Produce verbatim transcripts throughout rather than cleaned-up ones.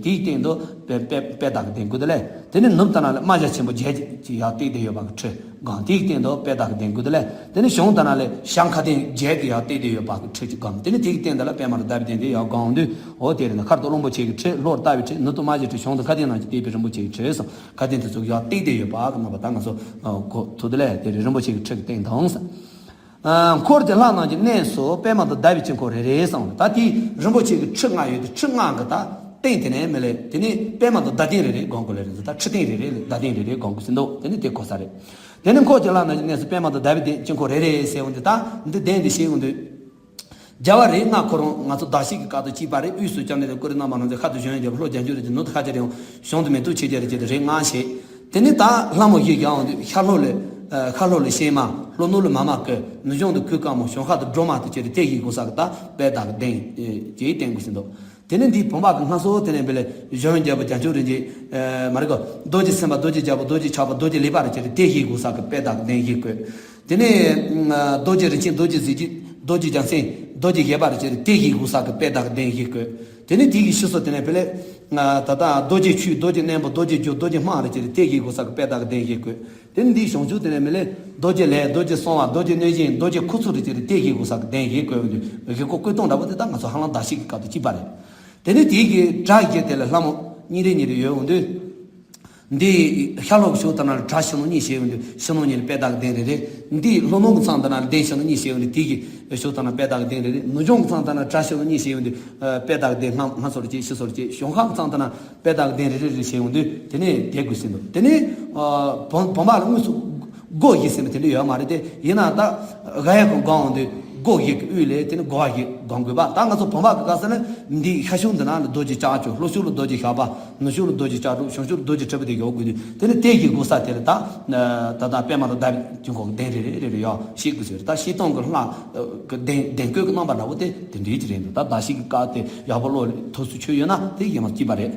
དེའི་སྟེང་དུ་དཔེ་དཔེ་དཔེ་དག་གི་གདན་དགུ་དེ་ལས། དེ་ནས་ནུབ་ལྟ་ན་ལས་རྨ་བྱ་ཆེན་པོ་བརྒྱད་ཀྱི་ཡར་བཏེགས་ཏེ་ཡོད་པ་གི་ཁྲི་སྒང་། དེའི་སྟེང་དུ་དཔེ་དག་གི་གདན་དགུ་དེ་ལས། དེ་ནས་བྱང་ལྟ་ན་ལས་ཤར་མཁའ་ལྡིང་བརྒྱད་ཀྱི་ཡར་བཏེགས་ཏེ་ཡོད་པ་གི་ཁྲི་གཅིག་སྒང་། དེ་ནས་དེའི་སྟེང་དུ་ལས་པདྨ་རུ་ཟླ་བའི་གདན་དེ་ཡར་སྒང་དུ། འོ་དེ་རེད་ན། ཤར་དུ་གླང་པོ་ཆེ་གི་ཁྲི། ལྷོར་རྟ་བའི་ཁྲི། ནུབ་ཏུ་རྨ་བྱའི་ཁྲི། བྱང་དུ་ཤར་ལྡིང་ནགས་ཀྱི་བཏེགས་པའི་རིན་པོ་ཆེའི་ཁྲི་གསུམ། ཁ་ཏོན་དེ་ཚོ་ཡར་བཏེགས་ཏེ་ཡོད་པ་གི་རྣམ་པ་ད་ང་ཚོ་གོ་ཐུབ་དེ་ལས། དེ་རེད། རིན་པོ་ཆེ་གི་ཁྲི་གི་སྟེང་དང་ས། ཨ། འཁོར་གྱི་ལྷ་རྣམས་ཀྱི་གནས་སུ་པདྨ་དང་ཟླ་བའི་དཀྱིལ་འཁོར་རེ་རེ་གསུངས། ད་དེའི་རིན་པོ་ཆེ་གི་ཁྲི་ལྔ་ཡོད་དེ། ཁྲི་ལྔ་གི་ད་སྟེང་དེ་ནས་མི་ལས། དེ་ནས་པདྨ་དང་ཟླ་སྟེང་རེ་རེ་སྒང་དགོས་ལེ་རེད། ད་ཁྲི་སྟེང་རེ་རེ་ལས་ཟླ་སྟེང་རེ་རེ་སྒང་དགོས་ཟིན་འདུག་དེ་ནས་དེ་གོ་ས་རེད། དེ་ནས་འཁོར་གྱི་ལྷ་རྣམས་ཀྱི་གནས་སུ་པདྨ་དང་ཟླ་བའི་གདན་དཀྱིལ་འཁོར་རེ་རེ་ཟེར་འོང་དུས། ད་འདི་གདན་འདི་བཤད་འོང་དུས། རྒྱལ་བ་རིགས་ལྔ་ཁོ་རང་ང་ཚོ་བདག་བསྐྱེད་ཀྱི་སྐབས་སུ་གཅིག་པ་རེད། དབུས་སུ་བཅོམ་ལྡན་འདས་ཀུན་རིག་རྣམ་པར་སྣང་མཛད། ཁ་ཏུ་གཞོན་ནུ་རྒྱལ་པོ། ལྷོར་བྱང་ཆུབ་རིན་ཆེན། ནུབ་ཏུ་ཤཱཀྱ་ཐུབ་པ། བྱང་དུ་མེ་ཏོག་ཆོས་རྒྱལ་རེད་ཅེས་ཏེ་རིགས་ལྔ་བཤད། དེ་ནས་ད་ལྷ་མོ་བཞི་བཞག་འོང་དུས། ཤར་ལྷོ་ལས་ཨ། ཤར་ལྷོ་ལས་གཤེད་མ། ལྷོ་ནུབ་ལས་མ་མ་ཀི། ནུབ་བྱང་དུ་གོས་དཀར་མོ། བྱང་ཤར་དུ་སྒྲོལ་མ་དེ་བྱས་ཏེ་དེ་བཞིའི་གོ་ས་གི་ད་དཔེ་དག་གི་གདན་ཅེས་བསྟན་དགོས་ཟིན་འདུག་དེ་ནས་འདིའི་བུམ་པ་གི་སྔ་སོ་དེ་ནས་མི་ལས་གཞོན་ནུ་རྒྱལ་པོ། བྱང་ཆུབ་རིན་ཆེན། ཨ། མ་རེད་གོ། རྡོ་རྗེ་སེམས་དཔའ། རྡོ་རྗེ་རྒྱལ་པོ། རྡོ་རྗེ་ཆགས་པ། རྡོ་རྗེ་ལེགས་པ་རེད་ཅེས་ཏེ་དེ་བཞིའི་གོ་ས་གི་དཔེ་དག་གི་གདན་བཞི་བཀོད། དེ་ནས་ཨ། རྡོ་རྗེ་རིན་ཆེན། རྡོ་རྗེ་གཟི་བརྗིད། རྡོ་རྗེ་རྒྱལ་མཚན། རྡོ་རྗེ་བཞད་པ་རེད་ཅེས་ཏེ་དེ་བཞིའི་གོ་ས་གི་དཔེ་དག་གི་གདན་བཞི་བཀོད། དེ་ནས་དེ་གི་ཕྱི་སོ་དེ་ནས་མི་ལས་ཨ། ད་ལྟ་རྡོ་རྗེ་ཆོས། རྡོ་རྗེ་རྣོན་པོ། རྡོ་རྗེ་རྒྱུ། རྡོ་རྗེ་སྨན་རེད་ཅེས་ཏེ་དེ་བཞིའི་གོ་ས་གི་དཔེ་དག་གི་གདན་བཞི་བཀོད། དེ་ནས་འདིའི་བྱང་ཆུབ་དེ་ནས་མི་ལས་རྡོ་རྗེ་ལས། རྡོ་རྗེ་གསང་བ། རྡོ་རྗེ་གནོད་སྦྱིན། རྡོ་རྗེ་ཁུ་ཚུར་རེད་ཅེས་ཏེ་དེ་བཞིའི་གོ་ས་གི་གདན་བཞི་བཀོད་འོང་དུས། བཞི་བཀོད་བཀོད་སྟངས་འདྲ་པོ་དེ་ད་ང་ཚོ་ཧ་ལམ་བདག་བསྐྱེད་ཀྱི་སྐབས་སུ་གཅིག་པ་རེད། དེ་ནས་དེའི་གི་གྲྭ་བཞི་དེ་ལ་ལྷ་མོ་གཉིས་རེ་གཉིས་རེ་ཡོད་འོང་དུས། འདི་ཤར་ལྷོ་གི་ཕྱོགས་དེ་ན་ལ་གྲྭ་ཕྱི་ནང་གཉིས་བྱས་ཡོང་དུས། ཕྱི་ནང་གཉིས་ལ་དཔེ་དག་གི་གདན་རེ་རེ། འདི་ལྷོ་ནུབ་ཀྱི་མཚམས་དེ་ན་ལ་གདན་ཕྱི་ནང་གཉིས་བྱས་ཡོང་དུས། དེ་གི་ཕྱོགས་དེ་ན་དཔེ་དག་གི་གདན་རེ་རེ། ནུབ་བྱང་གི་མཚམས་དེ་ན་གྲྭ་ཕྱི་ནང་གཉིས་བྱས་ཡོང་དུས། ཨ། དཔེ་དག་གི་གདན་སྔ་སྔ་སོར་གཅིག། ཕྱི་སོར་གཅིག། བྱང་ཤར་གྱི་མཚམས་དེ་ན་དཔེ་དག་གི་གདན་རེ་རེ་རེ་བྱས་ཡོང་དུས། དེ་ནས་དེ་དགོས་ཟིན་འདུག་དེ་ནས་ཨ། བུམ་བུམ་པ་ལ་དངོས་སུ་སྒོ་བཞི་ཟེར་ནས་དེ་འདྲ་ཡོད་མ་རེད་དེ། ཡིན་ན་ད་ག་ཡ་གོ་སྒང་འོང་དུས། སྒོ་བཞི་གི་དབུས་ལས་དེ་ནི་སྒོ་བཞི་སྒང་དགོས་པ། ད་ང་ཚོ་བུམ་པ་གི་སྐབས་སུ་ནི་འདི་ཤར་ཕྱོགས་འདི་ན་ལ་རྡོ་རྗེ་ལྕགས་ཀྱུ། ལྷོ་ཕྱོགས་ལ་རྡོ་རྗེ་ཞགས་པ། ནུབ་ཕྱོགས་ལ་རྡོ་རྗེ་ལྕགས་སྒྲོག། བྱང་ཕྱོགས་ལ་རྡོ་རྗེ་དྲིལ་བུ་དེ་ཡོད་དགོས་དུས། དེ་ནི་དེ་བཞིའི་གོ་ས་དེ་ལ་ད་ད་ལྟ་པདྨ་རུ་ཟླ་བའི་དཀྱིལ་འཁོར་གདན་རེ་རེ་རེ་རེ་ཡོད་ཞིག་དགོས་ཟེར། ད་བཤད་སྟངས་ཀྱི་ལྷ་གི་གདན་གདན་བཀོད་ཀྱི་རྣམ་པ་འདྲ་བོ་དེ་དེ་འདྲའི་ཅིག་རེད་འདུག་ད་བདག་བསྐྱེད་ཀྱི་སྐབས་དེ་ཡག་པོ་ཀློག་ལ་ཐུགས་སུ་ཆུད་ཡོད་ན་དེ་ཡིན་མ་སྐྱིད་པ་རེད།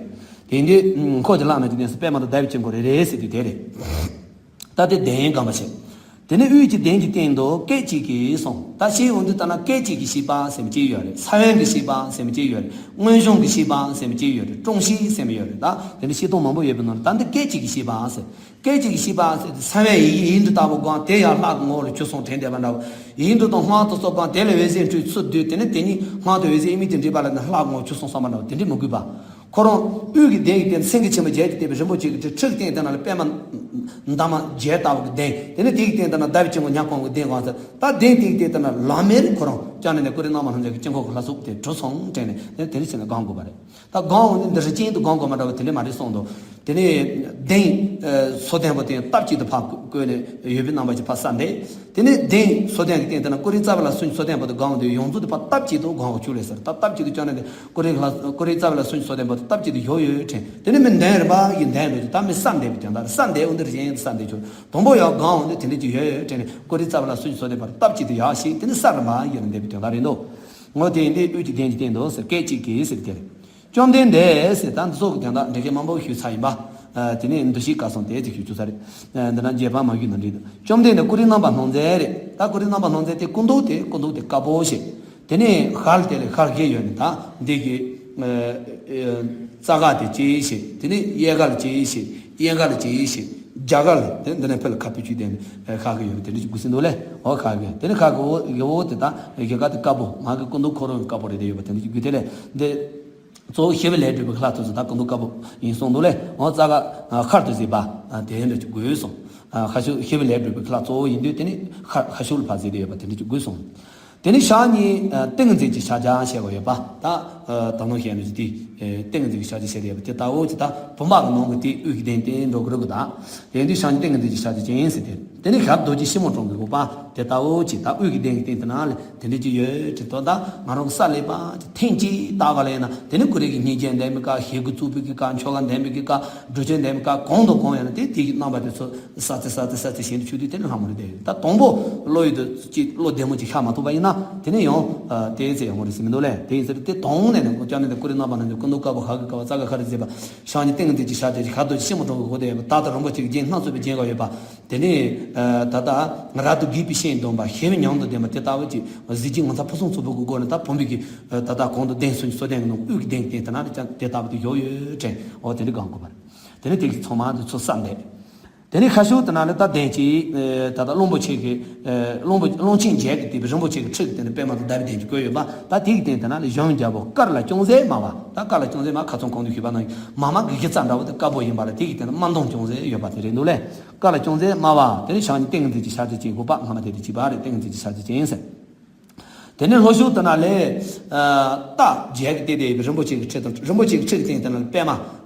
དེ་འདི་འཁོར་གྱི་ལྷ་རྣམས་ཀྱི་གནས་སུ་པདྨ་རུ་ཟླ་བའི་དཀྱིལ་འཁོར་རེ་རེ་ཟེར་དུས་དེ་རེད། ད་དེ་གདན་སྒང་པ་བྱས། དེ་ནས་དབུས་ཀྱི་གདན་གྱི་སྟེང་དུ་སྐད་ཅིག་གིས་གསུངས། ད་ཤེས་ཡོང་དུས་ལྟར་ན་སྐད་ཅིག་གིས་ཤེས་པ་ཟེར་མི་གཅིག་ཡོད་རེད། ས་བོན་གྱིས་ཤེས་པ་ཟེར་མི་གཅིག་ཡོད་རེད། མངོན་བྱང་གིས་ཤེས་པ་ཟེར་མི་གཅིག་ཡོད་རེད། ཀྲུང་ཤིས་ཟེར་མི་ཡོད་རེད། ད་དེ་ནས་བཤད་སྟངས་མང་པོ་ཡོད་པའི་ནང་ནས་ད་འདི་སྐད་ཅིག་གིས་ཤེས་པ་ཟེར། སྐད་ཅིག་གིས་ཤེས་པ་ཟེར་དུས། ས་བོན་ཡི་གེ་ཡིག་འབྲུ་ལྟ་བུ་སྒང་དེ་ཡང་ལྷ་གི་ངོ་བོ་ལ་ཁྱོད་སོང་དྲན་བསྡད་པ་འདྲ་བོ། ཡིག་འབྲུ་དང་སྔགས་དང་སོགས་སྒང་དེ་ལ་འོད་ཟེར་འཕྲོས་ཚུར་བསྡུས། དེ་ནས་དེ་ཉིད་སྔགས་དང་འོད་ཟེར་དབྱེར་མེད་དུ་འདྲེས་པ་ལ་ནི་ལྷ་གི་ངོ་བོ་ཁྱོད་སོང་བསམ་པ་འདྲ་བོ་དེ་འདྲས་མི་དགོས་པ། ཁོ་རང་དབུས་ཀྱི་གདན་གྱི་སྟེང་སེང་གེ་ཆེན་པོ་བརྒྱད་ཀྱིས་བཏེགས་པའི་རིན་པོ་ཆེ་གི་ཁྲི་ཁྲི་གི་སྟེང་དེ་ན་ལ་པདྨ་འདབ་མ་བརྒྱད་ལྟ་བུ་གི་གདན། དེ་ནས་དེའི་སྟེང་དེ་ན་ཟླ་བའི་དཀྱིལ་འཁོར་ཉ་གང་གི་གདན་སྒང་ཟེར། ད་གདན་དེའི་སྟེང་དེ་ན་ལམ་མེར་ཁོ་རང་བཅོམ་ལྡན་འདས་ཀུན་རིག་རྣམ་པར་སྣང་མཛད་ཀྱི་དཀྱིལ་འཁོར་གྱི་ལྷ་ཚོགས་དེ་གྲུབ་སོང་དྲན་ནས་དེ་དེ་འདྲ་བྱས་ནས་སྒང་དགོས་པ་རེད། ད་སྒང་འོང་ནས་འདི་རི་ཅན་དུ་སྒང་དགོས་མ་འདྲ་བ་དེ་འདྲས་མ་རེད་གསུངས་འདུག་དེ་ནས་གདན་ཨ་མཚོ་ལྡན་པོ་དེ་སྟབས་གཅིག་ཏུ་ཕར་བཀོད་ནས་ཡོད་པའི་རྣམ་པ་ཅིག་ཕར་གསལ་འདེབས། དེ་ནས་གདན་མཚོ་ལྡན་གྱི་སྟེང་དེ་ན་ཀུན་རིག་རྩ་བ་ལ་སུན་མཚོ་ལྡན་པོ་དེ་སྒང་དུ་ཡོངས་རྫོགས་དེ་ཕར་སྟབས་གཅིག་ཏུ་སྒང་ག་བཅུག་ལས་ཟེར། ད་སྟབས་གཅིག་ཏུ་བཅོམ་ནས་དེ་ཀུན་རིག་ལ་ཀུན་རིག་རྩ་བ་ལ་སུན་མཚོ་ལྡན་པོ་དེ་སྟབས་གཅིག་ཏུ་ཡོད་ཡོད་དྲན། དེ་ནས་མི་གདན་རིམ་པ་ཡིས་གདན་འགྲོ་རྒྱུ། ད་མི་གསལ་འདེབས་པའི་དོན་དག་རེད། གསལ་འདེབས་འོང་དེ་རི་ཅན་ཡིན་གསལ་འདེབས་ཆོག་དང་པོ་ཡང་སྒང་འོང་དེ་དེ་འདྲ་ཅིག་ཡོད་ཡོད་དྲན་ནས་ཀུན་རིག་རྩ་བ་ལ་སུན་མཚོ་ལྡན་པོ་དེ་སྟབས་གཅིག་ཏུ་ཡར་ཞིག་དེ་ནས་གསལ་རིམ་པ་ཡིས་འདེབས་པའི་དོན་དག་རེད་འདུག་ངོ་དེ་ཡིན་དུས་དབུས་ཀྱི་གདན་གྱི་སྟེང་དུ་ཟེར་སྐད་ཅིག་གིས་ཟེར་དེ་རེད། བཅོམ་ལྡན་འདས་ཟེར། ད་འདི་ཚོ་གི་དོན་དག་འགྲེལ་བཤད་མང་པོ་ཞུས་ཚར་ཡིན་པ། ཨ། དེ་ནས་འདུ་ཤེས་བཀའ་གསུང་དེ་ཅིག་ཞུ་ཚར་རེད། ཨ། འདི་ན་རྗེས་དཔང་མ་ཞུས་ན་འགྲིག་འདུག་བཅོམ་ལྡན་འདས་ཀུན་རིག་རྣམ་པར་སྣང་མཛད་རེད། ད་ཀུན་རིག་རྣམ་པར་སྣང་མཛད་དེ་སྐུ་མདོག་དེ་སྐུ་མདོག་དེ་དཀར་པོ་ཞིག་དེ་ནས་ཤར་དེ་ལ་ཤར་གྱི་ཡོད་ནི་ད་འདི་གི་ཨ། ཨ། རྩ་ཁ་དེ་ཅིག་ཞིག་དེ་ནས་གཡས་ཁ་ལ་ཅིག་ཞིག་གཡོན་ཁ་ལ་ཅིག་ཞིག་རྒྱབ་ཁ་ལ་དེ་འདི་ནས་ཕར་ལ་ཁ་སྤུ་གཅིག་དེ་ནས་ཤར་གྱི་ཡོད་ནི་དེ་འདྲ་ཅིག་དགོས་ཟིན་འདུག་ལས། འོ་ཤར་གྱི་དེ་ནས་ཤར་གྱི་འོ་གི་འོ་དེ་ད་གཡས་ཁ་དེ་དཀར་པོ་ང་གི་སྐུ་མདོག་ཁོ་རང་གི་དཀར་པོ་རེད། དེ་ཡོད་པ་དེ་འདྲ་ཅིག་དགོས། དེ་ལས་འདི། གཙོ་བོ་ཞི་བའི་ལས་སྒྲུབ་པའི་ལྷ་ཚོགས་སུ་ད་སྐུ་མདོག་དཀར་པོ་ཡིན་གསུངས་འདུག་ལས། འོ་རྩ་ཁ་ཤར་དུ་གཟིགས་པ་དེ་འདྲ་ཅིག་དགོས་གསུངས། ཤར་ཕྱོགས་ཞི་བའི་ལས་སྒྲུབ་པའི་ལྷ་གཙོ་བོ་ཡིན་དུས་དེ་ནི་ཤར་ཤར་ཕྱོགས་ལ་ཕར་གཟིགས་ཏེ་ཡོད་པ་དེ་འདྲ་ཅིག་དགོས་གསུངས། དེ་ནི་ཞག་གཉིས་ཏིང་ངེ་འཛིན་གྱི་ཕྱག་རྒྱ་བྱས་པ་ཡོད་པ་ད་ད་ནང་བཤད་ནོ་ཅིག་དེ་ཏིང་ངེ་འཛིན་གྱི་ཕྱག་རྒྱ་བྱས་ཏེ་ཡོད་པ་དེ་ལྟ་བུ་ཅིག་ད་བུམ་པ་གི་ནང་གི་དེ་དབུས་ཀྱི་གདན་དེ་འགྲོ་གི་རེད་གི། ད་དེ་འདི་ཞག་གཉིས་ཏིང་ངེ་འཛིན་གྱི་ཕྱག་རྒྱ་ཅན་ཟེར་ཏེ། དེ་ནི་ཞབས་རྡོ་རྗེ་ཤིང་མོ་ཀྲོང་གི་འོག་པ་དེ་ལྟ་བུ་ཅིག་ད་དབུས་ཀྱི་གདན་གྱི་སྟེང་དེ་ན་ལས། དེ་འདྲ་ཅིག་ཡོད་ཅེས་དོ། ད་ང་རང་གི་ས་ལེགས་པ་ཅིག་ཐེངས་གཅིག་བལྟ་ག་ལ་ཡིན་ན་དེ་ནི་ཀུན་རིག་གི་སྙིང་རྗེ་ལྡན་པའི་ཀ་ཞེ་དགུ་རྩུབ་པའི་གི་ཀ་མཆོག་དགའ་ལྡན་པའི་གི་ཀ་སྒྲུབ་ཆེན་ལྡན་པའི་ཀ་གང་དང་གང་ཡོད་ན་དེ་དེ་གི་རྣམ་པ་དེ་ཚོ་ས་ཚེ་ས་ཚེ་ས་ཚེ་བཞིན་དུ་ཆུད་དུས་དེ་ནི་ལྷ་མོ་རེད་དེ། ད་དང་པོ་བློ་ཡུལ་དུ་ཅིག་བློ་བདེ་མོ་ཅིག་ཤར་མ་ཐུབ་པ་ཡིན་ན་དེ་ནི་ཡང་དེ་ཚེ་ཡོང་བ་རེད་ཟེར་མི་འདུག་ལས། དེ་ཡིན་ཟེར་དེ་དོང་ནས་ནི་ཀོ་ཅག་ནས་དེ་ཀུན་རིག་རྣམ་པ་ནང་གི་ཀུན། དཀར་པོ་ཧ་གི་ཀ་བ་ཙ་ག་ཧ་རི་ཟེར་བ། ཞང་གཉིས་ཏིང་ངེ་འཛིན་གྱི་ཞབས་རྗེས་ཀྱི་ཤར་དུ་ཤིང་མོ་གྲོང་གི་སྒོ་དེ་ཡོད་པ། ད་ལྟ་རིན་པོ་ཆེ་གི་རྒྱན་སྣ་ཚོགས་པའི་རྒྱན་ག་ཡོད་པ། དེ་ནས་ད་ལྟ་རབ་ཏུ་གུས་པས་ཤིང་སྡོམ་པ། ཞི་བའི་ཉམས་སུ་ལྡན་པ་དེ་ལྟ་བུ་ཅིག་གཟི་བརྗིད་ངོ་མཚར་ཕུན་སུམ་ཚོགས་པའི་སྒོ་ནས་ད་བུམ་པའི་གི་ད་ལྟ་གོང་དུ་གདན་གསུམ་གྱི་གསོལ་གདན་གྱི་ནང་དབུས་ཀྱི་གདན་གྱི་སྟེང་དེ་ན་ལ་ཀྱང་དེ་ལྟ་བུ་དེ་ཡོད་ཡོད་དྲན། འོ་དེ་འདྲ་གང་དགོས་པ་རེད། དེ་ནས་དེ་གི་ཚང་མ་དེ་ཚོ་བསམ་བསྡད། དེ་ནས་ཁ་ཤུ་དེ་ན་ལ་ད་གདན་གྱི་ད་ལྟ་གླང་པོ་ཆེ་གི་གླང་པོ་གླང་ཆེན་བརྒྱད་ཀྱིས་བཏེགས་པའི་རིན་པོ་ཆེ་གི་ཁྲི་གི་སྟེང་དུ་པདྨ་དང་ཟླ་བའི་གདན་གྱིས་བསྐོར་ཡོད་པ། ད་དེ་གི་སྟེང་དེ་ན་ལ་གཞོན་རྒྱལ་པོ་དཀར་ལ་ཅུང་ཟད་དམར་བ། ད་དཀར་ལ་ཅུང་ཟད་དམར། ཁ་སང་གོང་དུ་ཞུས་པ་ནང་བཞིན་མ་མ་གི་གཞི་རྩ་འདྲ་བོ་དེ་དཀར་པོ་ཡིན་པ་ལ་དེ་གི་སྟེང་དུ་དམར་མདངས་ཅུང་ཟད་ཡོད་པ་དེ་རེད་འདུག་ལེ། དཀར་ལ་ཅུང་ཟད་དམར་བ། དེ་ནས་ཞང་གཉིས་ཏིང་ངེ་འཛིན་གྱི་ཞབས་རྗེས་ཅན། འོག་པ་སྔ་མ་དེ་དེ་བྱས་པ་རེད། ཏིང་ངེ་འཛིན་གྱི་ཞབས་རྗེས་ཅན་ཟེར། དེ་ནས་ལྷོ་ཕྱོགས་དེ་ན་ལས་རྟ་བརྒྱད་ཀྱིས་བཏེགས་ཏེ་ཡོད་པའི་རིན་པོ་ཆེ་གི་ཁྲི་དང་། རིན་པོ་ཆེ་གི་ཁྲི་གི་སྟེང་དེ་ན་ལས་པདྨ་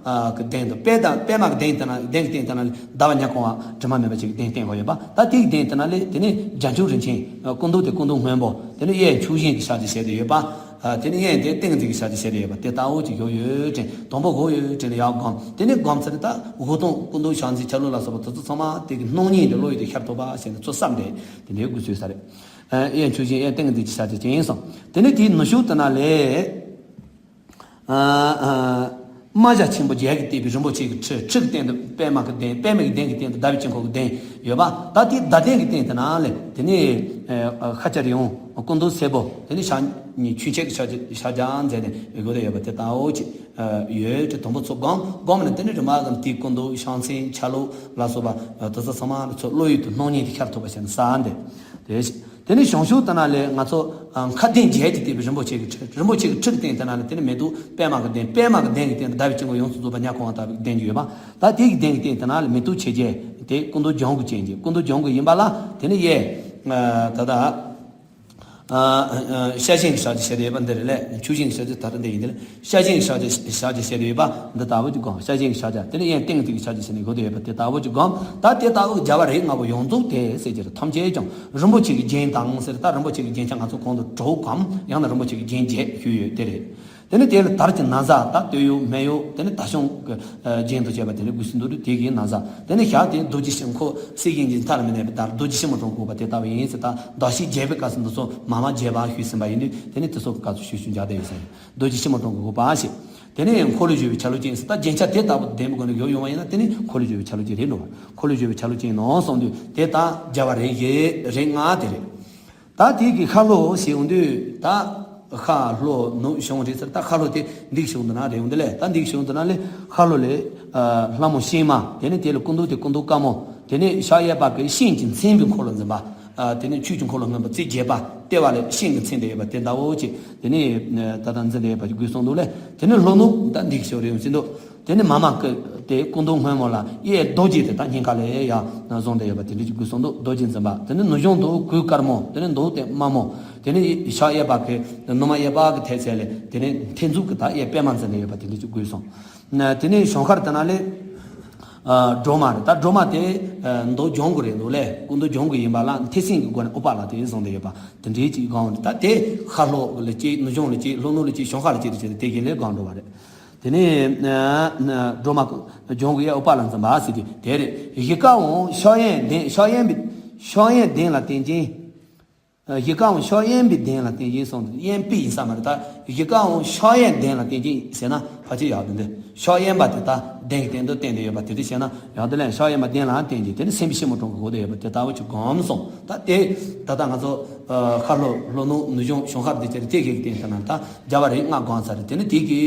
གི་གདན་དང་། པད་དང་པདྨ་གི་གདན་དེ་ན་གདན་གྱི་སྟེང་དེ་ན་ལས་ཟླ་བ་ཉ་གང་བ་དྲི་མ་མེད་པ་ཅིག་གི་གདན་བཏིང་བ་ཡོད་པ། ད་དེ་གི་གདན་དེ་ན་ལས་དེ་ནས་བྱང་ཆུབ་རིན་ཆེན་སྐུ་མདོག་དེ་སྐུ་མདོག་སྔོན་པོ། དེ་ནས་གཡས་མཆོག་སྦྱིན་གྱི་ཞབས་ཀྱིས་བཞེས་ཏེ་ཡོད་པ། དེ་ནས་གཡོན་དེ་ཏིང་ངེ་འཛིན་གྱི་ཞབས་ཀྱིས་བཞེས་ཏེ་ཡོད་པ་དེ་ལྟ་བུ་ཅིག་ཡོད་ཡོད་དྲན། དང་པོ་གོ་ཡོད་དྲན་ལ་ཡར་བསྒོམ། དེ་ནས་བསྒོམ་ཚར་ད་སྒོ་སྟེང་སྐུ་མདོག་ཞལ་འཛིན་ཆ་ལུགས་ལ་སོགས་པ་དེ་ཚོ་ཚང་མ་དེ་གི་སྣང་བརྙན་དེ་བློ་ཡུལ་དུ་ཤར་ཐུབ་པ་བྱས་ནས་ཚུར་བསམ་སྟེ་དེ་འདྲའི་དགོས་ཚུལ་ས་རེད། གཡས་མཆོག་སྦྱིན་གཡོན་ཏིང་ངེ་འཛིན་གྱི་ཞབས་ཀྱིས་བྱས་སོང་། དེ་ནས་དེའི་ནུབ་ཕྱོགས་དེ་ན་ལས། ཨ་ཨ། རྨ་བྱ་ཆེན་པོ་བརྒྱད་ཀྱིས་བཏེགས་པའི་རིན་པོ་ཆེ་གི་ཁྲི། ཁྲི་གི་སྟེང་དུ་པདྨ་གི་གདན། པདྨ་གི་གདན་གྱི་སྟེང་དུ་ཟླ་བའི་དཀྱིལ་འཁོར་གྱི་གདན་ཡོད་པ། ད་དེའི་ཟླ་གདན་གྱི་སྟེང་དེ་ན་ལས་དེ་ནས་ཨ་ཤཱཀྱ་རི་བོང་སྐུ་མདོག་སེར་པོ། དེ་ནས་ཞལ་གཉིས་ཆོས་འཆད་ཀྱི་ཕྱག་རྒྱ་མཛད་ནས་སྒོ་དེ་ཡོད་པ་དེ་ལྟ་བུ་ཅིག་ཡོད་དེ་དང་པོ་ཚུར་བསྒོམ། བསྒོམས་ནས་དེ་ནས་རིམ་པ་བཞིན་དེའི་སྐུ་མདོག་ཞལ་ཚིག་ཆ་ལུགས་ལ་སོགས་པ་དེ་ཚོ་ཚང་མ་ཚུར་བློ་ཡུལ་དུ་སྣང་བརྙན་དེ་ཤར་ཐུབ་པ་བྱས་ནས་བསམ་སྟེ་དེ། དེ་ནས་བྱང་ཕྱོགས་དེ་ན་ལས་ང་ཚོ་མཁའ་ལྡིང་བརྒྱད་ཀྱིས་བཏེགས་པའི་རིན་པོ་ཆེ་གི་ཁྲི། རིན་པོ་ཆེ་གི་ཁྲི་གི་སྟེང་དེ་ན་ལས་དེ་ནས་མེ་ཏོག་པདྨ་གི་གདན། པདྨ་གི་གདན་གྱི་སྟེང་དུ་ཟླ་བའི་དཀྱིལ་འཁོར་ཡོངས་སུ་རྫོགས་པ་ཉ་གང་བ་ལྟ་བུའི་གདན་གྱི་ཡོད་པ། ད་དེ་གི་གདན་གྱི་སྟེང་དེ་ན་ལས་མེ་ཏོག་ཆེ་བརྒྱད་དེ་སྐུ་མདོག་ལྗང་གུ་ཅན་གྱི། སྐུ་མདོག་ལྗང་གུ་ཡིན་པ་ལ་དེ་ནས་གཡས་ད་ལྟ། ཨ་ཨ། ཤ་ཞེང་གི་ཞབས་ཀྱིས་བཞེས་ཏེ་ཡོད་པ་འདི་རེད་ལས། མཆོག་སྦྱིན་གྱི་ཞབས་ཀྱིས་ད་ལྟ་འདི་ཡིན་འདི་ལས། ཤ་ཞེང་གི་ཞབས་ཀྱིས་ཞབས་ཀྱིས་བཞེས་ཏེ་ཡོད་པ་འདི་ལྟ་བུ་ཅིག་བསྒོམ། ཤ་ཞེང་གི་ཞབས་ཀྱིས། དེ་ནས་གཡས་ཏིང་ངེ་འཛིན་གྱི་ཞབས་ཀྱིས་བཞེས་ནས་སྒོ་དེ་ཡོད་པ་དེ་ལྟ་བུ་ཅིག་བསྒོམ། ད་དེ་ལྟ་བུ་རྒྱལ་བ་རིགས་ལྔ་པོ་ཡོངས་རྫོགས་དེ་ཟེར་གྱི་རེད། ཐམས་ཅད་ཀྱང་རིན་པོ་ཆེ་གི་རྒྱན་དང་ཟེར། ད་རིན་པོ་ཆེ་གི་རྒྱན་ཆ་ང་ཚོ་གོང་དུ་དྲུག་གམ་ཡང་ན་རིན་པོ་ཆེ་གི་རྒྱན་བརྒྱད་ཞུས་ཡོད་དེ་རེད། དེ་ནས་དེ་ལ་དར་གྱི་ན་བཟའ། ད་སྟོད་གཡོགས་སྨད་གཡོགས། དེ་ནས་དར་ཤོང་གི་རྒྱན་དུ་བྱས་པ་དེ་ནས་དགོས་སུ་འདུག་དེ་གའི་ན་བཟའ། དེ་ནས་ཞབས་དེ་རྡོ་རྗེ་ཤིང་ཁོ་སྲིད་ཞིང་གི་མཐའ་ལ་མི་གནས་པའི་ད་རྡོ་རྗེ་ཤིང་མོ་གྲོང་གི་བཀོད་པ་དེ་ལྟ་བུ་ཡིན་ཟེར། ད་ཟླ་ཕྱེད་བརྒྱད་པའི་སྐབས་སུ་འདི་ཚོ་མ་མ་རྒྱས་པ་ཞུས་ཟིན་པ་ཡིན་དུས་དེ་ནས་དེ་ཚོ་གི་སྐབས་སུ་ཞུ་ཞུ་འཇགས་བསྡད་ཡོད་ཟེར། རྡོ་རྗེ་ཤིང་མོ་གྲོང་གི་བཀོད་པ་ཞེས། དེ་ནས་འཁོར་ལོས་སྒྱུར་བའི་ཆ་ལུགས་ཅན་ཟེར། ད་རྒྱན་ཆ་དེ་ལྟ་བུ་ལྡན་པའི་སྒོ་ནས་ཡོད་ཡོང་བ་ཡིན་ན་དེ་ནི་འཁོར་ལོས་སྒྱུར་བའི་ཆ་ལུགས་ཅན་རེད་འགྲོ་བ། འཁོར་ལོས་སྒྱུར་བའི་ཆ་ལུགས་ཅན་ནོ་གསུངས་དུས་དེ་ད་རྒྱལ་བ་རིགས་བཞི་རིགས་ལྔ་དེ་རེད། ད་དེ་གི་ཤར་ལྷོ་ཞེས་འོང་དུས་ད་ཤར་ལྷོ་ནུབ་བྱང་རེད་ཟེར། ད་ཤར་ལྷོ་དེ་འདི་གི་ཕྱོགས་འདི་ན་རེད་འོང་དེ་ལས། ད་འདི་གི་ཕྱོགས་འདི་ན་ལས་ཤར་ལྷོ་ལས་ལྷ་མོ་ཤིང་མ། དེ་ནས་དེ་ལ་སྐུ་མདོག་དེ་སྐུ་མདོག་དཀར་མོ། དེ་ནས་ཕྱག་གཡས་པ་གི་ཤིང་གིས་མཚན་པའི་འཁོར་ལོ་འཛིན་པ། དེ་ནས་ཆོས་ཀྱི་འཁོར་ལོ་མངོན་པ་རྩིབས་བརྒྱད་པ། ལྟེ་བ་ལས་ཤིང་གིས་མཚན་ཏེ་ཡོད་པ་དེ་ལྟ་བུ་ཅིག་དེ་ནས་ད་ལྟ་འཛིན་ཏེ་ཡོད་པ་ཅིག་དགོས་གསུངས་འདུག་ལས། དེ་ནས་ལྷོ་ནུབ་ད་འདི་གི་ཕྱོགས་རེད་འོང་ཟིན་འདུག་དེ་ནས་མ་མ་ཀི་དེ་སྐུ་མདོག་སྔོན་མོ་ལ་གཡས་རྡོ་རྗེ་དེ་ད་སྙིང་ག་ལས་ཡར་བཟུང་སྟེ་ཡོད་པ་དེ་འདྲ་ཅིག་དགོས་གསུངས་འདུག་རྡོ་རྗེ་འཛིན་པ། དེ་ནས་ནུབ་བྱང་དུ་གོས་དཀར་མོ། དེ་ནས་མདོག་དེ་དམར་མོ། དེ་ནས་ཕྱག་གཡས་པ་གི་ནུ་མ་གཡས་པ་གི་ཐད་ཚད་ལས་དེ་ནས་མཐེབ་མཛུབ་ཀྱི་ད་གཡས་པད་མ་འཛིན་ནས་ཡོད་པ་དེ་འདྲ་ཅིག་དགོས་གསུངས། དེ་ནས་བྱང་ཤར་དེ་ན་ལས། སྒྲོལ་མ་རེད། ད་སྒྲོལ་མ་དེ་མདོག་ལྗང་གུ་རེད་འདུག་ལས། སྐུ་མདོག་ལྗང་གུ་ཡིན་པ་ལ་མཐེབ་སྲིན་གྱི་སྒོ་ནས་ཨུཏྤ་ལ་དེ་བཟུང་སྟེ་ཡོད་པ་དེ་འདྲའི་ཅིག་སྒང་རེད། ད་དེ་ཤར་ལྷོ་ལ་གཅིག་ནུབ་བྱང་ལ་གཅིག་ལྷོ་ནུབ་ལ་གཅིག་བྱང་ཤར་ལ་གཅིག་དེ་བྱས་ཏེ་དེ་གའི་ལས་སྒང་འགྲོ་བ་རེད། དེ་ནས་སྒྲོལ་མ་ལྗང་གུ་གཡས་ཨུཏྤ་ལ་འཛིན་པ་ཟེར་དུས་དེ་རེད། བཞི་ཀའང་ཕྱག་གཡས་གདན། ཕྱག་གཡས་པའི་ཕྱག་གཡས་གདན་ལ་བརྟེན་ཅིང་། བཞི་ཀའང་ཕྱག་གཡས་པའི་གདན་ལ་བརྟེན་ཅིང་གསུངས་ཏེ། གཡས་པའི་ཡིན་ས་མ་རེད། ད་བཞི་ཀའང་ཕྱག་གཡས་གདན་ལ་བརྟེན་ཅིང་ཟེར་ན་ཕལ་ཆེར་ཡག་འདུག་འདི་ཕྱག་གཡས་པ་དེ་ད་གདན་གྱི་སྟེང་དུ་བརྟེན་ཏེ་ཡོད་པ་དེ་འདྲ་བྱས་ན་ཡག་འདུག་ལས། ཕྱག་གཡས་པ་གདན་ལ་བརྟེན་ཅིང་དེ་ནི་སེམས་དཔའི་ཕྱི་མོ་གྲོང་གི་སྒོ་དེ་ཡོད་པ་དེ་ལྟ་བུ་ཅིག་སྒོམ་སོང་། ད་དེ་ད་ལྟ་ང་ཚོ་ཤར་ལྷོ་ལྷོ་ནུབ་ནུབ་བྱང་བྱང་ཤར་དེ་བྱས་ཏེ་དེ་གའི་སྟེང་དེ་ན་ད་རྒྱལ་བ་རིགས་ལྔ་སྒོམ་ཚར་རེད། དེ་ནི་དེ་གི་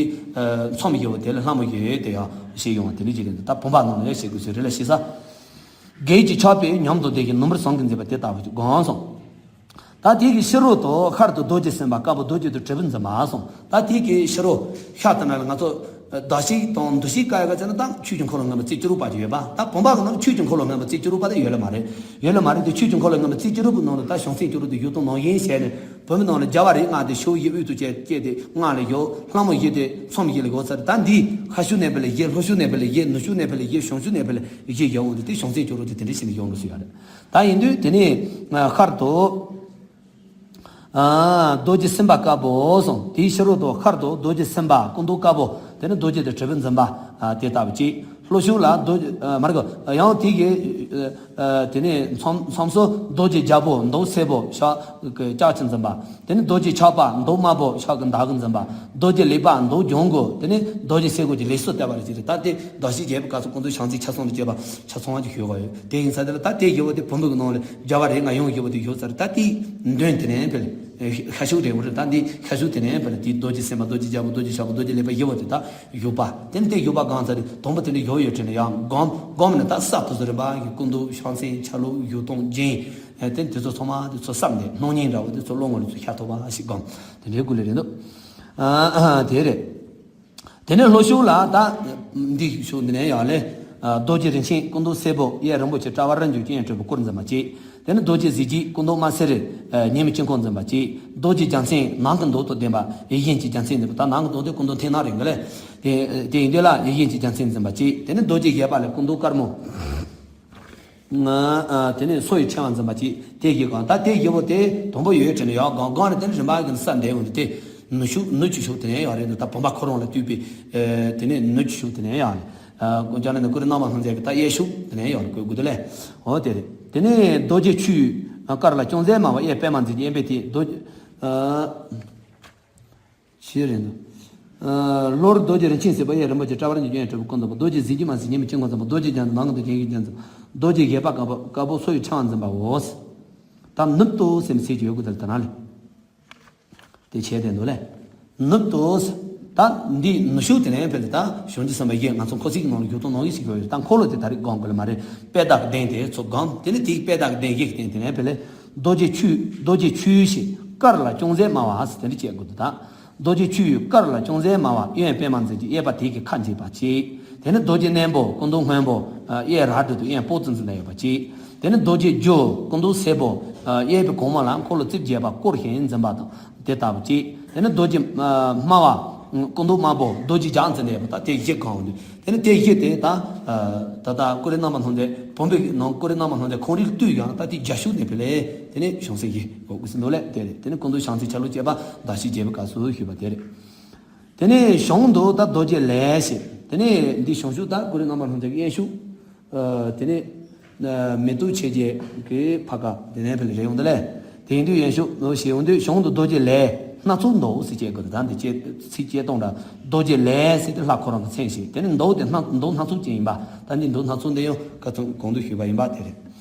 མཚམས་བཞི་བོ་དེ་ལ་ལྷ་མོ་བཞི་ཡོད་དེ་ཡང་ཤེས་ཡོང་བ་དེ་འདྲ་ཅིག་རེད། ད་བུམ་པ་ནང་ལ་ཡང་ཤེས་དགོས་ཚུལ་རེད་ལ་ཤེས་ས། བགེགས་ཀྱི་ཆགས་པས་ཉམས་དང་ལྡན་ཞིང་ནུ་མར་ཟངས་ཀྱིས་མཛེས་པ་དེ་ལྟ་བུ་ཅིག་སྒོམ་སོང་། ད་དེ་གི་ཕྱི་རོལ་དུ་ཤར་དུ་རྡོ་རྗེ་སེམས་དཔའ་དཀར་པོ་རྡོ་རྗེ་དང་དྲིལ་བུ་འཛིན་པ་སོང་། ད་དེ་གི་ཕྱི་རོལ་ཤར་དུ་ན་ལ་ང་ཚོ་ཟླ་ཕྱེད་དང་འདུ་ཤེས་སྐྱེ་ཡག་ཟེར་ན་ད་ཆོས་ཀྱི་འཁོར་ལོ་མངོན་པ་རྩིབས་བཅུ་དྲུག་པ་ཅིག་ཡོད་པ། ད་བུམ་པ་གི་ནང་ཆོས་ཀྱི་འཁོར་ལོ་མངོན་པ་རྩིབས་བཅུ་དྲུག་པ་དེ་ཡོད་ལ་མ་རེད། ཡོད་ལ་མ་རེད་དེ་ཆོས་ཀྱི་འཁོར་ལོ་མངོན་པ་རྩིབས་བཅུ་དྲུག་པའི་ནང་ལ་ད་བྱང་སེམས་བཅུ་དྲུག་དེ་བཞུགས་སྟངས་ནང་བཞིན་བྱས་ནས་བུམ་པའི་ནང་ལ་རྒྱལ་བ་རིགས་ལྔ་དེ་ཕྱོགས་བཞི་དབུས་སུ་བསྐྱེད་བསྐྱེད་དེ་ལྔ་ལ་བཞུགས། ལྷ་མོ་བཞི་དེ་མཚམས་བཞི་ལ་བཞུགས་ཚར་རེད། ད་འདི་ཤར་ཕྱོགས་ནས་ཕར་ལ་བཞི། ལྷོ་ཕྱོགས་ནས་ཕར་ལ་བཞི། ནུབ་ཕྱོགས་ནས་ཕར་ལ་བཞི། བྱང་ཕྱོགས་ནས་ཕར་ལ་བཞི་བཞག་འོང་དུས་དེ་བྱང་སེམས་བཅུ་དྲུག་དེ་དེ་འདྲ་བྱས་ནས་ཡོང་འགྲོ་སྲིད་ཡ་རེད། ད་ཡིན་དུས་དེ་ནས་ཤར་དུ་རྡོ་རྗེ་སེམས་དཔའ་དཀར་པོ་སོང་། དེའི་ཕྱི་རོལ་དུ་ཤར་དུ་རྡོ་རྗེ་སེམས་དཔའ་སྐུ་མདོག་དཀར་པོ་ དེ་ནི་རྡོ་རྗེ་དེ་དྲིལ་བུ་འཛིན་པ་དེ་ལྟ་བུ་ཅིག། ལྷོ་ཕྱོགས་ལ་རྡོ་རྗེ་མ་རེད་གོ། ཡང་དེ་གི་དེ་ནི་མཚམས་མཚམས་སུ་རྡོ་རྗེ་རྒྱལ་པོ་མདོག་སེར་པོ་ཞགས་ཀྱི་ལྕགས་ཀྱིས་འཛིན་པ། དེ་ནི་རྡོ་རྗེ་ཆགས་པ་མདོག་དམར་པོ་ཞགས་ཀྱི་མདའ་གིས་འཛིན་པ། རྡོ་རྗེ་ལེགས་པ་མདོག་ལྗང་གུ་དེ་ནི་རྡོ་རྗེ་སེར་པོ་གྱི་ལེགས་སོ་བསྟན་པ་རེད་ཅེས་རེད། ད་དེ་བརྡ་ཞིབ་རྒྱས་པའི་སྐབས་སུ་ཁོང་ཚོས་བྱང་རྩེ་ཆ་ཚང་དུ་བྱས་པ་ཆ་ཚང་བ་ཅིག་ཞུ་གི་ཡོད། དེ་ཡིན་ས་དེ་ལ་ད་དེ་ཞུ་བ་དེ་བུམ་པའི་ནང་ལ་རྒྱལ་བ་རིགས་ལྔ་ཡོངས་ཞུ་བ་དེ་ཞུ་ས་རེད། ད་དེའི་མདུན་དེ་ནས་ཕེབས། ཤ་ཤུག་རེད་བོ་རེད། ད་འདི་ཤ་ཤུག་དེ་ནས་བར་དེའི་རྡོ་རྗེ་སེམས་དཔའ་རྡོ་རྗེ་རྒྱལ་པོ་རྡོ་རྗེ་ཞགས་པ་རྡོ་རྗེ་ལེགས་པ་ཡི་བོ་དེ་ད་བཞུགས་པ་དེ་ནི་དེ་བཞུགས་པ་གང་ཚར་དུམ་བུ་དེ་འདྲ་ཡོད་ཡོད་དྲན་ནས་ཡང་སྒོམ་སྒོམ་ནས་ད་གསར་དུ་བཟོ་རིམ་པ་གི་སྐུ་མདོག་ཤ་མཚན་ཆ་ལུགས་བཞུགས་སྟངས་རྒྱན་དེ་དེ་ཚོ་ཚང་མ་དེ་ཚོ་བསམ་ནས་སྣང་བརྙན་འདྲ་བོ་དེ་ཚོ་བློ་ངོར་ཚོ་ཤར་ཐུབ་པ་ཞིག་སྒོམ་དེ་འདྲའི་སྐུ་ལས་རེད་འདུག། ཨ་ཨ་དེ་རེད། དེ་ནས་ལྷོ་ཕྱོགས་ལ་ད་འདི་ཕྱོགས་འདི་ནས་ཡར་ལས་རྡོ་རྗེ་རིན་ཆེན་སྐུ་མདོག་སེར་པོ་གཡས་རིན་པོ་ཆེ་དཔྲལ་བ་རིན་འབྱུང་སྤྱན་འདྲ་བོ་སྐུར་འཛིན་པ་གཅིག། དེ་ནས་རྡོ་རྗེ་གཟི་བརྗིད་སྐུ་མདོག་དམར་སེར་ཉི་མའི་དཀྱིལ་འཁོར་འཛིན་པ་གཅིག། རྡོ་རྗེ་རྒྱལ་མཚན་ནམ་མཁའི་མདོག་དང་ལྡན་པ་ཡེ་ཤེས་ཀྱི་རྒྱལ་མཚན་འཛིན་པ། ད་ནམ་མཁའི་མདོག་དེ་སྐུ་མདོག་མཐིང་ནག་རེད་གི་ལས། དེ་དེ་ཡིན་དུས་ལ་ཡེ་ཤེས་ཀྱི་རྒྱལ་མཚན་འཛིན་པ་གཅིག། དེ་ནས་རྡོ་རྗེ་བཞད་པ་ལས་སྐུ་མདོག་དཀར་མོ། ང་ཨ་དེ་ནས་སོ་ཡི་ཕྲེང་བ་འཛིན་པ་གཅིག་དེ་བཞི་གང་ད་དེ་བཞི་པོ་དེ་དང་པོ་ཡོད་དྲན་ནས་ཡར་སྒང་སྒང་ནས་དེ་ནས་རིམ་པ་གི་ས་འདས་འོང་དུས་དེ་ནུབ་ཕྱོགས་ནུབ་ཀྱི་ཕྱོགས་དེ་ནས་ཡར་རེད་འདུག། ད་བུམ་པ་ཁོ་རང་ལ་ལྟོས་པའི་ཨེ་དེ་ནས་ནུབ་ཀྱི་ཕྱོགས་དེ་ནས་ཡར་རེད། ཨ་ཀུན་ཀྱང་ནི་ཀུ་རེ་རྣམ་པར་སྣང་མཛད་ཀྱི་ད་གཡས་ཕྱོགས་དེ་ནས་ཡར་རེད་དགོས་དགོས་དུ་ལས། འོ་དེ་རེད། དེ་ནས་རྡོ་རྗེ་ཆོས་དཀར་ལ་ཅུང་ཟད་དམར་བ་གཡས་པད་མ་འཛིན་གྱི་གཡོན་པས་དེ་རྡོ་རྗེ་ཨ། ཞེས་རེད་འདུག། ཨ་ལྷོར་རྡོ་རྗེ་རིན་ཆེན་སེར་པོ་གཡས་རིན་པོ་ཆེ་དཔྲལ་བ་རིན་འབྱུང་སྤྱན་འདྲ་བོ་སྐུ་འཛིན་པ། རྡོ་རྗེ་གཟི་བརྗིད་དམར་སེར་ཉི་མའི་དཀྱིལ་འཁོར་འཛིན་པ། རྡོ་རྗེ་རྒྱལ་མཚན་ནམ་མཁའི་མདོག་ལྗང་གུ་འཛིན་པ། རྡོ་རྗེ་བཞད་པ་དཀར་པོ་དཀར་པོ་སོ་ཡི་ཕྲེང་བ་འཛིན་པའོ། ད་ནུབ་ཏུ་ཟེར་ནས་ཚིག་ཅིག་ཡོད་དགོས་ད་ལ་དེ་ན་ལས། དེ་བྱས་ཏེ་འདུག་ལས། ནུབ་ཏུ་ཟེར། ད་འདི་ནུབ་ཕྱོགས་དེ་ནས་ཕེབས་ཏེ་ད་བྱང་ཆུབ་སེམས་དཔའ་བཞི་ང་ཚོ་འཁོར་ཚིག་གི་ནང་ལ་བཞུགས་སྟངས་ནང་བཞིན་ཞིག་ཡོད་རེད། ད་འཁོར་ལོ་དེ་ད་རེས་སྒོམ་དགོས་ལ་མ་རེད། པད་ཟླ་གི་གདན་དེ་ཚོ་སྒོམ། དེ་ནས་དེའི་པད་ཟླ་གི་གདན་བཞི་གི་སྟེང་དེ་ནས་ཕེབས་ལས། རྡོ་རྗེ་ཆོས་རྡོ་རྗེ་ཆོས་ཞེས་དཀར་ལ་ཅུང་ཟད་དམར་བ་ཟེར་དེ་འདྲ་བྱེད་དགོས་འདུག་ད། རྡོ་རྗེ་ཆོས་དཀར་ལ་ཅུང་ཟད་དམར་བ་གཡོན་པད་མ་འཛིན་གྱི་གཡས་པ་དེ་གི་ཁ་འབྱེད་པ་གཅིག། དེ་ནས་རྡོ་རྗེ་རྣོན་པོ་སྐུ་མདོག་སྔོན་པོ་གཡས་རལ་གྲི་དང་གཡོན་པོ་ཏི་འཛིན་ལ་ཡོད་པ་གཅིག། དེ་ནས་རྡོ་རྗེ་རྒྱུ་སྐུ་མདོག་སེར་པོ་གཡས་པའི་གོང་མ་ལ་འཁོར་ལོ་རྩིབས་བརྒྱད་པ་བསྐོར་ཞིང་འཛིན་པ་དང་དེ་ལྟ་བུ་གཅིག། དེ་ནས་རྡོ་རྗེ་སྨྲ་བ་སྐུ་མདོག་དམར་པོ་རྡོ་རྗེ་ལྗགས་འཛིན་ལ་ཡོད་པ་ད་དེ་བཞི་གང་འདུག། དེ་ནས་དེ་བཞི་དེ་ད་ད་ལྟ་ཀུ་རེ་རྣམ་པར་སྣང་མཛད་བུམ་པའི་ནང་ཀུ་རེ་རྣམ་པར་སྣང་མཛད་ཁོང་རིགས་བཏུས་ཀྱང་ད་དེ་རྒྱ་ཤུག་ནས་ཕེབས་ལས། དེ་ནས་བྱང་སེམས་བཞི་གོ་དགོས་སུ་འདུག་ལས་དེ་རེད། དེ་ནས་སྐུ་མདོག་ཤམ་ཚིག་ཆ་ལུགས་བཅས་པ་བརྡ་ཞིབ་རྒྱས་པའི་སྐབས་སུ་ཞུས་པ་དེ་རེད། དེ་ནས་གཞུང་དུ་ད་རྡོ་རྗེ་ལས་ཞེས། དེ་ནས་འདི་བྱང་ཤུག་ད་ཀུ་རེ་རྣམ་པར་སྣང་མཛད་ཀྱི་གཡས་ཤུག། དེ་ནས་མེ་ཏོག་ཆེ་རྒྱས་ཀྱི་ཕ་ཁ་དེ་ནས་ཕེབས་ལས་རེད་འོང་དེ་ལས། དེ་ཡིན་དུས་གཡས་ཤུག་ཞེས་འོང་དུས་གཞུང་དུ་རྡོ་རྗེ་ལས་སྣ་ཚོགས་མདོག་ཟེར་བྱེད་དགོས་རེད། ད་འདི་ཚིག་བཅད་སྟངས་འདྲ། རྡོ་རྗེ་ལས་ཟེར་དེ་ལྷ་ཁོ་རང་གི་མཚན་ཞིག། དེ་ནས་མདོག་དེ་སྣ་མདོག་སྣ་ཚོགས་ཅན་ཡིན་པ། ད་འདི་མདོག་སྣ་ཚོགས་འདི་ཡང་ཁ་ཚོན་གོང་དུ་ཞུས་པ་ཡིན་པ་དེ་རེད།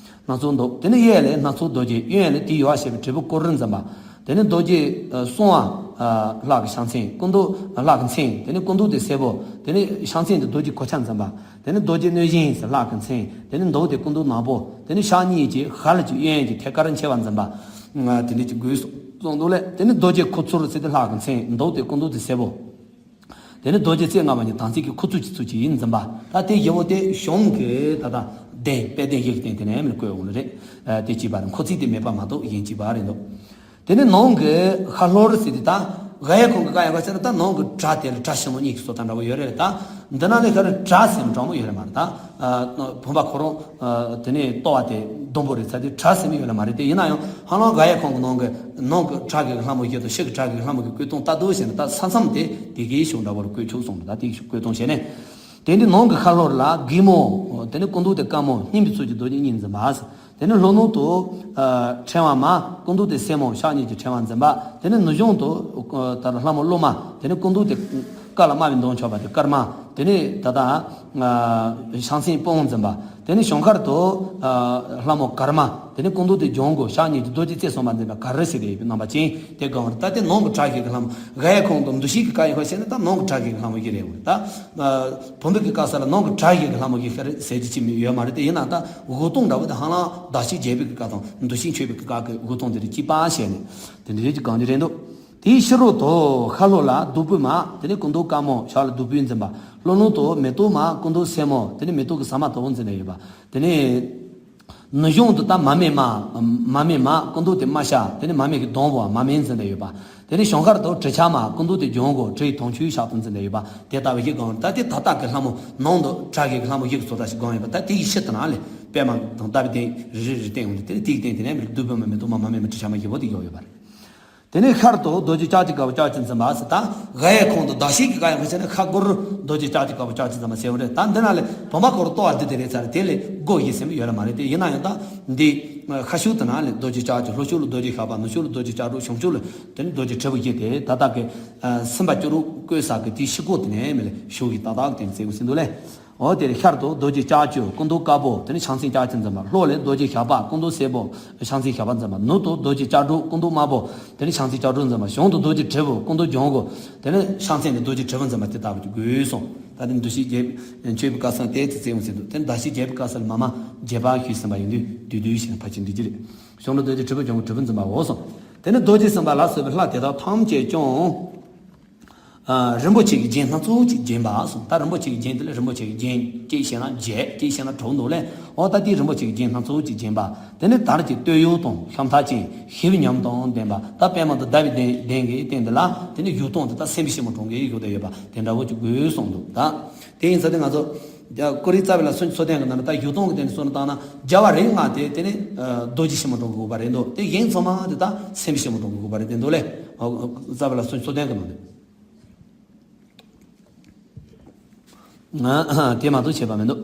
སྣ་ཚོགས་མདོག། དེ་ནས་གཡས་ལས་སྣ་ཚོགས་རྡོ་རྗེ། གཡོན་ལས་དེའི་ཡོལ་བ་ཞེས་པའི་དྲིལ་བུ་བསྐོར་རིམ་འཛིན་པ། དེ་ནས་རྡོ་རྗེ་ཨ་སྲུང་བ་ཨ་ལྷ་གི་ཕྱག་མཚན། སྐུ་མདོག་ལྷ་གི་མཚན། དེ་ནས་སྐུ་མདོག་དེ་སེར་པོ། དེ་ནས་ཕྱག་མཚན་དེ་རྡོ་རྗེ་གོ་ཆ་འཛིན་པ། དེ་ནས་རྡོ་རྗེ་གནོད་སྦྱིན་ཟེར་ལྷ་གི་མཚན། དེ་ནས་མདོག་དེ་སྐུ་མདོག་ནག་པོ། དེ་ནས་ཕྱག་གཉིས་ཀྱི་ཧལ་གྱི་གཡོན་གྱི་ཐད་ཀར་མཆེ་བ་འཛིན་པ། ང་དེ་འདྲ་གྱི་དགོས་སོ་གསུངས་འདུག་ལས། དེ་ནས་རྡོ་རྗེ་ཁུ་ཚུར་ཟེར་དེ་ལྷ་གི་མཚན། མདོག་དེ་སྐུ་མདོག་དེ་སེར་པོ། དེ་ནས་རྡོ་རྗེ་རྩེ་ལྔ་པ་ཉིད་དམ་ཚིག་གི་ཁུ་ཚུར་གྱི་ཚུལ་གྱིས་འཛིན་པ། ད་དེ་བཞི་པོ་དེ་གཞུང་གི་ད་ལྟ་གདན་དཔལ་ལྡན་བཞི་གི་སྟེང་དེ་ནས་མི་བཀོད་འོང་ལ་རེད། ཨ་དེ་གཅིག་པ་རེད། འཁོར་ཚིག་དེ་མེད་པ་མ་གཏོགས་གཞན་གཅིག་པ་རེད་འདུག། དེ་ནས་ནང་གི་ཤར་ལྷོ་རུ་ཟེར་དེ་ད་ག་ཡ་གོང་གི་ཀ་ཡ་ག་ཟེར་ན་ད་ནང་གི་བྲག་དེ་ལ་བྲག་ཆེན་མོ་གཉིས་ཀྱི་སོ་ཐམ་འདྲ་བོ་ཡོད་རེད། ད་འདི་ན་ལས་ཤར་བྲག་ཟེར་ནི་གྲོགས་མོ་ཡོད་རེད་མ་རེད། ད་ཨ་བུམ་པ་ཁོ་རང་ཨ་དེ་ནས་ལྟོ་བ་དེ་ཟླུམ་པོ་རེད་ཚ་དེ་བྲག་ཟེར་མི་ཡོད་ལ་མ་རེད། དེ་ཡིན་ན་ཡང་ཧ་ལམ་ག་ཡ་གོང་གི་ནང་གི་ནང་གི་བྲག་གི་ལྷ་མོ་བཞི་དང་ཕྱི་གི་བྲག་གི་ལྷ་མོ་གི་བཀོད་སྟངས་ལྟ་དུས་ཟེར་ན་ད་ས་མཚམས་དེ་དེ་གའི་གཞུང་འདྲ་བོར་བཀོད་ཆོག་གསུངས་འདུག། ད་དེ་བཀོད་སྟངས་བྱས་ནས། དེ་འདི་ནང་གི་ཤར་ལྷོ་ལ་གི་མོ། དེ་ནི་སྐུ་མདོག་དེ་དཀར་མོ་སྙིང་པོའི་ཚུལ་གྱིས་རྡོ་རྗེ་གཉིས་འཛིན་པ། དེ་ནི་ལྷོ་ནུབ་ཏུ་ཨ་ཕྲེང་བ་མ། སྐུ་མདོག་དེ་སེར་མོ་ཕྱག་གཉིས་ཀྱི་ཕྲེང་བ་འཛིན་པ། དེ་ནི་ནུབ་བྱང་དུ་ཨ་ད་ལྷ་མོ་ཀླུ་མ། དེ་ནི་སྐུ་མདོག་དེ་དཀར་ལ་དམར་བའི་མདོག་ཆགས་པ་དེ་དཀར་མ། དེ་ནི་ད་ལྟ་ཨ་ཕྱག་མཚན་དཔུང་འཛིན་པ། དེ་ནི་བྱང་ཤར་དུ་ཨ་ལྷ་མོ་གར་མ། དེ་ནི་སྐུ་མདོག་དེ་ལྗང་གུ་ཕྱག་གཉིས་ཀྱི་རྡོ་རྗེ་རྩེ་གསུམ་པ་འཛིན་པ་གར་རི་ཟེར་ཏེ་ཡོད་པའི་རྣམ་པ་ཅན་དེ་གང་རེད། ད་དེ་ནང་གི་བྲག་བཞི་གི་ལྷ་མོ་ག་ཡ་གོང་དུ་འདུ་ཤེས་ཀྱི་བཀའ་ཡི་ཁ་བཤད་ན་ད་ནང་གི་བྲག་བཞི་གི་ལྷ་མོ་བཞི་རེད་འོང་། ད་བུམ་པའི་གི་བཀའ་ས་ལ་ནང་གི་བྲག་བཞི་གི་ལྷ་མོ་བཞི་ཤར་ཟེར་གྱི་ཅི་མི་ཡོད་མ་རེད། དེ་ཡིན་ན་ད་འུ་སྟོང་འདྲ་བོ་དེ་ཧ་ལམ་བརྡ་ཤིང་རྒྱས་པའི་གི་བཀའ་དང་འདུ་ཤིང་ཆོད་པའི་གི་བཀའ་གི་འུ་སྟོང་དེ་རེད། གཅིག་པ་བཤད་ནས་དེ་འདྲའི་གི་གང་ཅི་རེད་འདུག། དེའི་ཕྱི་རོལ་དུ་ཤར་ལྷོ་ལ་བདུག་སྤོས་མ། དེ་ནི་སྐུ་མདོག་དཀར་མོ་ཕྱག་ལ་བདུག་སྤོས་འཛིན་པ། ལྷོ་ནུབ་ཏུ་མེ་ཏོག་མ། སྐུ་མདོག་སེར་མོ། དེ་ནི་མེ་ཏོག་གི་ཟ་མ་དོ་བོ་འཛིན་ནས་ཡོད་པ། དེ་ནི་ནུབ་བྱང་དུ་ད་མར་མེ་མ། མར་མེ་མ། སྐུ་མདོག་དེ་དམར་ཤ། དེ་ནི་མར་མེ་གི་སྡོང་པོ་མར་མེ་འཛིན་ནས་ཡོད་པ། དེ་ནི་བྱང་ཤར་དུ་དྲི་ཆབ་མ། སྐུ་མདོག་དེ་ལྗང་གུ་དྲི་ཡི་དུང་ཆོས་ཞགས་པ་འཛིན་ནས་ཡོད་པ། དེ་ལྟ་བུ་ཞིག་གང་ད་དེ་ད་ལྟ་གི་ལྷ་མོ་ནང་དུ་བྲག་གི་ལྷ་མོ་ཞིག་བཟོ་ལྟ་ཞིག་གང་ཡོད་པ། ད་དེ་ཡི་ཕྱི་དུ་ན་ལས་པད་མ་དང་ལྟ་བུའི་སྟེང་རི་རི་རི་སྟེང་འོང་དེ་དེ་ཡི་སྟེང་དེ་ནས་མི་བདུག་སྤོས་མ་མེ་ཏོག་མ་མར་མེ་མ་དྲི་ཆབ་མ་ཞེ་པོ་དེ་ཡོད་ཡོད་པ་རེད། དེ་ནས་ཤར་དུ་རྡོ་རྗེ་ལྕགས་ཀྱུ་དཀར་པོ་ལྕགས་ཀྱུས་འཛིན་པ་ཟེར། ད་ག་ཡའི་ཁོང་དུ་གདགས་གཤིས་ཀྱི་ག་ཡ་མི་བྱེད་ན་ཤར་སྒོར་རྡོ་རྗེ་ལྕགས་ཀྱུ་དཀར་པོ་ལྕགས་ཀྱུས་འཛིན་པ་ཟེར་བ་རེད། ད་འདི་ན་ལས་བུམ་པ་ཁོ་རང་ལྟོ་བ་འདི་དེ་རེད་ཚར་རེད། དེ་ལས་སྒོ་ཞེས་ཟེར་མི་ཡོད་ལ་མ་རེད། དེ་ཡིན་ན་ཡང་ད་འདི་ཤར་ཕྱོགས་དེ་ན་ལས་རྡོ་རྗེ་ལྕགས་ཀྱུ། ལྷོ་ཕྱོགས་ལ་རྡོ་རྗེ་ཞགས་པ། ནུབ་ཕྱོགས་ལ་རྡོ་རྗེ་ལྕགས་སྒྲོག། བྱང་ཕྱོགས་ལ་དེ་ནི་རྡོ་རྗེ་དྲིལ་བུ་བརྒྱད་དེ། ད་ལྟ་གི་སེམས་དཔའ་སྐྱུ་རུ་བཀོད་ས་གི་དེའི་ཤར་སྒོ་དེ་ནས་མི་ལས་ཤར་གི་ཏག་ཏག་དེ་ནས་བཙལ་དགོས་ཟིན་འདུག་ལས། འོ་དེར་ཤར་དུ་རྡོ་རྗེ་ལྕགས་ཀྱུ་སྐུ་མདོག་དཀར་པོ། དེ་ནི་ཕྱག་མཚན་ལྕགས་ཀྱུས་འཛིན་པ། ལྷོ་ལས་རྡོ་རྗེ་ཞགས་པ་སྐུ་མདོག་སེར་པོ། ཕྱག་མཚན་ཞགས་པ་འཛིན་པ། ནུབ་ཏུ་རྡོ་རྗེ་ལྕགས་སྒྲོག་སྐུ་མདོག་དམར་པོ། དེ་ནི་ཕྱག་མཚན་ལྕགས་སྒྲོག་འཛིན་པ། བྱང་དུ་རྡོ་རྗེ་དྲིལ་བུ་སྐུ་མདོག་ལྗང་གུ། དེ་ནི་ཕྱག་མཚན་ནི་རྡོ་རྗེ་དྲིལ་བུ་འཛིན་པ། དེ་ལྟ་བུ་ཅིག་དགོས་གསུངས། ད་དེ་འདུ་ཤེས་རྒྱས་མཆོད་པའི་སྐབས་སུ་དེ་ཚེ་བཙལ་འོང་ཟེར་འདུག་དེ་ནི་གདགས་གཤིས་རྒྱས་པའི་སྐབས་སུ་ལ་མ་མ་རྒྱས་པ་ཞུས་ཟིན་པ་ཡིན་དུས་བསྡུས་བསྡུས་ཤིག་ཕར་ཕྱིན་འགྲིག་གི་རེད། བྱང་དུ་རྡོ་རྗེ་དྲིལ་བུ་ལྗང་གུ་དྲིལ་བུ་འཛིན་པའོ་གསུངས། དེ་ནི་རྡོ་རྗེ་སེམས་དཔའ་ལ་སོགས་པའི་ལྷ་དེ་དག་ཐམས་ཅད་ཀྱང་། ཨ། རིན་པོ་ཆེ་གི་རྒྱན་སྣ་ཚོགས་ཀྱིས་བརྒྱན་པ་གསུངས། ད་རིན་པོ་ཆེ་གི་རྒྱན་དེ་ལ་རིན་པོ་ཆེ་གི་རྒྱན་གཅིག་བྱས་ན་བརྒྱད། གཅིག་བྱས་ན་དྲུག་འདུག་ལས། འོ་ད་དེའི་རིན་པོ་ཆེ་གི་རྒྱན་སྣ་ཚོགས་ཀྱིས་བརྒྱན་པ། དེ་ནི་དར་གྱི་སྟོད་གཡོགས་དང་ཤམ་ཐབས་ཅན། ཞབས་ཉམས་དང་ལྡན་པ། ད་པད་མ་དང་ཟླ་བའི་གདན་གདན་གྱི་སྟེང་དེ་ལ་དེ་ནི་བཞུགས་སྟངས་དེ་ད་སེམས་དཔའི་ཕྱི་མོ་གྲོང་ཁྱེར་བཞུགས་བསྡད་ཡོད་པ་དེ་འདྲ་བོ་ཅིག་དགོས་གསུངས་འདུག་ད་དེ་ཡིན་ཙང་དེ་ང་ཚོ་ཀུ་རེ་རྩ་བའི་ལ་སུམ་ཅུ་སོ་བདུན་གྱི་ནང་ན་ད་བཞུགས་སྟངས་ཀྱི་སྟེང་ནས་བསམ་བློ་བཏང་ན། རྒྱལ་བ་རིགས་ལྔ་དེ་དེ་ནི་རྡོ་རྗེ་ཕྱི་མོ་གྲོང་ཁྱེར་དགོས་པ་རེད་འདུག་དེ་གཞན་ཚང་མ་དེ་ད་སེམས་དཔའི་ཕྱི་མོ་གྲོང་ཁྱེར་དགོས་པ་རེད་དེ་འདུག་ལས། རྩ་བའི་ལ་སུམ་ཅུ་སོ་བདུན་གྱི་ནང་ནས། ཨ། དེ་མ་གཏོགས་བྱས་པ་མི་འདུག་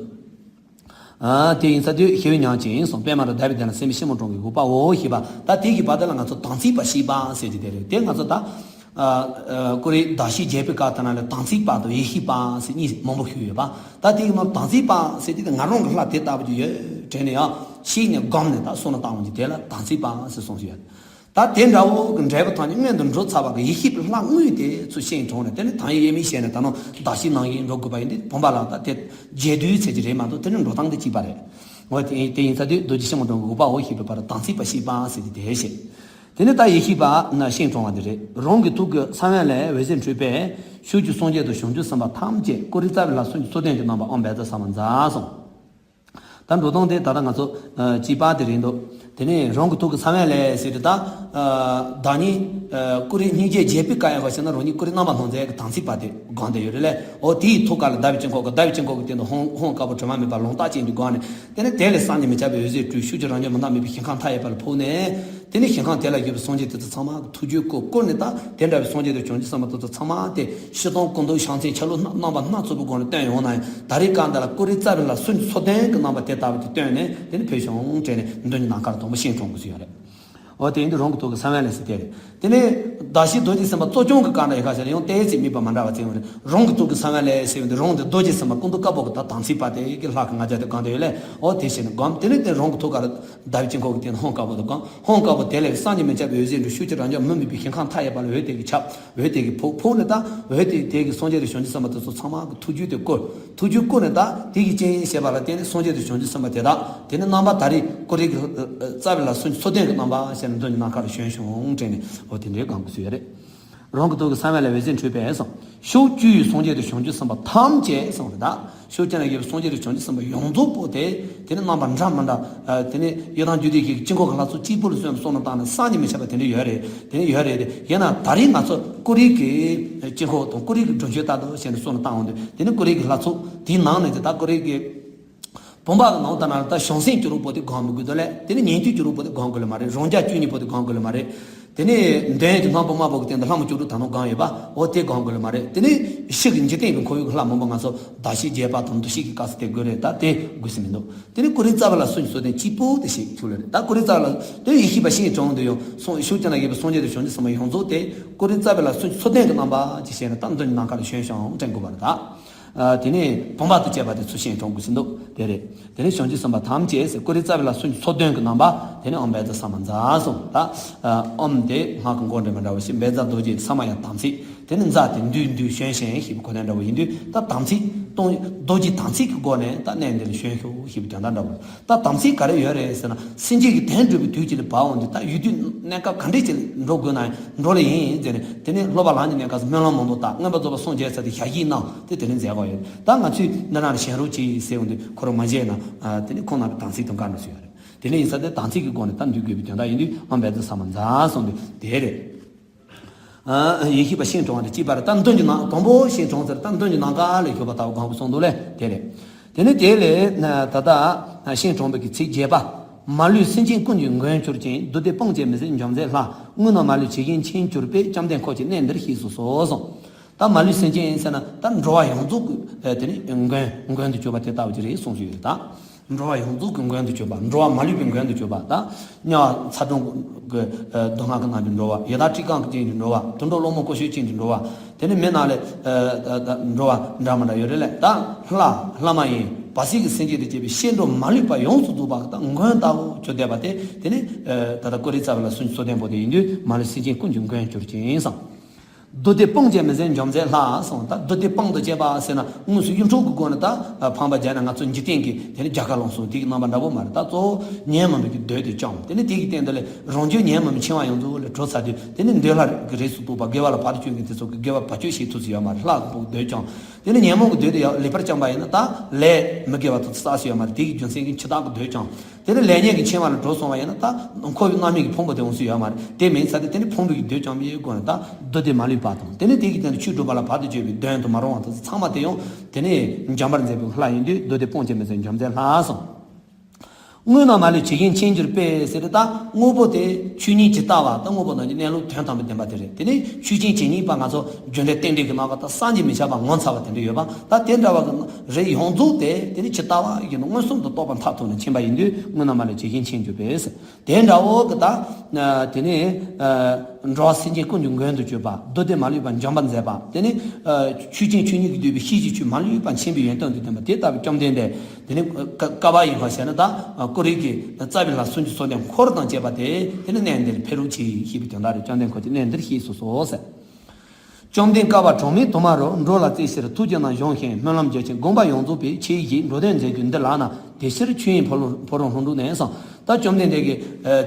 ཨ། དེ་ཡིན་ས་དུས་ཞབས་ཉམས་ཅན་གསུངས། པད་མ་དང་ཟླ་བའི་གདན་ལ་སེམས་དཔའི་ཕྱི་མོ་གྲོང་ཁྱེར་དགོས་པའོ་ཞེས་པ། ད་དེ་གི་བར་དེ་ལ་ང་ཚོ་དམ་ཚིག་པ་ཞེས་པ་ཟེར་གྱི་དེ་རེད། དེ་ང་ཚོ་ད་ཨ། ཨ། ཀུ་རེ་གདགས་གཤིས་རྒྱས་པའི་སྐབས་དེ་ན་ལ་དམ་ཚིག་པ་དང་ཡེ་ཤེས་པ་ཟེར་གཉིས་མང་པོ་ཞུས་ཡོད་པ། ད་དེ་གི་ནང་དམ་ཚིག་པ་ཟེར་དེ་ང་རང་གི་ལྷ་དེ་ལྟ་བུ་ཅིག་ཡོད་དྲན་ནས་ཡང་ཤེས་ནས་བསྒོམས་ནས་ད་བསམ་བློ་བཏང་བ་ཅིག་དེ་ལ་དམ་ཚིག་པ་ཟེར་གསུངས་ཡོད། ད་དེ་འདྲ་བོ་གི་འབྲས་བུ་ཐམས་ཅད་སྔོན་དུ་འགྲོ་ཚར་བ་གི་ཡེ་ཤེས་པའི་ལྷ་དངོས་དེ་ཚུར་སེམས་དྲངས་ནས། དེ་ནི་དང་ཡེ་དམིགས་བྱས་ནས་ད་ནང་གདགས་གཤིས་ནང་བཞིན་འགྲོ་དགོས་པ་ཡིན་ཏེ། བུམ་པ་ལ་ད་དེ་རྒྱས་བསྡུས་ཚད་ཀྱི་རེད་མ་གཏོགས་དེ་ནི་འགྲོ་སྟངས་དེ་གཅིག་པ་རེད། འོ་དེ་དེ་ཡིན་ས་དུས་རྡོ་རྗེ་ཕྱི་མོ་གྲོང་ཁྱེར་དགོས་པའོ་ཞེས་པའི་བར་དམ་ཚིག་པ་ཞེས་པ་ཟེར་ཏེ་དེ་བཤད། དེ་ནི་ད་ཡེ་ཤེས་པ་ན་སེམས་དྲངས་པ་དེ་རེད། རང་གི་ཐུགས་ཀྱི་གསང་བའི་ལྷའི་འོད་ཟེར་འཕྲོས་པས་ཕྱོགས་བཅུའི་སངས་རྒྱས་དང་བྱང་ཆུབ་སེམས་དཔའ་ཐམས་ཅད་ཀུ་རེ་རྩ་བའི་ལ་སུམ་ཅུ་སོ་བདུན་གྱི་རྣམ་པ་ཨོཾ་བཛྲ་ས་མ་ཛཿ་གསུངས། ད་འགྲོ་སྟངས་དེ་ད་ལྟ་ང་ཚོ་ཨ་གཅིག་པ་དེ་རེད་འདུག་དེ་ནས་རང་གི་ཐུགས་ཀྱི་གསང་བའི་ལྷ་ཟེར་དུས་ད་ཨ་བདག་ཉིད་ཨ་ཀུ་རེ་སྙིང་རྗེ་རྒྱས་པའི་སྐབས་ཡང་ག་ཞེ་ན་རང་ཉིད་ཀུ་རེ་རྣམ་པར་སྣང་མཛད་ཀྱི་དམ་ཚིག་པ་དེ་སྒོམ་བསྡད་ཡོད་རེད་ལས། འོ་དེའི་ཐུགས་ཀ་ལ་ཟླ་བའི་དཀྱིལ་འཁོར་གྱི། ཟླ་བའི་དཀྱིལ་འཁོར་གྱི་སྟེང་དུ་ཧཱུྃ་ཧཱུྃ་དཀར་པོ་དྲི་མ་མེད་པ་ལོང་བཏགས་ཅན་གྱི་སྒོ་ནས། དེ་ནས་དེ་ལས་བསམ་གྱིས་མི་ཁྱབ་པའི་འོད་ཟེར་སྤྲོས། ཕྱོགས་བཅུའི་རང་བྱུང་མི་རྟག་མོས་པའི་ཞིང་ཁམས་མཐའ་ཡས་པ་ལ་ཕོག་ནས། དེ་ནས་ཞིང་ཁམས་དེ་ལ་བཞུགས་པའི་སངས་རྒྱས་དེ་ཚོ་ཚང་མ་གི་ཐུགས་རྒྱུད་བསྐུལ། བསྐུལ་ནས་ད་དེ་འདྲ་བའི་སངས་རྒྱས་དང་བྱང་ཆུབ་སེམས་དཔའ་དེ་ཚོ་ཚང་མ་དེ་སྤྱིར་བཏང་སྐུ་མདོག་ཕྱག་མཚན་ཆ་ལུགས་སྣ་རྣམ་པ་སྣ་ཚོགས་པའི་སྒོ་ནས་སྟོན་ཡོང་ན་ཡང་། ད་རེས་སྐབས་འདི་ལ་ཀུ་རེ་རྩ་བའི་ལ་སུམ་ཅུ་སོ་བདུན་གྱི་རྣམ་པ་དེ་ལྟ་བུ་དེ་སྟོན་ནས་དེ་ནས་ཕུལ་བྱུང་དྲན་ནས་མདུན་གྱི་ནམ་མཁའ་ལ་དང་པོ་སྤྱན་དྲངས་དགོས་ཀྱི་ཡོད་རེད། འོ་དེ་ཡིན་དུས་རང་གི་ཐུགས་ཀྱི་གསང་བའི་ལྷ་ཟེར་དེ་རེད། དེ་ནས་གདགས་གཤིས་རྡོ་རྗེ་སེམས་དཔའ་གཙོ་སྐྱོང་གི་སྐབས་ན་ཡ་ག་ཟེར་ཡང་དེའི་ཚེ་དམིགས་པ་མ་འདྲ་བ་བཙལ་བ་རེད། རང་གི་ཐུགས་ཀྱི་གསང་བའི་ལྷ་ཟེར་བ་དེ་རང་དེ་རྡོ་རྗེ་སེམས་དཔའ་སྐུ་མདོག་དཀར་པོ་གི་ད་དམ་ཚིག་པ་དེ་གི་ལྷ་གི་ང་རྒྱལ་དེ་གང་དུ་ཡོད་ལས། འོ་དེ་བྱས་ནས་སྒོམ། དེ་ནས་དེ་རང་གི་ཐུགས་ཀ་ལ་ཟླ་བའི་དཀྱིལ་འཁོར་གྱི་སྟེང་ན་ཧཱུྃ་དཀར་པོ་དེ་སྒོམ། ཧཱུྃ་དཀར་པོ་དེ་ལས་བསམ་གྱིས་མི་ཁྱབ་པའི་འོད་ཟེར་འཕྲོས། ཕྱོགས་བཅུའི་རང་བྱུང་མུ་མེད་པའི་ཞིང་ཁམས་མཐའ་ཡས་པ་ལ་འོད་དེ་གིས་ཁྱབ། འོད་དེ་གིས་ཕོག་ཕོག་ནས་ད་འོད་དེ་དེ་གིས་སངས་རྒྱས་དང་བྱང་ཆུབ་སེམས་དཔའ་དེ་ཚོ་ཚང་མ་གི་ཐུགས་རྒྱུད་དེ་བསྐུལ། ཐུགས་རྒྱུད་བསྐུལ་ནས་ད་དེ་གིས་རྐྱེན་བྱས་པ་ལ་བརྟེན་ནས་སངས་རྒྱས་དང་བྱང་ཆུབ་སེམས་དཔའ་དེ་དག་དེ་ནས་རྣམ་པ་ད་རེས་ཀུ་རེ་གི་རྩ་བའི་ལ་སུམ་ཅུ་སོ་བདུན་གྱི་རྣམ་པ་བྱས་ནས་མདུན་གྱི་ནམ་མཁའ་ལ་བྱོན་བྱུང་དྲན་ནས། འོ་དེ་འདྲའི་སྒོམ་དགོས་ཀྱི་ཡོད་རེད། རང་གི་ཐུགས་ཀྱི་གསང་བའི་ལྷའི་འོད་ཟེར་འཕྲོས་པས་གསུངས། ཕྱོགས་བཅུའི་སངས་རྒྱས་དང་བྱང་ཆུབ་སེམས་དཔའ་ཐམས་ཅད་གསུངས་རེད་ད། ཕྱོགས་བཅུ་ན་ཡོད་པའི་སངས་རྒྱས་དང་བྱང་ཆུབ་སེམས་དཔའ་ཡོངས་རྫོགས་པོ་དེ། དེ་ནི་རྣམ་པ་འདྲ་མི་འདྲ། ཨ། དེ་ནི་ཡེ་དང་རྒྱུད་སྡེ་བཞིའི་དཀྱིལ་འཁོར་གྱི་ལྷ་ཚོགས་གཅིག་པུ་ལ་སོན་བསམ་བློ་བཏང་ན་བསམ་གྱིས་མི་ཁྱབ་པ་དེ་འདྲ་ཡོད་རེད། དེ་ནི་ཡོད་རེད་དེ། ཡིན་ན་ད་རེས་ང་ཚོ་ཀུ་རེ་གི་དཀྱིལ་འཁོར་དང་ཀུ་རེ་གི་སྒྲུབ་མཆོད་ལྟར་དུ་བྱས་ནས་བསམ་བློ་བཏང་འོང་དུས། དེ་ནི་ཀུ་རེ་གི་ལྷ་ཚོགས་དེའི་ནང་ནས་ཀྱི་ད་ཀུ་རེ་གི་བུམ་པ་གི་ནང་དུ་ན་ད་བྱང་སེམས་སྐྱུ་རུ་པོ་དེ་སྒོམ་མི་དགོས་དོ་ལས། དེ་ནི་ཉན་ཐོས་སྐྱུ་རུ་པོ་དེ་སྒོམ་དགོས་ལེ་མ་རེད། རང་རྒྱལ་བཅུ་གཉིས་པོ་དེ་སྒོམ་དགོས་ལེ་མ་རེད། དེ་ནས་འདོན་གྱི་སྣམ་བུ་དམར་པོ་གི་སྟེང་དུ་ལྷ་མོ་སྐྱུ་རུ་ད་ནང་སྒོམ་ཡོད་པ། འོ་དེ་སྒོམ་དགོས་ལེ་མ་རེད། དེ་ནས་ཕྱི་གི་འཇིག་རྟེན་གྱི་འཁོར་ཡུག་གི་ལྷ་མང་པོ་ང་ཚོ་གདགས་གཤིས་རྒྱས་པ་དང་འདུ་ཤེས་ཀྱི་སྐབས་སུ་དེ་དགོས་རེད། ད་དེ་དགོས་ས་མི་འདུག་དེ་ནས་ཀུ་རེ་རྩ་བའི་ལ་སུམ་ཅུ་སོ་བདུན་གཅིག་པོ་དེ་ཞིག་ཆུག་ལེ་རེད། ད་ཀུ་རེ་རྩ་བའི་ལ་དེ་ཡེ་ཤེས་པ་སྤྱན་དྲངས་དུས་ཡང་སོང་། ཕྱོགས་བཅུ་ན་ཡོད་པའི་སངས་རྒྱས་དང་བྱང་ཆུབ་སེམས་དཔའ་ཡོངས་རྫོགས་དེ་ཀུ་རེ་རྩ་བའི་ལ་སུམ་ཅུ་སོ་བདུན་གྱི་རྣམ་པ་ཅིག་བྱས་ནས་ད་མདུན་གྱི་ནམ་མཁའ་ལ་བྱོན་བྱུང་དྲན་དགོས་པ་རེད་ད། ཨ། དེ་ནས་བུམ་པ་དང་བཅས་པ་དེ་ཚུར་སྤྱན་དྲངས་དགོས་ཟིན་འདུག་དེ་རེད། དེ་ནས་བྱང་ཆུབ་སེམས་དཔའ་ཐམས་ཅད་ཟེར། ཀུ་རེ་རྩ་བའི་ལ་སུམ་ཅུ་སོ་བདུན་གྱི་རྣམ་པ། དེ་ནས་ཨོཾ་བཛྲ་ས་མ་ཛཿ་གསུངས། ད་ཨ་ཨོཾ་དེ་སྔགས་ཀྱི་མགོ་འདྲ་མི་འདྲ་བ་ཞིག་བཛྲ་རྡོ་རྗེ། ས་མ་ཡ་དམ་ཚིག་དེ་ནས་ཛཿ་དེ་འདུས་འདུས་བྱོན་བྱོན་ཞེས་པའི་གོ་དོན་འདྲ་བོ་ཡིན་དུས། ད་དམ་ཚིག་གཏོང་། རྡོ་རྗེ་དམ་ཚིག་གི་སྒོ་ནས་ད་གནས་འདི་ལ་བྱོན་ཤོག་ཞེས་པའི་དོན་དག་འདྲ་བོ། ད་དམ་ཚིག་ག་རེ་ཡོད་རེད་ཟེར་ན། སེམས་ཅན་གྱི་དོན་སྒྲུབ་པའི་དུས་གཅིག་ལ་བབ་འོང་དུས། ད་ཡུལ་དུས་གནས་སྐབས་ག་འདྲས་ཅིག་འགྲོ་དགོས་ན་ཡང་འགྲོ་ལེ་ཡིན་ཟེར་ནས། དེ་ནས་སློབ་པ་ལམ་གྱི་གནས་སྐབས་སུ་སྨོན་ལམ་མང་པོ་བཏབ། མངོན་པར་རྫོགས་པར་སངས་རྒྱས་ཚར་དུས་ཞལ་བཞེས་གནང་། དེ་དེ་ནས་མཛད་དགོས་ཡོད། ད་ང་ཚོས་འདི་ན་ལ་བྱིན་རོགས་གྱིས་ཟེར་འོང་དུས་ཁོ་རང་མ་བྱས་ན། ཨ། དེ་ནས་ཁོང་རྣམ་པའི་དམ་ཚིག་དང་འགལ་འགྲོ་སྲིད་ཡོད་རེད། དེ་ནས་ཡིན་ཙང་དེ་དམ་ཚིག་གི་སྒོ་ནས་ད་འདུལ་དགོས་པའི་དོན་དག་ཡིན་དུས། ཨོཾ་བཛྲ་ས་མ་ཛཿ་གསུངས་དུས་དེ་རེད། ཨ། ཡེ་ཤེས་པ་སྤྱན་དྲངས་པ་དང་བཅས་པ་རེད། ད་མདུན་གྱི་ནམ། དང་པོ་སྤྱན་དྲངས་ཚར། ད་མདུན་གྱི་ནམ་མཁའ་ལ་བཞུགས་པ་ལྟ་བུ་སྒོམ་དགོས་གསུངས་འདུག་ལེ། དེ་རེད། དེ་ནས་དེ་ལས་ད་ལྟ་སྤྱན་དྲངས་པའི་གི་ཚིགས་བརྒྱད་པ། མ་ལུས་སེམས་ཅན་ཀུན་གྱི་མགོན་གྱུར་ཅིང་། བདུད་སྡེ་སྤངས་བྱས་མི་ཟད་འཇོམས་མཛད་ལྷ། དངོས་རྣམས་མ་ལུས་ཇི་བཞིན་མཁྱེན་གྱུར་པས། བཅོམ་ལྡན་འཁོར་བཅས་གནས་འདིར་གཤེགས་སུ་གསོལ་གསུངས། ད་མ་ལུས་སེམས་ཅན་ཟེར་ན་ད་འགྲོ་བ་ཡོངས་རྫོགས་ཀྱི་དེ་ནི་མགོན་མགོན་དུ་གྱུར་པ་དེ་ལྟ་བུ་ཅིག་རེད་གསུངས་ཞུས་ཡོད་ད། འགྲོ་བ་ཡོངས་རྫོགས་ཀྱི་མགོན་དུ་གྱུར་པ། འགྲོ་བ་མ་ལུས་པའི་མགོན་དུ་གྱུར་པ། ད་དམྱལ་བ་ཚ་གྲང་གི་སྡུག་བསྔལ་གྱིས་མནར་བའི་འགྲོ་བ། ཡི་དྭགས་བཀྲེས་སྐོམ་ཅན་གྱི་འགྲོ་བ། དུད་འགྲོ་གློག་མོ་ཀུ་ཤུ་ཅན་གྱི་འགྲོ་བ། དེ་ནི་མི་ནག་ལས་འགྲོ་བ་འདྲ་མི་འདྲ་ཡོད་རེད་ལས། ད་ལྷ་ལྷ་མ་ཡིན་བར་སྲིད་ཀྱི་སེམས་ཅན་དང་བཅས་པའི་གཤེད་འགྲོ་མ་ལུས་པ་ཡོངས་སུ་རྫོགས་པ་ད་མགོན་ལྟ་བུ་གྱུར་བསྡད་པ་དེ་དེ་ནི་ད་ལྟ་ཀུ་རེ་རྩ་བའི་ལ་སུན་འབྱིན་སོ་ལྡན་པོ་དེ་ཡིན་དུས་མ་ལུས་སེམས་ཅན་ཀུན་གྱི་མགོན་གྱུར་ཅིང་གསུངས། བདུད་སྡེ་སྤངས་བྱས་མི་ཟད་འཇོམས་མཛད་ལྷ་གསུངས། ད་བདུད་སྡེ་སྤངས་ཏེ་བྱས་པ་ཟེར་ན་དངོས་སུ་ཡིད་འཕྲོག་གི་སྒོ་ནས་ད་ཕམ་པ་བརྒྱབ་ན་ང་ཚོ་འཇིག་རྟེན་གྱི་དེ་ནི་རྒྱལ་ཁ་ལོངས་སོང་དེ་གི་རྣམ་པ་འདྲ་པོ་མ་རེད། ད་གཙོ་བོ་ཉོན་མོངས་པའི་གི་བདུད་དེ་བཅོམ། དེ་ནི་དེ་གི་སྟེང་དུ་ལས་རང་རྒྱུད་ཉོན་མོངས་པའི་འཆིང་བ་ཡོངས་རྫོགས་ལས་གྲོལ་ཚར་དུས་དེ་ནི་འདོད་ལྷ་གི་རིགས་སུ་གཏོགས་པ་དགེ་བ་ལ་བར་དུ་གཅོད་མཁན་དེ་ཚོ་གི་དགེ་བ་བར་གཅོད་བྱེད་ཐུབ་ས་ཡོད་མ་རེད། ལྷ་གི་བུ་བདུད་བཅོམ། དེ་ནི་ཉོན་མོངས་ཀྱི་བདུད་དེ་ཡང་ལེགས་པར་བཅོམ་པ་ཡིན་ན་ད་ལས་མི་དགེ་བ་དེ་ཚོ་བསགས་སུ་ཡོད་མ་རེད། དེ་གི་རྒྱུ་མཚན་གྱིས་འཆི་བདག་གི་བདུད་བཅོམ། དེ་ནི་ལེགས་ཉེས་ཀྱི་འཆིང་བ་ལ་གྲོལ་སོང་བ་ཡིན་ན་ད་འཁོར་བའི་རྣམ་སྨིན་གྱི་ཕུང་པོ་དེ་འོང་སུ་ཡོད་མ་རེད། དེ་མིན་ཚར་དེ་དེ་ནི་ཕུང་པོའི་གི་བདུད་བཅོམ་པའི་སྒོ་ནས་ད་བདུད་སྡེ་མ་ལུས་པ་དང་དེ་ནི་དེ་གི་སྟེང་དུ་ཆོས་སྒྲུབ་པ་ལ་བར་དུ་གཅོད་པའི་གདོན་དང་མ་རུང་བ་དེ་ཚོ་ཚང་མ་དེ་ཡང་དེ་ནི་འཇོམས་པར་མཛད་པའི་ལྷ་ཡིན་དུས་བདུད་སྡེ་སྤངས་བྱས་མི་ཟད་འཇོམས་མཛད་ལྷ་གསུངས། དངོས་རྣམས་མ་ལུས་ཇི་བཞིན་མཁྱེན་གྱུར་པས་ཟེར་ཏེ་ད་དངོས་པོ་དེ་ཆོས་ཉིད་ཇི་ལྟ་བ་ད་དངོས་པོ་རྣམས་ཀྱི་གནས་ལུགས་དོན་དམ་པའི་བདེན་པ་དེ་རེད། དེ་ནི་ཆོས་ཅན་ཇི་སྙེད་པ་ང་ཚོ་རྒྱུ་འབྲས་རྟེན་འབྲེལ་གྱི་རྣམ་པ་དང་བསམ་གྱིས་མི་ཁྱབ་པ་ངོ་མཚར་བ་དེ་འདྲ་ཡོད་པ་ད་དེ་འདྲ་བ་གི་རིགས་ཡོངས་རྫོགས་དེ་དེ་ནི་ཇི་ལྟ་བ་ཡིན་ནོ་མངོན་སུམ་དུ་རྟོགས་པ་མཐར་ཐུག་ནས་མཁྱེན་པ་ཡིན་དུས་དངོས་རྣམས་མ་ལུས་ཇི་བཞིན་མཁྱེན་གྱུར་པས། དེ་འདྲ་བོ་གི་ད་དེ་ནི་འགྲོ་བ་སེམས་ཅན་ཀུན་གྱི་མགོན་དུ་གྱུར་པ་བདུད་སྡེ་མ་ལུས་པ་འཇོམས་པར་མཛད་པ་དེ་ནི་ཆོས་ཅན་ཆོས་ཉིད་ཀྱིས་བསྡུས་པའི་ཤེས་བྱའི་ཆོས་མ་ལུས་པ་མཁྱེན་པའི་ཡོན་ཏན་དུ་ལྡན་པ་དེ་ལྟ་བུའི་བཅོམ་ལྡན་འདས། དེ་ནི་ཀ་ཀ་བ་ཡིན་པ་བྱས་ན་ད་ཀུ་རེ་གི་རྩ་བའི་ལྷ་སུམ་ཅུ་སོ་བདུན་འཁོར་དང་བཅས་པ་དེ་དེ་ནི་གནས་འདིར་ཕེབས་རོགས་གྱིས་ཞེས་པའི་དོན་དག་རེད། བཅོམ་ལྡན་འཁོར་གྱིས་གནས་འདིར་གཤེགས་སུ་གསོལ་ཟེར། བཅོམ་ལྡན་བསྐལ་པ་གྲངས་མེད་དུ་མ་རུ་འགྲོ་ལ་བརྩེ་ཕྱིར་ཐུགས་རྒྱུད་ན་བཞེངས་ཤིང་སྨོན་ལམ་རྒྱ་ཆེན་དགོངས་པ་ཡོངས་རྫོགས་པའི་ཆེས་ཡིད་འགྲོ་དོན་མཛད་རྒྱུ་འདི་ལགས་ན་དེ་ཕྱིར་ཆོས་དབྱིངས་ཕོ་ལོ་ཕོ་རོག་ལྷུན་གྲུབ་ནས་གསུངས། ད་བཅོམ་ལྡན་འདས་ཀྱིས་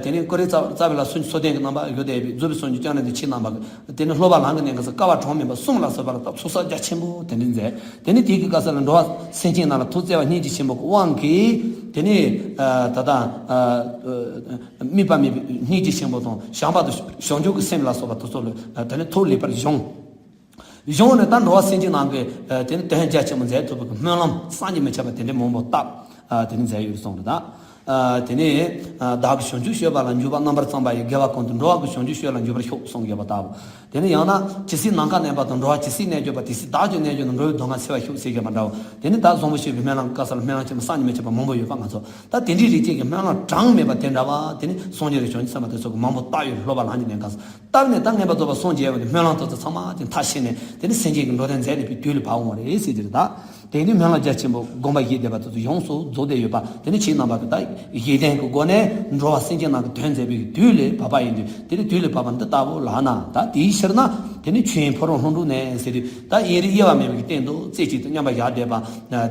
དེ་ནི་ཀུ་རེ་རྩ་རྩ་བའི་ལྷ་སུམ་ཅུ་སོ་བདུན་གྱི་རྣམ་པ་བཞུགས་བསྡད་པའི་རྫོགས་པའི་སངས་རྒྱས་བཅོམ་ལྡན་འདས་ཆེས་རྣམ་པ་དེ་ནི་སློབ་པ་ལམ་གྱི་གནས་སྐབས་སུ་བསྐལ་པ་གྲངས་མེད་པ་གསུམ་ལ་སོགས་པ་ལ་ད་ཚོགས་བསགས་རྒྱ་ཆེན་པོ་དེ་འདྲ་མཛད། དེ་ནི་དེ་གི་སྐབས་སུ་ལ་འགྲོ་བ་སེམས་ཅན་རྣམས་ལ་ཐུགས་བརྩེ་བ་སྙིང་རྗེ་ཆེན་པོ་གི་དབང་གིས་དེ་ནི་ད་ལྟ་དམིགས་པ་མེད་པའི་སྙིང་རྗེ་ཆེན་པོ་དང་བྱམས་པ་དང་བྱང་ཆུབ་ཀྱི་སེམས་ལ་སོགས་པ་དེ་ཚོ་ལ་དེ་ནི་ཐུགས་ལེགས་པར་བཞེངས། གཞུང་ནས་ད་འགྲོ་བ་སེམས་ཅན་རྣམས་ཀྱི་དེ་ནི་དོན་རྒྱ་ཆེན་པོ་མཛད་ཐུབ་པའི་སྨོན་ལམ་བསམ་གྱིས་མི་ཁྱབ་པ་དེ་འདྲའི་མང་པོ་བཏབ། དེ་ནི་མཛད་ཡོད་གསུངས་རེད་ད། དེ་ནི་བདག་གིས་བྱང་ཆུབ་སྤྱོད་པ་ལ་འཇུག་པ་རྣམ་པར་བརྩམས་པ་ཡི། དགེ་བ་གང་དེ་འགྲོ་བ་ཀུན་བྱང་ཆུབ་སྤྱོད་ལ་འཇུག་པར་ཤོག་གསུངས་ཡོད་པ་ལྟ་བུ། དེ་ནི་ཡང་ན་ཇི་སྲིད་ནམ་མཁའ་གནས་པ་དང་འགྲོ་བ་ཇི་སྲིད་གནས་གྱུར་པ་དེ་སྲིད་བདག་ཀྱང་གནས་གྱུར་ནས་འགྲོ་བའི་སྡུག་བསྔལ་སེལ་བར་ཤོག་ཟེར་གྱི་མ་འདྲ་བ། དེ་ནི་ད་བཟང་པོ་སྤྱོད་པའི་སྨོན་ལམ་བཀའ་སར་སྨོན་ལམ་ཆེན་པོ་བསམ་གྱིས་མི་ཁྱབ་པ་མང་པོ་ཡོད་པ་ང་ཚོ་ད་དེ་འདྲའི་རིགས་ཅན་གྱི་སྨོན་ལམ་གྲངས་མེད་པ་དེ་འདྲ་བ་དེ་ནི་སངས་རྒྱས་དང་བྱང་ཆུབ་སེམས་དཔའ་དེ་ཚོ་གི་མང་པོ་བཏབ་ཡོད། སློབ་པ་ལམ་གྱི་གནས་སྐབས་སུ། བཏབ་ནས་ད་མངོན་པར་རྫོགས་པར་སངས་རྒྱས་པ་དེ་སྨོན་ལམ་དེ་ཚོ་ཚང་མ་དེ་མཐར་ཕྱིན་ནས་དེ་ནི་སེམས་ཅན་གྱི་འགྲོ་དོན་མཛད་ནས་པའི་དུས་ལ་བབ་འོང་བ་རེད་ཟེར་གྱི་རེད་ད། དེ་ནི་སྨོན་ལམ་རྒྱ་ཆེན་པོ་དགོངས་པ་བཞེས་བསྡད་པ་དེ་ཚོ་ཡོངས་སུ་རྫོགས་བསྡད་ཡོད་པ་དེ་ནི་ཆོས་རྣམ་པ་གི་ད་བཞེད་དོན་གྱི་སྒོ་ནས་འགྲོ་བ་སེམས་ཅན་རྣམས་ཀྱི་དོན་མཛད་པའི་དུས་ལ་བབ་པ་ཡིན་དུས་དེ་ནི་དུས་ལ་བབ་པ་འདི་ལྟ་བུ་ལགས་ན་ད་དེའི་ཕྱིར་ན་དེ་ནི་ཆོས་དབྱིངས་ཕོ་རོག་ལྷུན་གྲུབ་ནས་ཟེར་དུས་ད་དབྱིངས་རིག་དབྱེ་བ་མེད་པའི་སྟེང་དུ་རྩེ་གཅིག་ཏུ་མཉམ་པར་བཞག་བསྡད་པ་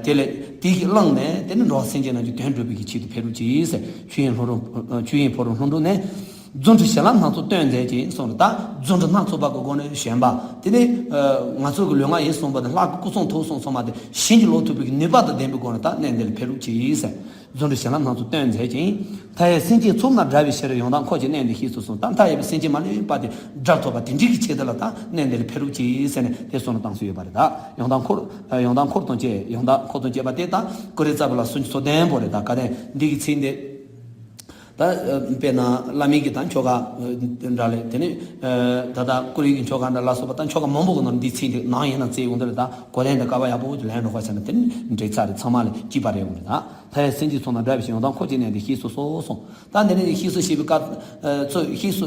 དེ་ལས་དེ་གིས་བླངས་ནས་དེ་ནི་འགྲོ་བ་སེམས་ཅན་རྣམས་ཀྱི་དོན་སྒྲུབ་པའི་གི་ཆེད་དུ་ཕེབས་རོགས་གྱིས་ཟེར། ཆོས་དབྱིངས་ལྷུན་གྲུབ་ཆོས་དབྱིངས་ཕོ་རོག་ལྷུན་གྲུབ་ནས། རྫུ་འཕྲུལ་བྱིན་རླབས་སྣ་ཚོགས་སྟོན་མཛད་ཅིང་གསུངས་རེད་ད། རྫུ་འཕྲུལ་སྣ་ཚོགས་པ་གི་སྒོ་ནས་བྱོན་པ། དེ་ནི་ང་ཚོ་གི་ལུས་ངག་ཡིད་གསུམ་པོ་དེ་ལྷ་གི་སྐུ་གསུང་ཐུགས་གསུང་ཚང་མ་དེ་བྱིན་གྱིས་རློབ་ཐུབ་པའི་ནུས་པ་དང་ལྡན་པའི་སྒོ་ནས་ད་གནས་འདི་ལ་ཕེབས་རོགས་གྱིས་ཟེར། རྫུ་འཕྲུལ་བྱིན་རླབས་སྣ་ཚོགས་སྟོན་མཛད་ཅིང་། མཐའ་ཡས་སེམས་ཅན་ཚོགས་རྣམས་བསྒྲལ་བའི་ཕྱིར། ཡང་དག་འཁོར་བཅས་གནས་འདིར་གཤེགས་སུ་གསོལ། ད་མཐའ་ཡས་པའི་སེམས་ཅན་མ་ལུས་པ་དེ་བསྒྲལ་ཐུབ་པ་དེ་འདྲའི་གི་ཆེད་དུ་ལ་ད་གནས་འདི་ལ་ཕེབས་རོགས་གྱིས་ཟེར་ནས་དེ་གསུང་རབ་བཏང་སྲོལ་ཡོད་པ་རེད་ད། ཡང་དག་འཁོར་ཡང་དག་འཁོར་དང་བཅས་ཡང་དག་འཁོར་དང་བཅས་པ་དེ་ད་ཀུ་རེ་རྩ་བའི་ལ་སུམ་ཅུ་སོ་བདུན་པོ་རེད་ད། ག་དེ་འདི་གི་ཚིག་འདི། ད་དཔེར་ན་བླ་མའི་གི་ད་ཆོ་ག་འདྲ་ལས་དེ་ནི་ད་ལྟ་ཀུ་རེ་གི་ཆོ་ག་འདྲ་ལ་སོགས་པ་ད་ཆོ་ག་མང་པོ་གི་ནང་འདི་ཚིག་འདི་ནང་ཡིན་ན་བརྩི་ཡོང་འདི་རེད་ད། གོ་དོན་འདི་ཀ་བ་ཡག་པོ་ཅིག་ལེན་རོགས་པ་བྱས་ན་དེ་ནི་འགྲིག་ཚར་རེད། ཚང་མ་ལ་གཅིག་པ་རེད་ཡོང་རེད་ད། མཐའ་ཡས་སེམས་ཅན་ཚོགས་རྣམས་བསྒྲལ་བའི་ཕྱིར། ཡང་དག་འཁོར་བཅས་གནས་འདིར་གཤེགས་སུ་གསོལ་གསུངས། ད་འདི་ནི་གཤེགས་སུ་གཤེགས་པའི་སྐབས་ཚོ་གཤེགས་སུ་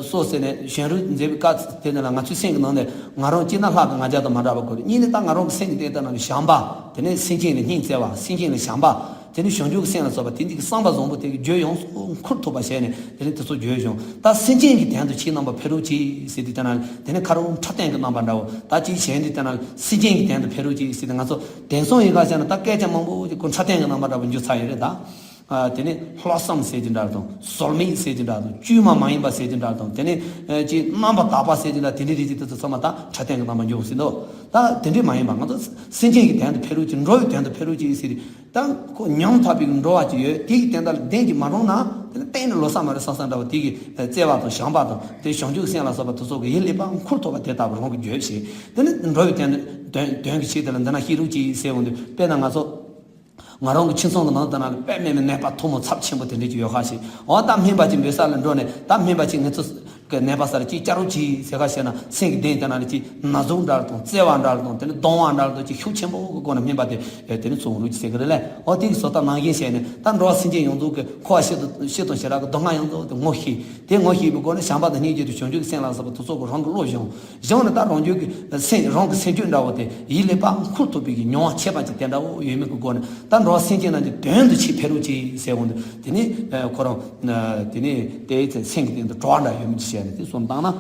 གསོལ་ཟེར་ནས་བྱོན་རོགས་མཛད་པའི་སྐབས་དེ་ནི་ལ་ང་ཚོའི་སེམས་ཀྱི་ནང་ནས་ང་རང་སྐྱེས་ན་ལྷ་གི་ང་རྒྱལ་དང་མ་འདྲ་བ་དགོས་རེད། གཉིས་ནི་ད་ང་རང་གི་སེམས་ཀྱི་གཏན་ལྟ་ན་བྱམས་པ། དེ་ནས་སེམས་ཅན་ལ་སྙིང་བརྩེ་བ། སེམས་ཅན་ལ་བྱམས་པ། དེ་ནས་བྱང་ཆུབ་ཀྱི་སེམས་ལ་སོགས་པ་དེ་འདི་གི་བསམ་པ་བཟང་པོ་དེ་གི་རྒྱུད་ཡོངས་སུ་འཁུར་ཐུབ་པ་བྱས་ནས་དེ་ནས་དེ་ཚོ་རྒྱུད་བྱུང་། ད་སེམས་ཅན་གྱི་དོན་དུ་ཁྱེད་རྣམ་པ་ཕེབས་རོགས་གྱིས་ཟེར་དུས་དེ་ན་དེ་ནས་ཁ་རོག་འཁྲབ་སྟོན་གྱི་རྣམ་པ་འདྲ་བོ་ད་ཅིག་གཞན་དུ་དེ་ན་སེམས་ཅན་གྱི་དོན་དུ་ཕེབས་རོགས་གྱིས་ཟེར་ཏེ་ང་ཚོ་དེང་སང་ཡི་ག་བྱས་ན་ད་སྐད་ཆ་མང་པོ་ཅིག་ཁོ་འཁྲབ་སྟོན་གྱི་རྣམ་པ་འདྲ་བོ་འགྱུར་ཚར་ཡོད་རེད་ད། དེ་ནས་ལྷག་བསམ་ཟེར་གྱི་འདྲ་དང་། ཟོལ་མེད་ཟེར་གྱི་འདྲ་དང་། བཅོས་མ་མ་ཡིན་པ་ཟེར་གྱི་འདྲ་དང་། དེ་ནས་ཅིག་རྣམ་པར་དག་པ་ཟེར་གྱི་འདྲ། དེ་འདྲའི་རིགས་ཅིག་དེ་ཚོ་ཚང་མ་ད་འཁྲབ་སྟོན་གྱི་རྣམ་པ་འགྱུར་ཟིན་འདུག་ད་དེ་འདྲའི་མ་ཡིན་པ་ང་ཚོ་སེམས་ཅན་གྱི་དོན་དུ་ཕེབས་རོགས་གྱིས། འགྲོ་བའི་དོན་དུ་ཕེབས་རོགས་གྱིས་ཟེར། ད་ཁོ་ཉམ་ཐག་པའི་འགྲོ་བ་ཅིག་ཡོད། དེ་གི་དོན་དག་ལ་བདེན་གྱི་མ་རུང་ན་དེ་ནི་གཏན་ནས་ལོ་ས་མ་རེད་བསམ་བསམ་འདྲ་བ། དེ་གི་བརྩེ་བ་དང་བྱམས་པ་དང་དེ་བྱང་ཆུབ་སེམས་ལ་སོགས་པ་དེ་ཚོ་གི་ཡིད་ལེགས་པར་འཁུར་ཐུབ་པ་དེ་ལྟ་བུ་རང་གི་རྒྱུད་བྱེད། དེ་ནི་འགྲོ་བའི་དོན་དོན་དོན་གྱི་ཆེད་དེ་ལ་འདི་ན་ཤེས་རོགས་གྱིས་ཟེར་འོང་དུས་དཔེར་ན་ང་ཚོ། ང་རང་གི་ཁྱིམ་ཚང་གི་ནང་དུ་ན་ལ་དཔེ་མེད་མེད་ནད་པ་ཐུན་མོང་ཚབས་ཆེན་པོ་དེ་འདྲས་ཀྱི་ཡོད་ཁ་ཞིག་འོ་ད་སྨན་པ་ཅིག་འབོད་ས་ལ་འགྲོ་ནས་ད་སྨན་པ་ཅིག་ངེད་ཚོ་གི་ནད་པ་ས་ལ་ཅིག་བསྐྱར་རོགས་གྱིས་ཟེར་ཁ་བཤད་ན་སེམས་ཀྱི་གཏིང་དེ་ན་ལ་ཅིག་ན་ཟུག་འདྲ་ལ་དང་བརྩེ་བ་འདྲ་ལ་དང་དེ་ནི་གདུང་བ་འདྲ་ལ་དང་ཅིག་ཤུགས་ཆེན་པོ་གི་སྒོ་ནས་སྨན་པ་དེ་དེ་ནི་ཚུར་འོང་རོགས་གྱིས་ཟེར་གི་རེད་ལས། འོ་དེ་གི་བཟོ་ལྟ་ནང་བཞིན་བྱས་ནས་ད་འགྲོ་བ་སེམས་ཅན་ཡོངས་རྫོགས་གི་འཁོར་བ་སྤྱི་དང་སྤྱི་དང་ཞེ་དྲག་གི་སྡུག་བསྔལ་ཡོངས་རྫོགས་དེ་ངོ་ཤེས། དེ་ངོ་ཤེས་པའི་སྒོ་ནས་བྱམས་པ་དང་སྙིང་རྗེ་དང་བྱང་ཆུབ་ཀྱི་སེམས་ལ་སོགས་པ་དེ་ཚོ་གི་རང་གི་བློ་སྦྱོང་། སྦྱངས་ནས་ད་རང་རྒྱུད་ཀྱི་སེམས་རང་གི་སེམས་རྒྱུད་འདྲ་བོ་དེ་ཡིད་ལས་ཕར་འཁུར་ཐུབ་པའི་གི་མྱོང་བ་ཁྱད་པར་ཅན་དེ་འདྲ་བོ་ཡོད་མེད་ཀྱི་སྒོ་ནས་ད་འགྲོ་བ་སེམས་ཅན་རྣམས་ཀྱི་དོན་དུ་ཆེས་ཕན་རོགས་ཅེས་ཟེར་འོང་དུས་དེ་ནི་ཁོ་རང་དེ་ནི་དེའི་ཚེ་སེམས་ཀྱི་སྟེང་དུ་གྲོགས་འདྲ་ཡོད་མེད་ཅེས་བཤད་ནས་དེ་གསུམ་བཏང་ན་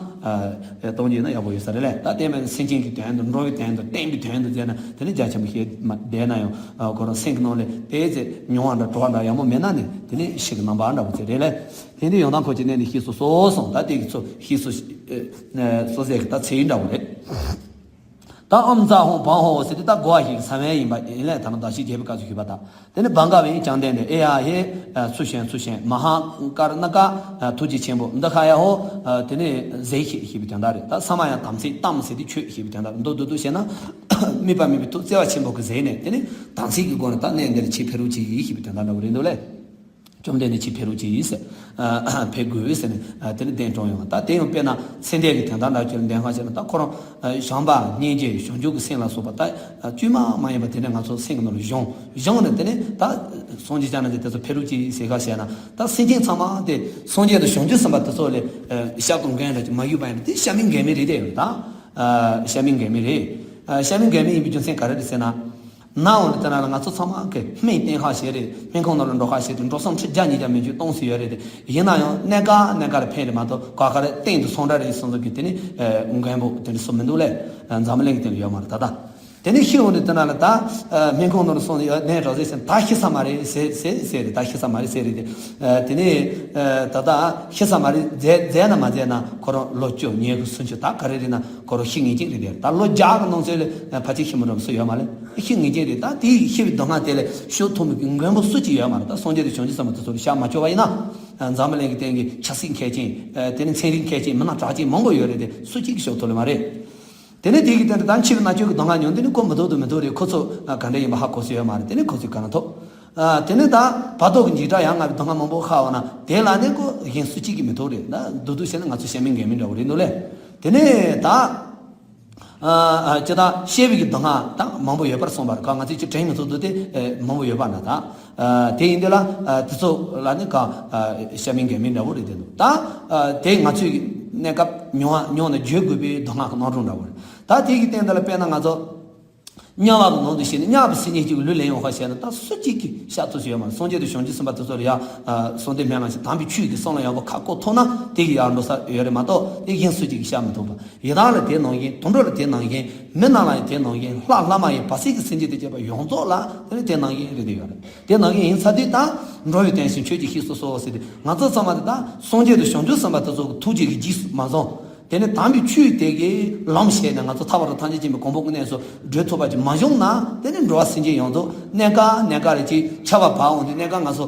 གཏོང་རྒྱུ་ན་ཡག་པོ་ཡོད་ས་རེད་ལས། ད་དེ་མིན་སེམས་ཅན་གྱི་དོན་དུ་འགྲོ་བའི་དོན་དུ་བསྟན་པའི་དོན་དུ་བྱས་ན་དེ་ནི་རྒྱ་ཆེན་པོ་ཞེས་བསྡད་ན་ཡང་ཁོ་རང་སེམས་ཀྱི་ནང་ལས་དེའི་ཚེ་མྱོང་བ་འདྲ་གྲོགས་འདྲ་ཡག་མོ་མེད་ན་ནི་དེ་ནི་ཤི་གི་རྣམ་པ་འདྲ་བོ་ཅིག་རེད་ལས། དེ་འདི་ཡོང་སྟངས་ཁོ་ཅི་ནས་ནི་ཤེས་སོ་སོ་སོང་ད་དེ་གི་ཚོ་ཤེས་སོ་སོ་ཟེར་གི་ད་ཚེ་ཡིན་འདྲ་བོ་རེད། ད་ཨོམ་ཛ་ཧོང་བང་ཧོ་ཟེར་དེ་ད་གོ་བ་ཞིག་ས་བན་ཡིན་པ་ཡིན་ལས་ད་ནི་ད་ཤི་རྒྱས་པའི་སྐབས་སུ་ཞུས་པ་དང་དེ་ནི་བང་ག་བའི་ཀྱང་ལྡན་ཏེ་ཨེ་ཡ་ཧེ་ཚུ་ཤན་ཚུ་ཤན་མ་ཧང་ཀར་ན་ཀ་ཐུགས་རྗེ་ཆེན་པོ་འདི་ཁ་ཡ་ཧོ་དེ་ནི་ཟེར་ཞེས་ཞེས་པའི་དོན་དག་རེད། ད་ས་མ་ཡང་དམ་ཚིག་གཏམ་ཟེར་དེ་ཆོས་ཞེས་པའི་དོན་དག་རེད། མདོར་བསྡུས་བཤད་ན་དམིགས་པ་མེད་པའི་ཐུགས་བརྩེ་བ་ཆེན་པོ་གི་ཟེར་ནས་དེ་ནི་དམ་ཚིག་གི་སྒོ་ནས་ད་གནས་འདིར་ཆེས་ཕེ་རུ་ཅི་ཡིས་ཞེས་པའི་དོན་དག་འདྲ་བོ་རེད་འདུག་ལས། བཅོམ་ལྡན་འདས་ཆེས་ཕེ་རུ་ཅི་ཡིས་ཕེ་དགོས་ཟེར་ནས་དེ་ནི་གདན་དྲངས་ཡོང་བ། ད་དེ་ཡང་དཔེར་ན་ཚེ་འདས་ཀྱི་དོན་དག་འདྲ་ཅིག་ལ་འདན་ཁ་བྱས་ན་ད་ཁོ་རང་བྱམས་པ་སྙིང་རྗེ་བྱང་ཆུབ་ཀྱི་སེམས་ལ་སོགས་པ་ད་བཅོས་མ་མ་ཡིན་པ་དེ་ནས་ང་ཚོ་སེམས་ཀྱི་ནང་ལ་བཞེངས་བཞེངས་ནས་དེ་ནས་ད་སངས་རྒྱས་བྱ་ན་དེ་དེ་ཚོ་ཕེ་རུ་ཅི་ཡིས་ཟེར་ཁ་བྱས་ན་ད་སེམས་ཅན་ཚང་མ་དེ་སངས་རྒྱས་དང་བྱང་ཆུབ་སེམས་དཔའ་དེ་ཚོ་ལས་ཤ་དང་མགོན་འདྲ་ཅིག་མ་གྱུར་པ་ཡིན་ན་དེ་ཤ་མིན་མགོན་མིན་རེད་དེ་ཡོད་ད་ཤ་མིན་མགོན་མིན་རེད། ཤ་མིན་མགོན་མིན་ཡིན་པའི་རྒྱུ་མཚན་ག་རེ་རེད་ཟེར་ན། ནའང་ལ་དེ་ན་ལ་ང་ཚོ་ཚང་མ་གི་སྨན་བསྟེན་ཁ་ཤས་རེད། སྨན་ཁང་ནང་ལ་འགྲོ་ཁ་ཤས་རེད། འགྲོ་སོང་ཁྲི་བརྒྱ་ཉིས་བརྒྱ་མི་འཇུག་སྟོང་ཟིག་ཡོད་རེད་དེ། ཡིན་ན་ཡང་གནད་འགག་གནད་འགག་ལ་ཕན་རེད་མ་གཏོགས་ག་ག་རེ་སྟེང་དུ་སོང་འདྲ་རེད་སོང་ཟིག་གི་དེ་ནི་མགོན་པོ་དེ་འདྲ་སུ་མི་འདུག་ལས། འཛམ་བུ་གླིང་གི་སྟེང་ལ་ཡོད་མ་རེད་ད་ལྟ། དེ་ནི་ཤི་འོང་དུས་དེ་ན་ལ་ད་སྨན་ཁང་ནང་ལ་སོང་ནས་ཡོད་ནས་རོགས་ཟེར་ཟེར་ད་ཤི་ས་མ་རེད་ཟེར་ཟེར་ཟེར་རེད། ད་ཤི་ས་མ་རེད་ཟེར་རེད་དེ། དེ་ནི་ད་ད་ཤི་ས་མ་རེད་ཟེར་ཟེར་ན་མ་ཟེར་ན་ཁོ་རང་ལོ་བཅུ་ཉེར་དགུ་སུམ་ཅུ་ད་ག་རེ་རེད་ན། ཁོ་རང་ཤི་ངེས་ཅན་རེད་དེ། ད་ལོ་བརྒྱ་གི་ནང་ཚུད་ལ་ཕལ་ཆེར་ཤི་མི་རུང་སུ་ཡོད་མ་རེད། ཤི་ངེས་ཅན་རེད། ད་དེའི་ཤི་བའི་སྡུག་བསྔལ་དེ་ལས་ཤོར་ཐུབ་མི་གི་མགོན་པོ་སུ་གཅིག་ཡོད་མ་རེད། ད་སངས་རྒྱས་དང་བྱང་ཆུབ་སེམས་དཔའ་དེ་ཚོ་ལ་ཤ་མ་བཅོས་པ་ཡིན་ན། འཛམ་བུ་གླིང་གི་སྟེང་གི་ཆབ་སྲིད་མཁས་ཅན། དེ་ནི་ཚན་རིག་མཁས་ཅན་མི་སྣ་གྲགས་ཅན་མང་པོ་ཡོད་རེད་དེ། སུ་གཅིག་གིས་ཤོར་ཐུབ་ལེ་མ་རེད། དེ་ནི་དེ་གི་སྟེང་དུ་ད་འཆི་བའི་མནར་གཅོད་ཀྱི་སྡུག་བསྔལ་མྱོང་དེ་ནི་ཁོ་མི་ཐུབ་དུ་མི་ཐུབ་རེད། ཁོ་ཚོ་ག་འདྲ་ཡིན་པ་ཧ་གོ་སྲོལ་ཡོད་མ་རེད། དེ་ནི་ཁོ་ཚོས་ག་ན་ཐུབ། དེ་ནི་ད་བར་དོ་གི་འཇིགས་སྐྲག་ཡ་ང་བའི་སྡུག་བསྔལ་མང་པོ་ཁ་བ་ན་དེ་ལ་ནི་ཁོ་གཞན་སུ་གཅིག་གིས་མི་ཐུབ་རེད། ད་བསྡུ་བསྡུ་བྱས་ན་ང་ཚོ་ཤ་མིན་མགོན་མིན་འདྲ་བོ་རེད་འདུག་ལེ། དེ་ནས་ད། ཅི་ད་ཤེས་པའི་གི་སྡུག་བསྔལ་ད་མང་པོ་ཡོད་པར་གསུངས་པར་ག་ང་ཚོས་ཅི་དྲན་མི་ཐུབ་འདུག་དེ་མང་པོ་ཡོད་པ་ན་ད། དེ་ཡིན་དུས་ལ་དེ་ཚོ་ལ་ནི་ག་ཤ་མིན་མགོན་མིན་འདྲ་བོ་རེད་དེ་འདུག་ད། དེ་ང་ཚོས་གནས་སྐབས་མྱོང་བ་མྱོང་ནས་བརྗོད་དགོས་པའི་སྡུག་བསྔལ་གི་རྣམ་གྲངས་འདྲ་བོ་རེད། ད་དེ་གི་སྟེང་དེ་ལ་དཔེར་ན་ང་ཚོ། དམྱལ་བ་གི་ནང་དུ་ཞེན་ནས་དམྱལ་བའི་སེམས་ཅན་གཅིག་གི་ལུས་ལེན་ཡོང་ཁ་བྱས་ན་ད་སུ་གཅིག་གིས་བཤགས་ཐུབ་ས་ཡོད་མ་རེད། སངས་རྒྱས་དང་བྱང་ཆུབ་སེམས་དཔའ་དེ་ཚོ་ལ་ཡ། གསོལ་འདེབས་སྨོན་ལམ་ཞིག་དམ་པའི་ཆོས་ཀྱི་བསམ་བློ་ཡག་པོ་ཁ་བསྐོར་ཐུབ་ན་དེ་གི་ཡར་འགྲོ་ས་ཡོད་རེད་མ་གཏོགས་དེ་གཞན་སུ་གཅིག་གིས་བཤགས་མི་ཐུབ་པ། ཡི་དྭགས་ལ་དེ་ནང་བཞིན་དུད་འགྲོ་ལ་དེ་ནང་བཞིན་མི་རྣམས་ལ་ཡང་དེ་ནང་བཞིན་ལྷ་ལྷ་མ་ཡིན་བར་སྲིད་ཀྱི་སེམས་ཅན་དང་བཅས་པ་ཡོངས་རྫོགས་ལ་དེ་ནི་དེ་ནང་བཞིན་རེད་དེ་ཡོད་རེད། དེ་ནང་བཞིན་ཡིན་ཚར་དུས་ད་འགྲོ་བའི་དོན་བཞིན་ཆོས་ཀྱི་གཤེགས་སུ་གསོལ་ཟེར་ཏེ་ང་ཚོ་ཚང་མ་དེ་ད་སངས་རྒྱས་དང་བྱང་ཆུབ་སེམས་དཔའ་དེ་ཚོ་གི་ཐུགས་རྗེ་གི་རྗེས་སུ་མ་བཟུང་། དེ་ནི་དམ་པའི་ཆོས་དེ་གའི་ལམ་བྱས་ནས་ང་ཚོ་ཐར་པ་དང་ཐམས་ཅད་མཁྱེན་པའི་གོ་འཕང་གི་གནས་སུ་བགྲོད་ཐུབ་པ་ཅིག་མ་བྱུང་ན་དེ་ནི་འགྲོ་བ་སེམས་ཅན་ཡོངས་རྫོགས་གནས་འགག་གནས་འགག་རེ་ཅིག་ཆར་པ་བབས་འོང་དུས་གནས་འགག་ང་ཚོ་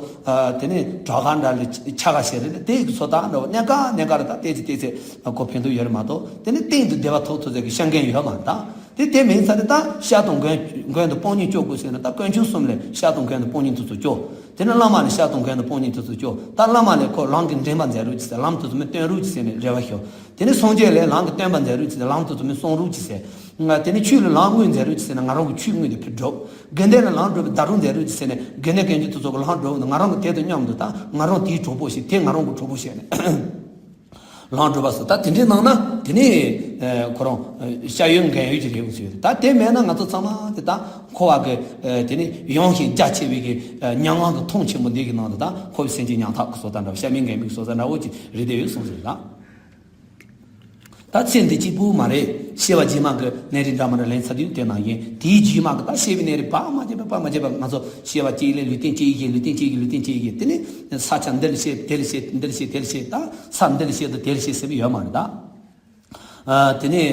དེ་ནི་བྲག་དཀར་འདྲ་ལ་ཆགས་ཁ་བྱས་རེད། དེ་གི་ཚོ་ད་འགྲོ་གནས་འགག་གནས་འགག་རེ་ད་ཏོག་ཙམ་ཏོག་ཙམ་ཁོ་ཕན་ཐོགས་ཡོད་རེད་མ་གཏོགས་དེ་ནི་གཏན་དུ་བདེ་བ་ཐོབ་ཐུབ་ཟེར་གི་བཤད་མཁན་ཡོད་མ་རེད་ད། དེ་དེ་མིན་ཚར་དེ་ད་ཤ་དང་མགོན་མགོན་དུ་དཔང་གཉེན་བཅོ་དགོས་ཟེར་ན་ད་དཀོན་མཆོག་གསུམ་ལས་ཤ་དང་མགོན་དུ་དཔང་གཉེན་དེ་ཚོ་བཅོ། དེ་ནི་བླ་མ་ལས་ཤ་དང་མགོན་དུ་དཔང་གཉེན་དེ་ཚོ་བཅོ། ད་བླ་མ་ལས་ཁོ་ལམ་གྱི་འདྲེན་པ་མཛད་རོགས་གྱིས་ཟེར། ལམ་དེ་ཚོ་མི་སྟོན་རོགས་གྱིས་ཟེར་ནས་རེ་བ་ཞུ། དེ་ནི་སངས་རྒྱས་ལས་ལམ་གྱི་སྟོན་པ་མཛད་རོགས་གྱིས་ཟེར། ལམ་དེ་ཚོ་མི་གསུང་རོགས་གྱིས་ཟེར། ང་དེ་ནི་ཆོས་ལས་ལམ་དངོས་མཛད་རོགས་གྱིས་ཟེར་ན་ང་རང་གི་ཆོས་དངོས་དེ་ཕེབས་འགྲོ། དགེ་འདུན་ལ་ལམ་བགྲོད་པའི་བརྡ་རུང་མཛད་རོགས་གྱིས་ཟེར་ནས་དགེ་འདུན་དཀོན་མཆོག་དེ་ཚོ་གི་ལམ་བགྲོད་ནས་ང་རང་གི་དེ་དང་མཉམ་དུ་ད་ང་རང་དེའི་གྲོགས་པོ་ཞིག་དེ་ང་རང་གི་གྲོགས་པོ་བྱས་ནས། ལམ་བགྲོད་པ་སོགས་ད་དེ་འདྲའི་ནང་ན་དེ་ནས་ཁོ་རང་ཤ་ཡོད་མགོན་ཡོད་ཀྱི་རེད་འུ་ཚོས་ད་དེ་མེད་ན་ང་ཚོ་ཚང་མ་དེ་ད་འཁོར་བ་གི་དེ་ནས་ཡངས་ཤིང་རྒྱ་ཆེ་བའི་གི་མྱ་ངམ་གི་མཐོངས་ཆེན་པོ་འདི་གི་ནང་དུ་ད་འཁོར་བའི་སེམས་ཅན་ཉམ་ཐག་གི་བཟོ་ལྟ་འདྲ་བོ་ཤ་མིན་མགོན་མིན་གི་བཟོ་ལྟ་འདྲ་བོ་ཅིག་རེད་དེ་ཡོད་གསུངས་ཟེར་ད། ད་ཚེ་འདི་གཅིག་པུ་མ་རེད། སྐྱེ་བ་རྗེས་མ་གི་གནས་རིགས་འདྲ་མི་འདྲ་ལེན་ཚར་དུས་དེ་ནང་བཞིན་དེའི་རྗེས་མ་གི་ད་སྐྱེ་བའི་གནས་རིགས་བར་མ་ཆད་པ་བར་མ་ཆད་པ་ང་ཚོ་སྐྱེ་བ་གཅིག་ལས་ལུས་རྟེན་གཅིག་བཞེས་ལུས་རྟེན་གཅིག་གི་ལུས་རྟེན་གཅིག་གི་དེ་ནས་ས་ཆ་འདི་ལ་སྐྱེས་དེ་ལ་སྐྱེས་འདི་ལ་སྐྱེས་དེ་ལ་སྐྱེས་ད་ས་འདི་ལ་སྐྱེས་དང་དེ་ལ་སྐྱེས་ཟེར་བ་ཡོད་མ་རེད་ད། དེ་ནས་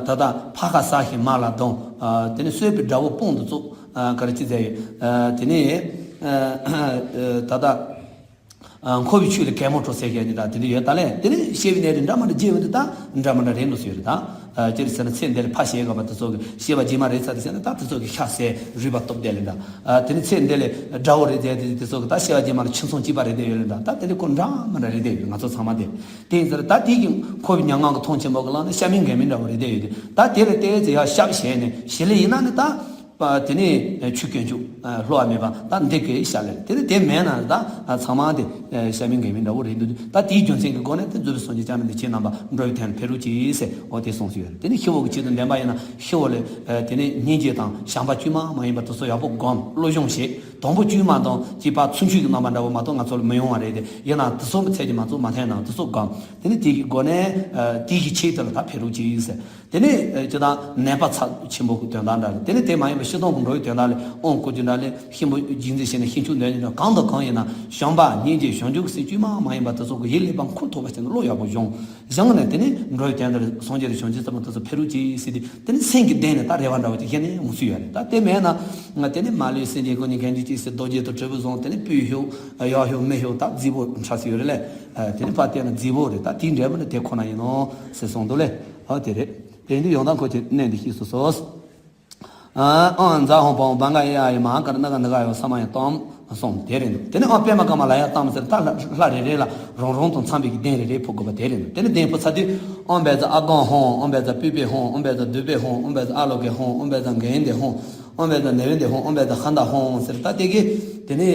ད་ལྟ་ཕ་ཁ་ཟ་ཞིང་མ་ལ་སྡང་། དེ་ནས་གསོད་པའི་དགྲ་བོ་དཔུང་དུ་བཙུགས། ག་རེ་ཅི་ཟེར་ཡོད། དེ་ནས་ད་ལྟ། འཁོར་བའི་ཆོས་ལ་གད་མོ་བྲོ་ཟེར་མཁན་ནི་ད་དེ་འདྲ་ཡོད་ད་ལས་དེ་ནས་སྐྱེ་བའི་གནས་རིགས་འདྲ་མི་འདྲ་བརྗེ་བ་འདི་ད་འདྲ་མི་འདྲ་རེད་འདུག་ཟེར་ཡོད་རེད་ད། ཨ་ཅི་རེད་ཟེར་ན་ཚེ་འདི་ལ་ཕ་ཞེས་དགོས་པ་དེ་ཚོ་གི་ཤེས་པ་རྗེས་མ་རེད་ཚར་དེ་ཟེར་ན་ད་དེ་ཚོ་གི་ཤ་ཟད་རུས་པ་སྟོབས་ལྡན་ལ་འདྲ། ཨ་དེ་ནི་ཚེ་འདི་ལ་དགྲ་བོ་རེད་དེ་དེ་ཚོ་གི་ད་ཤེས་པ་རྗེས་མ་ལ་ཁྱིམ་ཚང་གཅིག་པ་རེད་དེ་ཡོད་ལ་འདྲ། ད་དེ་ནི་ཁོ་འདྲ་མི་འདྲ་རེད་དེ་ཡོད་ང་ཚོ་ཚང་མ་དེ། དེ་ཡིན་ཟེར་ད་དེ་གི་ཁོ་བའི་མྱ་ངམ་གི་མཐོང་ཆེན་པོ་གི་ལངས་ནས་ཤ་མིན་འགལ་མིན་འདྲ་བོ་རེད་དེ་ཡོད་དེ། ད་དེ་ལ་བལྟས་ཚེ་ཡ་ཤ་ཞེས་ནས་ཞི་ལི་ཡིན་ན་ནི་ད། པ་དེ་ནས་ཆུ་དཀོན་མཆོག་ལྷོ་བ་མེད་པ་ད་འདི་གའི་ཤ་ལེ་དེ་ནི་དེ་མེད་ན་ད་ཚང་མ་དེ་ཤ་མིན་འགལ་མིན་འདྲ་བོ་རེད་འདུག་ད་དེའི་རྒྱུ་མཚན་གྱི་སྒོ་ནས་དེ་རྫུ་འཕྲུལ་སངས་རྒྱས་བཅོམ་ལྡན་འདས་ཁྱེད་རྣམ་པ་འགྲོ་བའི་དོན་ལ་ཕེབས་རོགས་གྱིས་ཟེར་འོ་དེ་གསུངས་སུ་ཡོད་རེད། དེ་ནི་ཤི་བོ་གི་ཆེད་དུ་འདྲེན་པ་ཡིན་ན་ཤི་བོ་ལས་དེ་ནི་སྙིང་རྗེ་དང་བྱམས་པ་དཀྱུས་མ་མ་ཡིན་པ་དེ་ཚོ་ཡག་པོ་སྒོམ་བློ་སྦྱོང་བྱེད། དང་པོ་དཀྱུས་མ་དང་གཅིག་པ་ཚུར་འཁྱུད་ཀྱི་རྣམ་པ་འདྲ་བོ་མ་གཏོགས་ང་ཚོ་ལ་མི་ཡོང་བ་རེད་དེ། ཡིན་ན་དེ་ཚོ་མི་ཚད་ཀྱི་མ་གཏོགས་མ་འཐེན་ན་དེ་ཚོ་སྒོམ། དེ་ནི་དེ་གི་སྒོ་ནས་དེ་གི་ཆེད་དུ་ལ་ད་ཕེབས་རོགས་གྱིས་ཟེར། དེ་ནས་ཅི་ལྟར་ནད་པ་ཚབས་ཆེན་པོ་གི་དོན་དག་འདྲ་ལ། དེ་ནས་དེ་མ་ཡིན་པའི་ཤི་སྟོང་གི་འགྲོ་བའི་དོན་དག་ལ་དབང་བསྐུར་རྒྱུ་འདྲ་ལ་གཤིན་པོ་རྗེས་འཛིན་བྱས་ནས་གཤིན་ཆུང་འདོན་རྒྱུ་འདྲ་གང་དང་གང་ཡིན་ན་བྱམས་པ་སྙིང་རྗེ་བྱང་ཆུབ་ཀྱི་སེམས་དཀྱུས་མ་མ་ཡིན་པ་དེ་ཚོ་གི་ཡིད་ལས་པ་འཁུར་ཐུབ་པ་བྱས་ནས་བློ་ཡག་པོ་སྦྱོང་སྦྱངས་ནས། དེ་ནས་འགྲོ་བའི་དོན་དག་ལ་སངས་རྒྱས་དང་བྱང་ཆུབ་སེམས་དཔའ་དེ་ཚོ་ཕེབས་རོགས་གྱིས་ཟེར་ཏེ་དེ་ནས་སེམས་ཀྱི་གཏིང་ནས་ད་རེ་བ་འདྲ་བོ་ཅིག་བཞེས་ནས་འོང་སྲིད་ཡོད་རེད། ད་དེ་མེད་ན་ང་དེ་ནས་མ་ལུས་སེམས་ཅན་ཀུན་གྱི་གང་ཅི་ཅིག་ཟེར་རྡོ་རྗེ་དང་དྲིལ་བུ་བཟུང་དེ་ནས་སྤོས་ཤོག་ཡག་ཤོག་མི་ཤོག་ད་རྫིག་པོ་འཁྲབ་སྲིད་ཡོད་རེད་ལས། དེ་ནི་ཕར་བལྟས་ན་རྫིག་པོ་རེད། ད་དེའི་འབྲས་བུ་ནི་དེ་ཁོ་ན་ཡིན་ནོ་ཟེར་གསུངས་འདུག་ལས། ཨ་དེ་རེད། དེ་འདི་ཡོང་སྟངས་ཁོ་ཆེ་གནད་འདི་ཤེས་སོ་སོ། ཨང་ཛ་ཧོང་པའོ་བ་ག་ཡ་ཡི་མ་ཧ་ཀ་ར་ན་ག་ན་ག་ཡོ་ས་མ་ཡ་ཏོམ་སོང་དེ་རེད་འདུག་དེ་ནི་ཨང་པད་མ་ཀ་མ་ལ་ཡ་ཏམ་ཟེར་ད་ལྷ་རེ་རེ་ལ་རང་རང་དང་འཚམ་པའི་གི་གདན་རེ་རེ་ཕུབ་དགོས་པ་དེ་རེད་འདུག་དེ་ནི་གདན་ཕུབ་ཚར་དུས་ཨང་བེ་ཛ་ཨ་གང་ཧོང་ཨང་བེ་ཛ་པུས་པའི་ཧོང་ཨང་བེ་ཛ་དུད་པའི་ཧོང་ཨང་བེ་ཛ་ཨ་ལོ་ཀའི་ཧོང་ཨང་བེ་ཛ་གན་དེ་ཧོང་ཨང་བེ་ཛ་ནེ་བེ་དེ་ཧོང་ཨང་བེ་ཛ་ཧ་ད་ཧོང་ཟེར་ད་དེ་གི་དེ་ནི་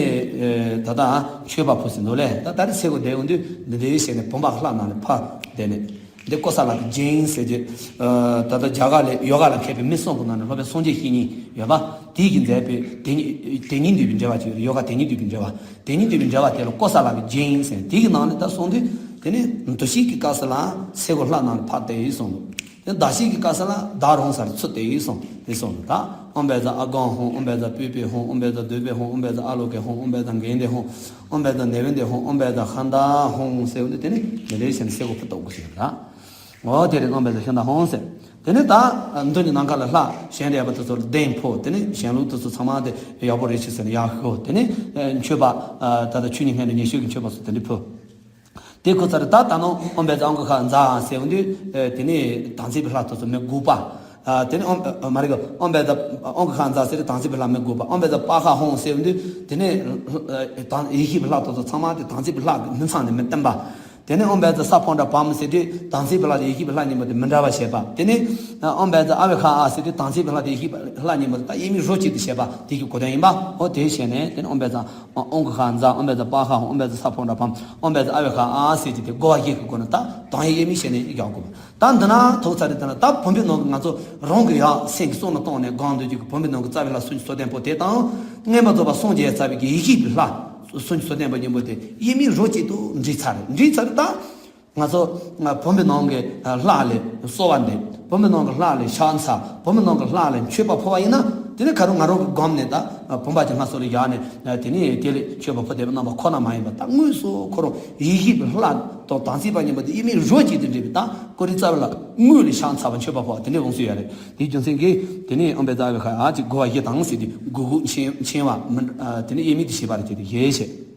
ད་ད་མཆོད་པ་ཕུལ་ཟིན་འདུག་ལས། ད་ད་རེ་ཚེ་གོ་དེ་འོང་དུས་འདི་འདྲའི་བྱས་ནས་བུམ་པ་ལྷ་ནང་ནས་ཕར་བསྡད་ནས། འདི་ཀོ་ས་ལ་གི་ཇེན་ཟེར་གྱི། ད་ལྟ་རྒྱ་གར་ལས་ཡོ་ག་ལ་མཁས་པའི་མི་གསུམ་གྱི་ནང་ནས་སློབ་དཔོན་སངས་རྒྱས་བཤེས་གཉེན་ཡོད་པ། དེའི་གི་མཛད་པའི་དེ་ཉིད་དེ་ཉིད་འདུས་པའི་འགྲེལ་པ་ཅིག་ཡོད་རེད། ཡོ་ག་དེ་ཉིད་འདུས་པའི་འགྲེལ་པ། དེ་ཉིད་འདུས་པའི་འགྲེལ་པ་དེ་ལ་ཀོ་ས་ལ་གི་ཇེན་ཟེར་དེའི་གི་ནང་ནས་ད་གསུངས་དུས་དེ་ནི་འདུ་ཤེས་ཀྱི་སྐབས་སུ་ལ་ཚེ་གོ་ལྷ་ནང་ལ་ཕར་བསྡད་ཡོད་གསུངས་འདུག་དེ་བདག་བསྐྱེད་ཀྱི་སྐབས་སུ་ལ་བདག་རང་སར་ཚུར་བསྡད་ཡོད་གསུངས་དེ་གསུངས་འདུག་ད་ཨོཾ་བཛྲ་ཨ་གང་ཧཱུྃ། ཨོཾ་བཛྲ་པུཥྤེ་ཧཱུྃ། ཨོཾ་བཛྲ་དཱུརྦེ་ཧཱུྃ། ཨོཾ་བཛྲ་ཨ་ལོ་ཀེ་ཧཱུྃ། ཨོཾ་བཛྲ་གནྡྷེ་ཧཱུྃ། ཨོཾ་བཛྲ་ནེ་བནྡྷེ་ཧཱུྃ། ཨོཾ་བཛྲ་ཤ་ད་ཧཱུྃ་ཟེར་བ་འདི་དེ་ནི་དེ་ལས་གཞན་སེ་གོ་ཕུ་ཏོག་གོ་ཟེར་ད། འོ་དེ་རེད། ཨོཾ་བཛྲ་ཤ་ད་ཧཱུྃ་ཟེར། དེ་ནི་ད་མདུན་གྱི་ནམ་མཁའ་ལ་ལྷ་གཞན་དུ་ཡོད་པ་དེ་ཚོ་ལ་གདན་ཕུབ། དེ་ནི་གཞན་ལུགས་དེ་ཚོ་ཚང་མ་དེ་ཡག་པོ་རེད་ཅེས་ཟེར་ནས་ཡར་ཞུ། དེ་ནི་མཆོད་པ་ད་ལྟ་ཆོས་ཉིད་སྔོན་འགྲོ་ཉེར་སྤྱོད་ཀྱི་མཆོད་པ་སོགས་དེ་འདྲ་ཕུལ། དེ་ཁོ་ཚར་ད་ད་ནང་ཨོཾ་བཛྲ་ཨང་ཀི་ཁ་ཛ་ཟེར་འོང་དུས་དེ་ནས་དམ་ཚིག་པའི་ལྷ་དེ་ཚོ་མི་དགུ་པ། དེ་ནས་ཨོཾ་མ་རེད་གི། ཨོཾ་བཛྲ་ཨང་ཀི་ཁ་ཛ་ཟེར་དུས་དམ་ཚིག་པའི་ལྷ་མི་དགུ་པ། ཨོཾ་བཛྲ་པཱ་ཧ་ཧཱུྃ་ཟེར་འོང་དུས་དེ་ནས་ཡེ་ཤེས་པའི་ལྷ་དེ་ཚོ་ཚང་མ་དེ་དམ་ཚིག་པའི་ལྷ་གི་མི་ཚང་ནས་མི་བསྟན་པ། དེ་ནས་ཨོཾ་བཛྲ་ས་ཕོ་ཊ་པཾ་ཟེར་དུས་དམ་ཚིག་པའི་ལྷ་དེ་ཡེ་ཤེས་པའི་ལྷ་གཉིས་པོ་དེ་མི་འདྲ་བ་བྱེད་པ། དེ་ནས་ཨོཾ་བཛྲ་ཨ་བྷི་ཥ་ཨ་ཟེར་དུས་དམ་ཚིག་པའི་ལྷ་དེ་ཡེ་ཤེས་པའི་ལྷ་གཉིས་པོ་དེ་ད་དབྱེར་མེད་རོ་གཅིག་ཏུ་བྱེད་པ་དེ་གི་གོ་དོན་ཡིན་པ། འོ་དེ་བྱས་ནས་དེ་ནས་ཨོཾ་བཛྲ་ཨང་ཀི་ཁ་ཛ། ཨོཾ་བཛྲ་པཱ་ཧ་ཧཱུྃ། ཨོཾ་བཛྲ་ས་ཕོ་ཊ་པཾ། ཨོཾ་བཛྲ་ཨ་བྷི་ཥ་ཨ་ཟེར་གྱི་དེ་དགུ་པ་བཞི་གི་སྒོ་ནས་ད་དང་ཡེ་དབྱེར་མེད་བྱས་ནས་རྒྱག་དགོས། ད་འདི་ན་ཐུག་ཚར་རེད། དེ་ན་ད་བུམ་པའི་ནང་གི་ང་ཚོ་རང་གི་ཡ་སེམས་ཀྱི་གཙུག་ན་བཏང་ནས་སྒོམ་སྡོད་རྒྱུ་གི་བུམ་པའི་ནང་གི་རྩ་བའི་ལྷ་སུམ་ཅུ་སོ་བདུན་པོ་དེ་དང་མངོན་པར་རྫོགས་པར་སངས་རྒྱས་ཚར་བའི་གི་ཡེ་ཤེས་ཀྱི་ལྷ་སུམ་ཅུ་སོ་བདུན་པོ་གཉིས་པོ་དེ་དབྱེར་མེད་རོ་གཅིག་ཏུ་འདྲེས་ཚར་རེད། འདྲེས་ཚར་རེད། ད་ང་ཚོ་བུམ་པའི་ནང་གི་ལྷ་ལ་གསོལ་བ་འདེབས། བུམ་པའི་ནང་གི་ལྷ་ལ་ཕྱག་འཚལ། བུམ་པའི་ནང་གི་ལྷ་ལ་མཆོད་པ་ཕུལ་བ་ཡིན་ན་དེ་ནི་ཁ་རུ་ང་རང་གི་སྒོམ་ནས་ད་བུམ་པ་ཅིག་སྔ་སོ་ལ་བཞག་ནས་དེ་ནས་དེ་ལ་མཆོད་པ་ཕུལ་བསྡད་པའི་རྣམ་པ་ཁོ་ན་མ་ཡིན་པ། ད་དངོས་སུ་ཁོ་རང་ཡེ་ཤེས་པའི་ལྷ་དང་དམ་ཚིག་པ་གཉིས་པོ་དེ་དབྱེར་མེད་རོ་གཅིག་ཏུ་འདྲེས་པའི་ད་ཀོ་རི་རྩ་བའི་ལྷ་དངོས་ལ་ཕྱག་འཚལ་བ་མཆོད་པ་ཕུལ་བ་དེ་འདྲའི་དབང་ཚུལ་ཡོད་རེད། དེའི་རྒྱུ་མཚན་གྱིས་དེ་ནས་ཨོཾ་བཛྲ་ཨ་བྷི་ཥ་ཨ་ཅིག་དགུ་པ་བཞི་དང་ཟེར་དུས་དགུ་དགུ་འཆིང་འཆིང་བ་མི་དེ་ནས་དབྱེར་མེད་དུ་བྱེད་པ་རེད་ཅེས་དེ་ཞེས་བཤད།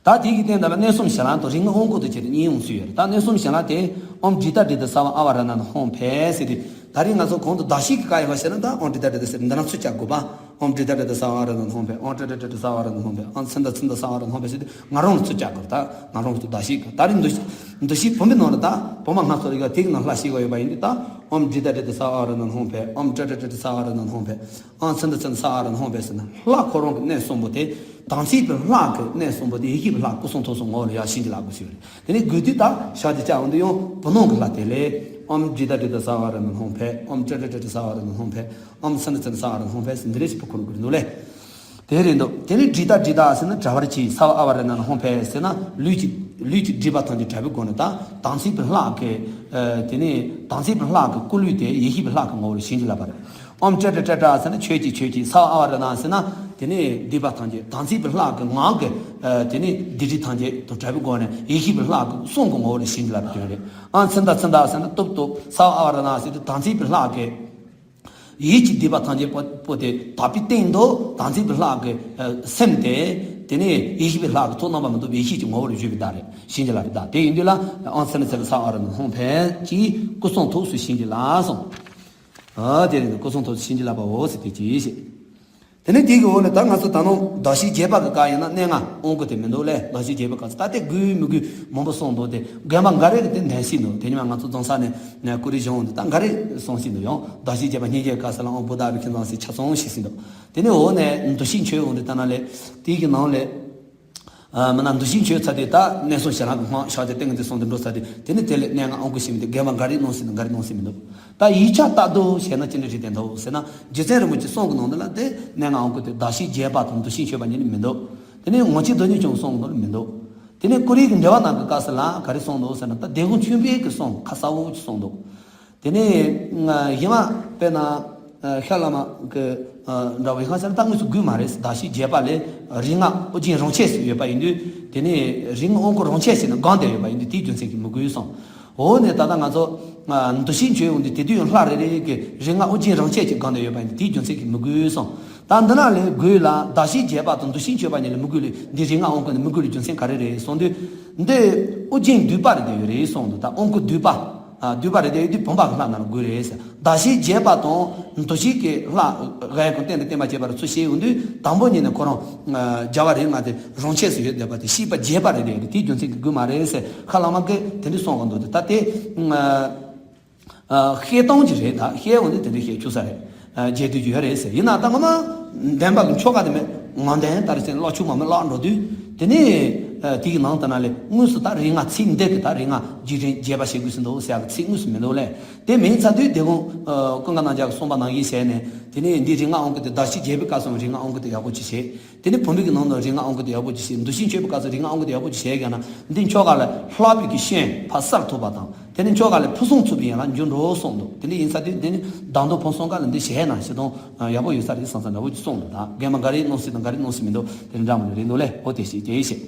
ད་དེའི་གི་སྟེང་དག་ལ་གནས་གསུམ་གཞན་ལ་དང་རིགས་ལྔ་དབང་བསྐུར་དུ་བྱས་ཏེ་གཉིས་ཡོང་ཚུལ་ཡོད་རེད། ད་གནས་གསུམ་གཞན་ལ་དེ་ཨོཾ་ཌི་ཏ་ཌི་ཏ་སརྦ་ཨ་བ་ར་ཎ་ན་ཧཱུྃ་ཕཊ་ཟེར་དུས་ད་རིང་ང་ཚོ་གོང་དུ་བདག་བསྐྱེད་ཀྱི་བཀའ་ཡི་བ་ཟེར་ན་ད་ཨོཾ་ཌི་ཏ་ཌི་ཏ་ཟེར་འདི་ན་ཚུར་བཅར་དགོས་པ། ཨོཾ་ཌི་ཏ་ཌི་ཏ་སརྦ་ཨ་བ་ར་ཎ་ན་ཧཱུྃ་ཕཊ། ཨོཾ་ཏྲ་ཏྲ་ཏྲ་ཏྲ་སརྦ་ཨ་བ་ར་ཎ་ན་ཧཱུྃ་ཕཊ། ཨོཾ་ཚནྡྷ་ཚནྡྷ་སརྦ་ཨ་བ་ར་ཎ་ན་ཧཱུྃ་ཕཊ་ཟེར་དུས་ང་རང་ལ་ཚུར་བཅར་དགོས། ད་ང་རང་ཚོ་བདག་བསྐྱེད་ཀྱི་ད་རིང་འདུ་འདུ་ཤེས་བུམ་པའི་ནང་ལ་ད་བུམ་པ་སྔ་སོ་ལ་ཡོད་དེ་གི་ནང་ལྷ་ཞིག་ཡོད་པ་ཡིན་དུས་ད་ཨོཾ་ཌི་ཏ་ཌི་ཏ་སརྦ་ཨ་བ་ར་ཎ་ན་ཧཱུྃ་ཕཊ། ཨོཾ་ཏྲ་ཏྲ་ཏྲ་ཏྲ་སརྦ་ཨ་བ་ར་ཎ་ན་ཧཱུྃ་ཕཊ། ཨོཾ་ཚནྡྷ་ཚནྡྷ་སརྦ་ཨ་བ་ར་ཎ་ན་ཧཱུྃ་ཕཊ་ཟེར་ན་ལྷ་ཁོ་རང་གི་གནས་གསུམ་པོ་དེ་དམ་ཚིག་པའི་ལྷ་གི་གནས་གསུམ་པོ་དེ་ཡེ་ཤེས་པའི་ལྷ་སྐུ་གསུང་ཐུགས་གསུམ་ངོ་བོ་ལ་ཡར་བྱིན་གྱིས་བརླབ་དགོས་ཞེས་པ་རེད། དེ་ནས་དགོས་དུས་ད་ཞག་དེ་བཅར་འོང་དུས་ཡང་བུམ་པའི་ནང་གི་ལྷ་དེ་ལས་ཨོཾ་ཌི་ཏ་ཌི་ཏ་སརྦ་ཨ་བ་ར་ཎ་ན་ཧཱུྃ་ཕཊ། ཨོཾ་ཏྲ་ཏྲ་ཏྲ་ཏྲ་སརྦ་ཨ་བ་ར་ཎ་ན་ཧཱུྃ་ཕཊ། ཨོཾ་ཚནྡྷ་ཚནྡྷ་སརྦ་ཨ་བ་ར་ཎ་ན་ཧཱུྃ་ཕཊ་ཟེར་འདི་རེ་ཞིག་པུ་ཁོ་ན་དགོས་རེད་འདུག་ལས། དེ་རེད་འདུག་དེ་ནས་ཌི་ཏ་ཌི་ཏ་ཟེར་ན་བྲལ་བར་གྱིས། སརྦ་ཨ་བ་ར་ཎ་ན་ཧཱུྃ་ཕཊ་ཟེར་ན་ལུས་ཀྱི་ལུས་ཀྱི་སྒྲིབ་པ་ཐམས་ཅད་བྲལ་བའི་སྒོ་ནས་ད་དམ་ཚིག་པའི་ལྷ་གི་དེ་ནས་དམ་ཚིག་པའི་ལྷ་གི་སྐུ་ལུས་དེ་ཡེ་ཤེས་པའི་ལྷ་གི་ངོ་བོ་ལ་བྱིན་གྱིས་བརླབས་པ་རེད། ཨོཾ་ཏྲ་ཏྲ་ཏྲ་ཏྲ་ཟེར་ན་མཆོད་ཀྱིས་མཆོད་ཀྱིས། སརྦ་ཨ་བ་ར་ཎ་ཟེར་ན་དེ་ནས་སྡིག་པ་ཐམས་ཅད་དམ་ཚིག་པའི་ལྷ་གི་ངང་གི་དེ་ནས་སྡིག་སྒྲིབ་ཐམས་ཅད་དང་བྲལ་བའི་སྒོ་ནས་ཡེ་ཤེས་པའི་ལྷ་གི་གསུང་གི་ངོ་བོ་ལ་བྱིན་གྱིས་བརླབས་པའི་དོན་རེད། ཨོཾ་ཚནྡྷ་ཚནྡྷ་ཟེར་ན་གཏུབ་གཏུབ། སརྦ་ཨ་བ་ར་ཎ་ཟེར་དུས་དམ་ཚིག་པའི་ལྷ་གི་ ཡིད་ཀྱི་སྡིག་པ་ཐམས་ཅད་པོ་པོ་དེ་དག་པའི་སྟེང་དུ་བདག་འཛིན་པའི་ལྷ་གི་ཨ་སེམས་དེ། དེ་ནས་ཡེ་ཤེས་པའི་ལྷ་གི་ཚོགས་རྣམ་པ་མི་འདོར་བའི་ཡེ་ཤེས་ཀྱི་ངོ་བོར་བཞུགས་པའི་བརྡ་རེད། བྱིན་གྱིས་བརླབས་པའི་བརྡ་དེ་ཡིན་དུས་ལ། ཨང་ཚེ་ན་ཚེ་གི་ས་ཨ་རུ་ནི་ཧོང་ཕན་གྱི་སྐུ་གསུང་ཐུགས་སུ་བྱིན་གྱིས་བརླབས་སོང་། ཨ་དེ་རེད། སྐུ་གསུང་ཐུགས་སུ་བྱིན་གྱིས་བརླབས་པའོ་ཟེར་དེ་ཅི་ཞེས། དེ་ནས་དེ་གི་འོག་ལ་ད་ང་ཚོ་ད་ནང་གདགས་གཞི་བརྒྱད་པ་གི་སྐབས་ཡིན་ན་གནས་ལྔ་དབང་བསྐུར་དེ་མི་འདུག་ལས། གདགས་གཞི་བརྒྱད་པའི་སྐབས་སུ་ད་ལྟའི་དགོས་མི་དགོས་མང་པོ་གསུངས་འདུག་སྟེ། རྒན་པ་འགའ་རེ་གི་དེ་འདོན་སྲིད་འདུག་དེ་ཉི་མ་ང་ཚོ་རྫོང་ས་ནས་ནས་ཀུ་རེ་གཞུང་འདི་ད་འགའ་རེ་གསུང་སྲིད་འདུག་ཡང་གདགས་གཞི་བརྒྱད་པ་སྙིང་རྗེ་ག་ས་ལ་ཨང་བུ་དག་པའི་ཁྱིམ་ཚང་ཟེར་ཆ་ཚང་ཞིག་སྲིད་འདུག་དེ་ནས་འོག་ནས་འདུ་ཤེས་འཆོལ་འོང་དུས་ད་ན་ལས་དེའི་གི་ནང་ལས། ཨ་མིན་ན་འདུ་ཤེས་འཆོལ་ཚར་དུས་ད་གནས་གསུམ་ཞལ་ལག་གི་སྔགས་ཕྱག་རྒྱ་ཏིང་ངེ་འཛིན་གསུམ་དུ་འགྲོ་ཚར་དུས། དེ་ནས་དེ་ལས་གནས་ལྔ་དབང་བསྐུར་ཞིག་མི་འདུག་རྒན་པ་འགའ་རེས་གནང་སྲིད་འདུག་འགའ་རེས་གནང་སྲིད་མི་འདུག་ད་ཡིག་ཆ་ལྟར་དུ་བྱས་ན་ཅི་འདྲ་རེད་དེ་འདུག་ཟེར་ན། རྗེ་བཙུན་རིན་པོ་ཆེ་གསུང་གི་ནང་དུ་ལ་དེ་གནས་ལྔ་དབང་བསྐུར་དེ་གདགས་གཞི་བརྒྱད་པ་དང་འདུ་ཤེས་འཆོལ་བ་གཉིས་ནི་མི་འདུག་དེ་ནས་ངོ་མཆོད་རྡོ་རྗེ་འཆང་གསུང་གི་ནང་ལ་མི་འདུག་དེ་ནས་ཀུ་རེ་གི་འགྲེལ་པ་ནང་གི་སྐབས་སུ་ལ་ག་རེ་གསུངས་འདུག་ཟེར་ན། ད་དེ་ཁོང་ཆོས་འཕེལ་གྱིས་གསུངས་ཁ་གསལ་བོ་ཅིག་གསུངས་འདུག་དེ་ནས་གཞན་མ་དཔེར་ན། ཤར་བླ་མ་གི་འདྲ་བའི་ཁ་ཤས་ལ་ད་དངོས་སུ་དགོས་མ་རེད། གདགས་གཞི་བརྒྱད་པ་ལས་རིགས་ལྔ་ཨོ་རྒྱན་རང་ཆས་སུ་ཡོད་པ་ཡིན་དུས། དེ་ནས་རིགས་ལྔ་དབང་བསྐུར་རང་ཆས་ཟེར་ནས་སྒང་དེ་ཡོད་པ་ཡིན་དུས་དེའི་རྒྱུ་མཚན་གྱིས་མི་དགོས་གསུངས། འོ་ནས་ད་ལྟ་ང་ཚོ་འདུ་ཤེས་འཆོལ་ཡོང་དུས་དེ་དུས་ཡང་ལྷ་རེ་རེ་གི་རིགས་ལྔ་ཨོ་རྒྱན་རང་ཆས་ཀྱི་སྒང་དེ་ཡོད་པ་ཡིན་དུས་དེའི་རྒྱུ་མཚན་གྱིས་མི་དགོས་གསུངས། ད་འདི་ན་ལས་དགོས་ལ་གདགས་གཞི་བརྒྱད་པ་དང་འདུ་ཤེས་འཆོལ་བ་གཉིས་ལ་མི་དགོས་ལ། འདི་རིགས་ལྔ་དབང་བསྐུར་ནི་མི་དགོས་ལ་རྒྱུ་མཚན་ག་རེ་རེད་གསུངས་དུས། འདི་ཨོ་རྒྱན་འདུས་པ་རེད་དེ་ཡོད་རེད་གསུངས་འདུག་ད་དབང་བསྐུར་འདུས་པ། ཨ་འདུས་པ་རེད་དེ་ཡོད་དུས་བུམ་པ་གི་ལྷ་རྣམས་ལ་དགོས་རེད་ཟེར། གདགས་གཞི་བརྒྱད་པ་དང་འདུ་ཤེས་ཀྱི་ལྷ་གཡས་སྐོར་བསྟན་དང་བསྟན་པ་བཅས་པར་ཚུར་བཤད་ཡོང་དུས། དང་པོ་ཉིད་ནས་ཁོ་རང་རྒྱལ་བ་རིགས་ལྔ་དེ་རང་ཆས་སུ་ཡོད་བསྡད་པ་དེ་ཤེས་པ་བརྒྱད་པ་རེད་དེ་ཡོད་དུས་དེའི་རྒྱུ་མཚན་གྱིས་དགོས་མ་རེད་ཟེར། ཁ་བླ་མ་གིས་དེ་འདྲ་གསུང་གི་འདུག་ད་དེ་ཨ་ཨ་བཤད་སྟངས་ཀྱི་རེད། ད་བཤད་འོང་དུས་དེ་འདྲ་བཤད་ཆོག་ས་རེད། ཨ་རྒྱས་བསྡུས་ཀྱི་ཡོད་རེད་ཟེར། ཡིན་ན་ད་ངོ་མ་བདེན་པ་གི་ཆོ་ག་དེ་མེད། ངག་འདོན་ལྟར་ཟེར་བཀླག་ཆོག་མ་མེད་བཀླག་འགྲོ་དུས། དེ་ནས་ཨ་དེ་གི་ནང་དུ་ན་ལས་དངོས་སུ་ད་རིགས་ལྔ་ཚིག་འདི་གི་ད་རིགས་ལྔ་རྒྱས་འབྲིང་རྒྱས་པ་བྱེད་དགོས་ཟིན་འདུག་ཟེར་ཡག་གི་ཚིག་དངོས་སུ་མི་འདུག་ལས། དེ་མིན་ཚར་དུས་དེ་གོང་ཨ་ཀུན་དགའ་རྣམ་རྒྱལ་གྱིས་གསུངས་པ་ནང་བཞིན་བྱས་ནས། དེ་ནས་འདི་རིགས་ལྔ་དབང་བསྐུར་དེ་གདགས་གཞི་རྒྱས་པའི་སྐབས་སུ་རིགས་ལྔ་དབང་བསྐུར་དེ་ཡག་པོ་ཅིག་བྱེད། དེ་ནས་བུམ་པའི་གི་ནང་དུ་རིགས་ལྔ་དབང་བསྐུར་དེ་ཡག་པོ་ཅིག་བྱེད། འདུ་ཤེས་འཆོལ་བའི་སྐབས་སུ་རིགས་ལྔ་དབང་བསྐུར་དེ་ཡག་པོ་ཅིག་བྱེད་ཀྱང་ན། འདི་ཆོ་ག་ལ་ལྷག་པའི་གི་ཤན་ཕ་གསར་ཐུབ་པ་དང་། དེ་ནས་ཆོ་ག་ལ་ཕུན་སུམ་ཚོགས་པའི་ཡན་ལག་འགྱུར་འགྲོ་གསུངས་འདུག་དེ་འདྲ་ཡིན་ཚར་དུས་འདི་ནི་བདག་མདུན་ཕུན་སུམ་ཚོགས་ལ་འདི་བྱས་ན་ཞེ་དྲག་ཡག་པོ་ཡོད་ས་རེད་བསམ་ས་འདྲ་བོ་ཅིག་གསུངས་འདུག་ད་རྒན་པ་འགའ་རེས་གནང་སྲིད་དང་འགའ་རེས་གནང་སྲིད་མི་འདུག་དེ་འདྲ་མ་ནི་རེད་འདུག་ལས། འོ་དེ་ཞིག་དེ་ཞིག་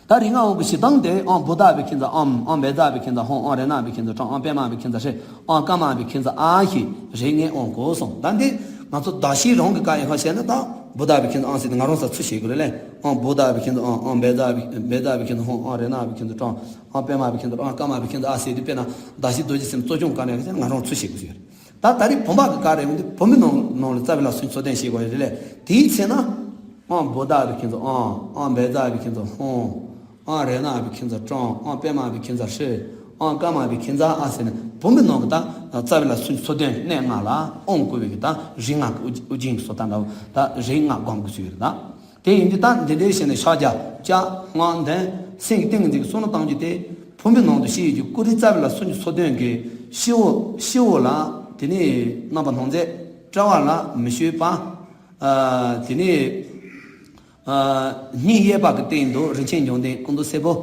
ད་རིགས་ལྔ་དབང་བསྐུར་བྱེད་སྟངས་དེ། ཨང་བུ་དག་པའི་ཁྱིམ་ཚང་ཨམ། ཨང་བཛྲ་པའི་ཁྱིམ་ཚང་ཧོང་། ཨང་རཏྣ་པའི་ཁྱིམ་ཚང་ཀྲང་། ཨང་པདྨ་པའི་ཁྱིམ་ཚང་ཧྲཱིཿ། ཨང་ཀ་མ་པའི་ཁྱིམ་ཚང་ཨ་ཞེས་རིགས་ལྔའི་དབང་བསྐུར་གསུངས། ད་འདི་ང་ཚོ་གདགས་གཞི་རང་གི་བཀའ་ཡིན་ཁ་བཤད་ན། ད་བུ་དག་པའི་ཁྱིམ་ཚང་ཨང་ཟེར་ཏེ་ང་རང་ས་ཚུར་བཤད་དགོས་རེད་ལས། ཨང་བུ་དག་པའི་ཁྱིམ་ཚང་ཨང་། ཨང་བཛྲ་པའི་བཛྲ་པའི་ཁྱིམ་ཚང་ཧོང་། ཨང་རཏྣ་པའི་ཁྱིམ་ཚང་ཀྲང་། ཨང་པདྨ་པའི་ཁྱིམ་ཚང་ཀྲང་། ཨང་ཀ་མ་པའི་ཁྱིམ་ཚང་ཨ་ཟེར་དུས་དཔེར་ན་གདགས་གཞི་རྡོ་རྗེ་སེམས་གཙོ་སྐྱོང་བཀའ་ནས་ཁ་བཤད་ན་ང་རང་ཚུར་བཤད་དགོས་ཟེར། ད་ད་རེས་བུམ་པ་གི་བཀའ་རེད། འོན་ཏེ་བུམ་པའི་ནང་ནང་ལ་རྩ་བའི་བླ་གསུམ་གྱི་ཚོགས་དོན་བཤད་དགོས་རེད་ལས། དེའི་ཚེ་ན། ཨང་བུ་དག་པའི་ཁྱིམ་ཚང་ཨང་། ཨང་བཛྲ་པའི་ཁྱིམ་ཚང་ཧོང་། ཨང་རཏྣ་པའི་ཁྱིམ་ཚང་ཀྲང་། ཨང་པདྨ་པའི་ཁྱིམ་ཚང་ཧྲཱིཿ། ཨང་ཀ་མ་པའི་ཁྱིམ་ཚང་ཨ་ཟེར་ནས་བུམ་པའི་ནང་གི་ད་རྩ་བའི་བླ་གསུམ་གྱི་ཚོགས་དོན་གནས་ལྔ་ལ་དབང་བསྐུར་བའི་གི་ད་རིགས་ལྔ་གི་ཨོ་རྒྱན་གྱི་བཟོ་ལྟ་འདྲ་བོ་ད་རིགས་ལྔ་སྒོམ་དགོས་ཀྱི་ཡོད་རེད་ད། དེ་ཡིན་དུས་ད་འདི་འདྲའི་བྱས་ནས་ཕྱག་རྒྱ་བཅའ་སྔགས་འདོན་སེམས་ཀྱི་ཏིང་ངེ་འཛིན་གྱི་བསམ་བློ་བཏང་རྒྱུ་དེ། བུམ་པའི་ནང་དུ་བཤད་ཡོད་རྒྱུ་ཀུ་རེ་རྩ་བའི་བླ་གསུམ་གྱི་ཚོགས་དོན་གྱི་སྤྱི་བོ་སྤྱི་བོ་ལ། དེ་ནས་རྣམ་པར་སྣང་མཛད། དཔྲལ་བ་ལ་མི་བསྐྱོད་པ། ཨ་དེ་ནས་ཨ་སྙིང་གཡས་པ་གི་སྟེང་དུ་རིན་ཆེན་འབྱུང་ལྡན་སྐུ་མདོག་སེར་པོ།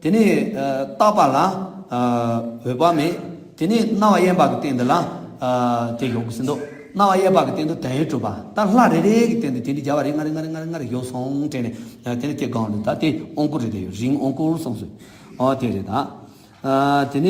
དེ་ནས་ཨ་ལྟག་པ་ལ་ཨ་འོད་དཔག་མེད། དེ་ནས་རྣ་བ་གཡས་པ་གི་སྟེང་དུ་ལ་ཨ་དེ་བཞུགས་ཀྱི་ཟིན་འདུག་རྣ་བ་གཡས་པ་གི་སྟེང་དུ་དོན་ཡོད་གྲུབ་པ། ད་ལྷ་རེ་རེ་གི་སྟེང་དུ་དེ་འདྲའི་རྒྱལ་བ་རིགས་ལྔ་རེ་ལྔ་རེ་ལྔ་རེ་ལྔ་རེ་བཞུགས་སོང་དྲན་ནས། ཨ་དེ་ནས་དེ་སྒང་དུ་ད་དེ་དབང་བསྐུར་རེད་དེ་ཡོད། རིགས་དབང་བསྐུར་གསུངས་སོང་། ཨ་དེ་རེད་ད། ཨ་དེ་ནས་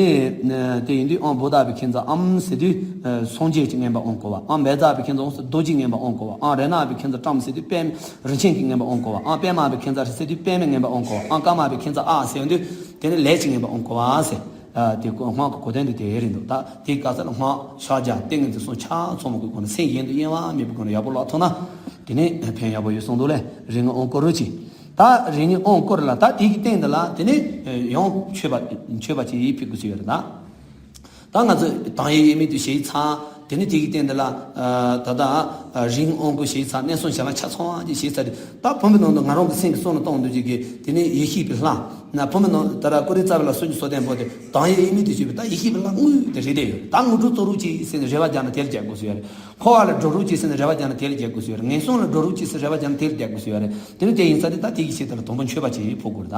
ཨ་དེ་ཡིན་དུས་ཨང་བུ་དག་པའི་ཁྱིམ་ཚང་ཨམ་ཟེར་དུས་ཨ་སངས་རྒྱས་ཀྱིས་མངོན་པར་དབང་བསྐུར་བ། ཨང་བཛྲ་པའི་ཁྱིམ་ཚང་ཨོ་ཟེར་རྡོ་རྗེས་མངོན་པར་དབང་བསྐུར་བ། ཨང་རཏྣ་པའི་ཁྱིམ་ཚང་ཀྲམ་ཟེར་དུས་པདྨ་རིན་ཆེན་གྱིས་མངོན་པར་དབང་བསྐུར་བ། ཨང་པདྨ་པའི་ཁྱིམ་ཚང་ཧྲཱིཿ་ཟེར་དུས་པདྨས་མངོན་པར་དབང་བསྐུར་བ། ཨང་ཀ་མ་པའི་ཁྱིམ་ཚང་ཨ་ཟེར་དུས་དེ་ནས་ལས་ཀྱིས་མངོན་པར་དབང་བསྐུར་བ་ཟེར། ཨ་དེ་སྔགས་ཀྱི་གོ་དོན་དེ་དེ་རེད་འདུག་ད་དེའི་སྐབས་སུ་ལ་སྔགས་ཕྱག་རྒྱ་ཏིང་ངེ་འཛིན་གསུམ་ཆ་ཚང་མ་གི་སྒོ་ནས་སེམས་གཞན་དུ་གཡེང་བ་མེད་པའི་སྒོ་ནས་ཡག་པོ་བཀླག་ཐུབ་ན། དེ་ནས་ཕན་ཡག་པོ་ཡོད་གསུངས་འདུག་ལས། རིགས་ལྔའི་དབང་བསྐུར་རོ་ཅིག་ད་རིགས་ལྔའི་དབང་བསྐུར་ལ་ད་དེ་གི་སྟེང་དུ་ལ་དེ་ནས་ཡང་མཆོད་པ་མཆོད་པ་ཅིག་ཕུལ་དགོས་ཀྱི་ཡོད་རེད་ད། ད་ང་ཚོས་དང་ཡེ་ཡེ་མིན་དུ་བྱས་ཚར། དེ་ནས་དེ་གི་སྟེང་དུ་ལ་ཨ་ད་ལྟ་ཨ་རིགས་ལྔའི་དབང་བསྐུར་བྱས་ཚར། གནས་གསུམ་ཞལ་ལག་ཆ་ཚང་བ་ཅིག་བྱས་ཚར་དུས། ད་བུམ་པའི་ནང་དུ་ང་རང་གི་སེམས་ཀྱི་བསམ་བློ་གཏོང་འདོད་ཅིག་གི་དེ་ནས་ཡེ་ཤེས་པའི་ལྷ། ན་བུམ་པའི་ནང་ད་ལྟ་ཀུ་རེ་རྩ་བའི་བླ་གསུམ་གྱི་ཚོགས་དོན་པོ་དེ་དང་ཡེ་ཡེ་མིན་དུ་བྱས་པའི་ད་ཡེ་ཤེས་པའི་ལྷ་དངོས་དེ་རེད་དེ་ཡོད། ད་དངོས་གྲུབ་རྫོགས་རོགས་ཅིག་ཟེར་ནས་རེ་བ་རྒྱག་ན་དེ་ལ་རྒྱག་དགོས་ཀྱི་ཡོད་རེད། འཁོར་བ་ལ་སྒྲོལ་རོགས་ཅིག་ཟེར་ནས་རེ་བ་རྒྱག་ན་དེ་ལ་རྒྱག་དགོས་ཀྱི་ཡོད་རེད། ངན་སོང་ལ་སྒྲོལ་རོགས་ཅིག་ཟེར་རེ་བ་རྒྱག་ན་དེ་ལ་རྒྱག་དགོས་ཀྱི་ཡོད་རེད། དེ་ནི་དེ་ཡིན་ས་དེ་ད་དེ་གི་ཆེད་དུ་ལ་དང་པོ་མཆོད་པ་ཅིག་ཕུལ་དགོས་རེད་ད།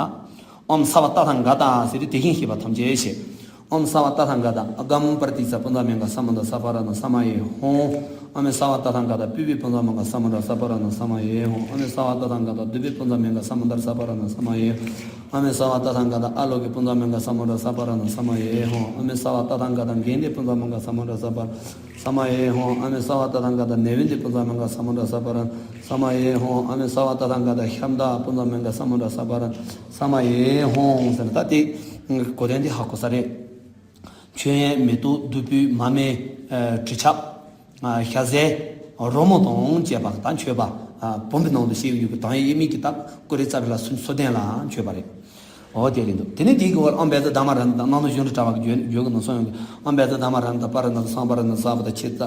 ཨོཾ་སརྦ་ཏ་ཐཱ་ག་ཏ་ཟེར་དུས་དེ་བཞིན་གཤེགས་པ་ཐམས་ཅད་ཞེས། ཨོཾ་སརྦ་ཏ་ཐཱ་ག་ཏ་ཨ་གམ་པྲ་ཏཱིཙྪ་པུཎྩ་མིང་ག་ས་མུ་དྲ་སརྦ་རཏྣ་ས་མ་ཡེ་ཧོཾ། ཨོཾ་སརྦ་ཏ་ཐཱ་ག་ཏ་པུཥྤེ་པུཎྩ་མིང་ག་ས་མུ་དྲ་སརྦ་རཏྣ་ས་མ་ཡེ་ཧོཾ། ཨོཾ་སརྦ་ཏ་ཐཱ་ག་ཏ་དྷཱུ་པེ་པུཎྩ་མིང་ག་ས་མུ་དྲ་སརྦ་རཏྣ་ས་མ་ཡེ་ཧོཾ། ཨོཾ་སརྦ་ཏ་ཐཱ་ག་ཏ་ཨ་ལོ་ཀེ་པུཎྩ་མིང་ག་ས་མུ་དྲ་སརྦ་རཏྣ་ས་མ་ཡེ་ཧོཾ། ཨོཾ་སརྦ་ཏ་ཐཱ་ག་ཏ་གནྡྷེ་པུཎྩ་མིང་ག་ས་མུ་དྲ་སརྦ་རཏྣ་ས་མ་ཡེ་ཧོཾ། ཨོཾ་སརྦ་ཏ་ཐཱ་ག་ཏ་ནཻ་ཝི་དྱ་པུཎྩ་མིང་ག་ས་མུ་དྲ་སརྦ་རཏྣ་ས་མ་ཡེ་ཧོཾ། ཨོཾ་སརྦ་ཏ་ཐཱ་ག་ཏ་ཤརྠ་པུཎྩ་མིང་ག་ས་མུ་དྲ་སརྦ་རཏྣ་ས་མ་ཡེ་ཧོཾ་ཟེར་ན། ད་དེ་གོ་དོན་འདི་ཧ་གོ་ས་རེད། མཆོད་ཡོན་མེ་ཏོག་བདུག་སྤོས་མར་མེ། ཨ་དྲི་ཆབ། ཨ་ཞལ་ཟས། རོལ་མོ་དང་བཅས་པ་དང་མཆོད་པ། ཨ་བུམ་པའི་ནང་དུ་བཤད་ཡོད་ཀྱི་དང་ཡེ་མིག་གི་དག་ཀུ་རེ་ཙ་བི་ལ་སུ་ཚོ་ལྡན་ལ་མཆོད་པ་རེད། འོ་དེ་རེད་འདུག་དེ་ནས་དེའི་གི་བར་ཨོཾ་བཛྲ་དྷརྨ་རཏྣ་དང་ནང་དུ་གཞུང་དུ་གྲགས་པ་གི་བརྗོད་བརྗོད་ཀྱི་ནང་གསུངས་ཡོད་ཀྱི། ཨོཾ་བཛྲ་དྷརྨ་རཏྣ་དང་པ་རཏྣ་དང་སཾ་པ་རཏྣ་དང་ས་བ་དང་ཆེ་ཙ།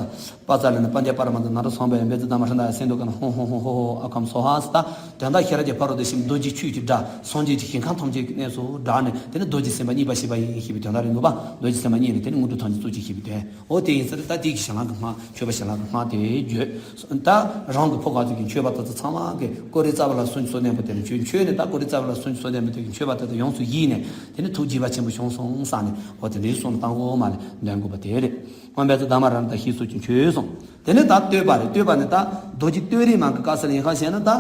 པ་ཙ་ལ་ནི་པཉྩ་པ་ར་མ་ཏ་ན་ར་སཾ་པ་ཡ། བཛྲ་དྷརྨ་རཏྣ་ཡ་སིན་དྷུ་ཀ་ན་ཧོ་ཧོ་ཧོ་ཧོ་ཧོ་ཨ་ཁཾ་སྭཱ་ཧཱ་ཟེར། ད་དོན་དག་ཤེས་རབ་ཀྱི་ཕ་རོལ་ཏུ་ཕྱིན་པ་རྡོ་རྗེ་ཆོས་ཀྱི་སྒྲ་སངས་རྒྱས་ཀྱི་ཞིང་ཁམས་ཐམས་ཅད་ཀྱི་གནས་སུ་བསྒྲགས་ནས། དེ་ནི་རྡོ་རྗེ་སེམས་དཔའ་གཉིས་པ་བཞི་པ་ཡིན་ཞེས་པའི་དོན་དག་རེད་འདུག་པ། རྡོ་རྗེ་སེམས་དཔའ་གཉིས་ནི་དེ་ནི་དངོས་གྲུབ་ཐམས་ཅད་སྩོལ་ཅིག་ཞེས་པའི་དོན། འོ་དེ་ཡིན་ཙང་ད་དེ་གི་ཞལ་ལག་གི་སྔགས་མཆོད་པ་ཞལ་ལག་གི་སྔགས་དེ་བརྗོད། ད་རང་གི་ཕོ་ཁ་ཚོ་གི་མཆོད་པ་དེ་ཚོ་ཚང་མ་གི་ཀུ་རེ་ཙ་བི་ལ་སུ་ཚོ་ལྡན་པོ་དེ་ནི་མཆོད་མཆོད་ནས། ད་ཀུ་རེ་ཙ་བི་ལ་སུ་ཚོ་ལྡན་པོ་དེ་གི་མཆོད་པ་དེ་ཚོ་ཡོངས་སུ་བཞེས་ནས། དེ་ནི་ཐུགས་དགྱེས་པ་ཆེན་པོ་བྱུང་སོང་བསམ་ནས། འོ་དེ་འདྲའི་གསུང་བཏང་གོ་མ་ལས་འདོན་དགོས་པ་དེ་རེད། ཨོཾ་བཛྲ་དྷརྨ་རཏྣ་ཏ་ཤཱི་སོགས་ཀྱིས་མཆོད་གསུངས། དེ་ནས་ད་བསྟོད་པ་རེད། བསྟོད་པ་ནི་ད་རྡོ་རྗེ་བསྟོད་རིམ་མ་གི་སྐབས་སུ་ལ་ཡིན་ཁ་ཤས་ན། ད་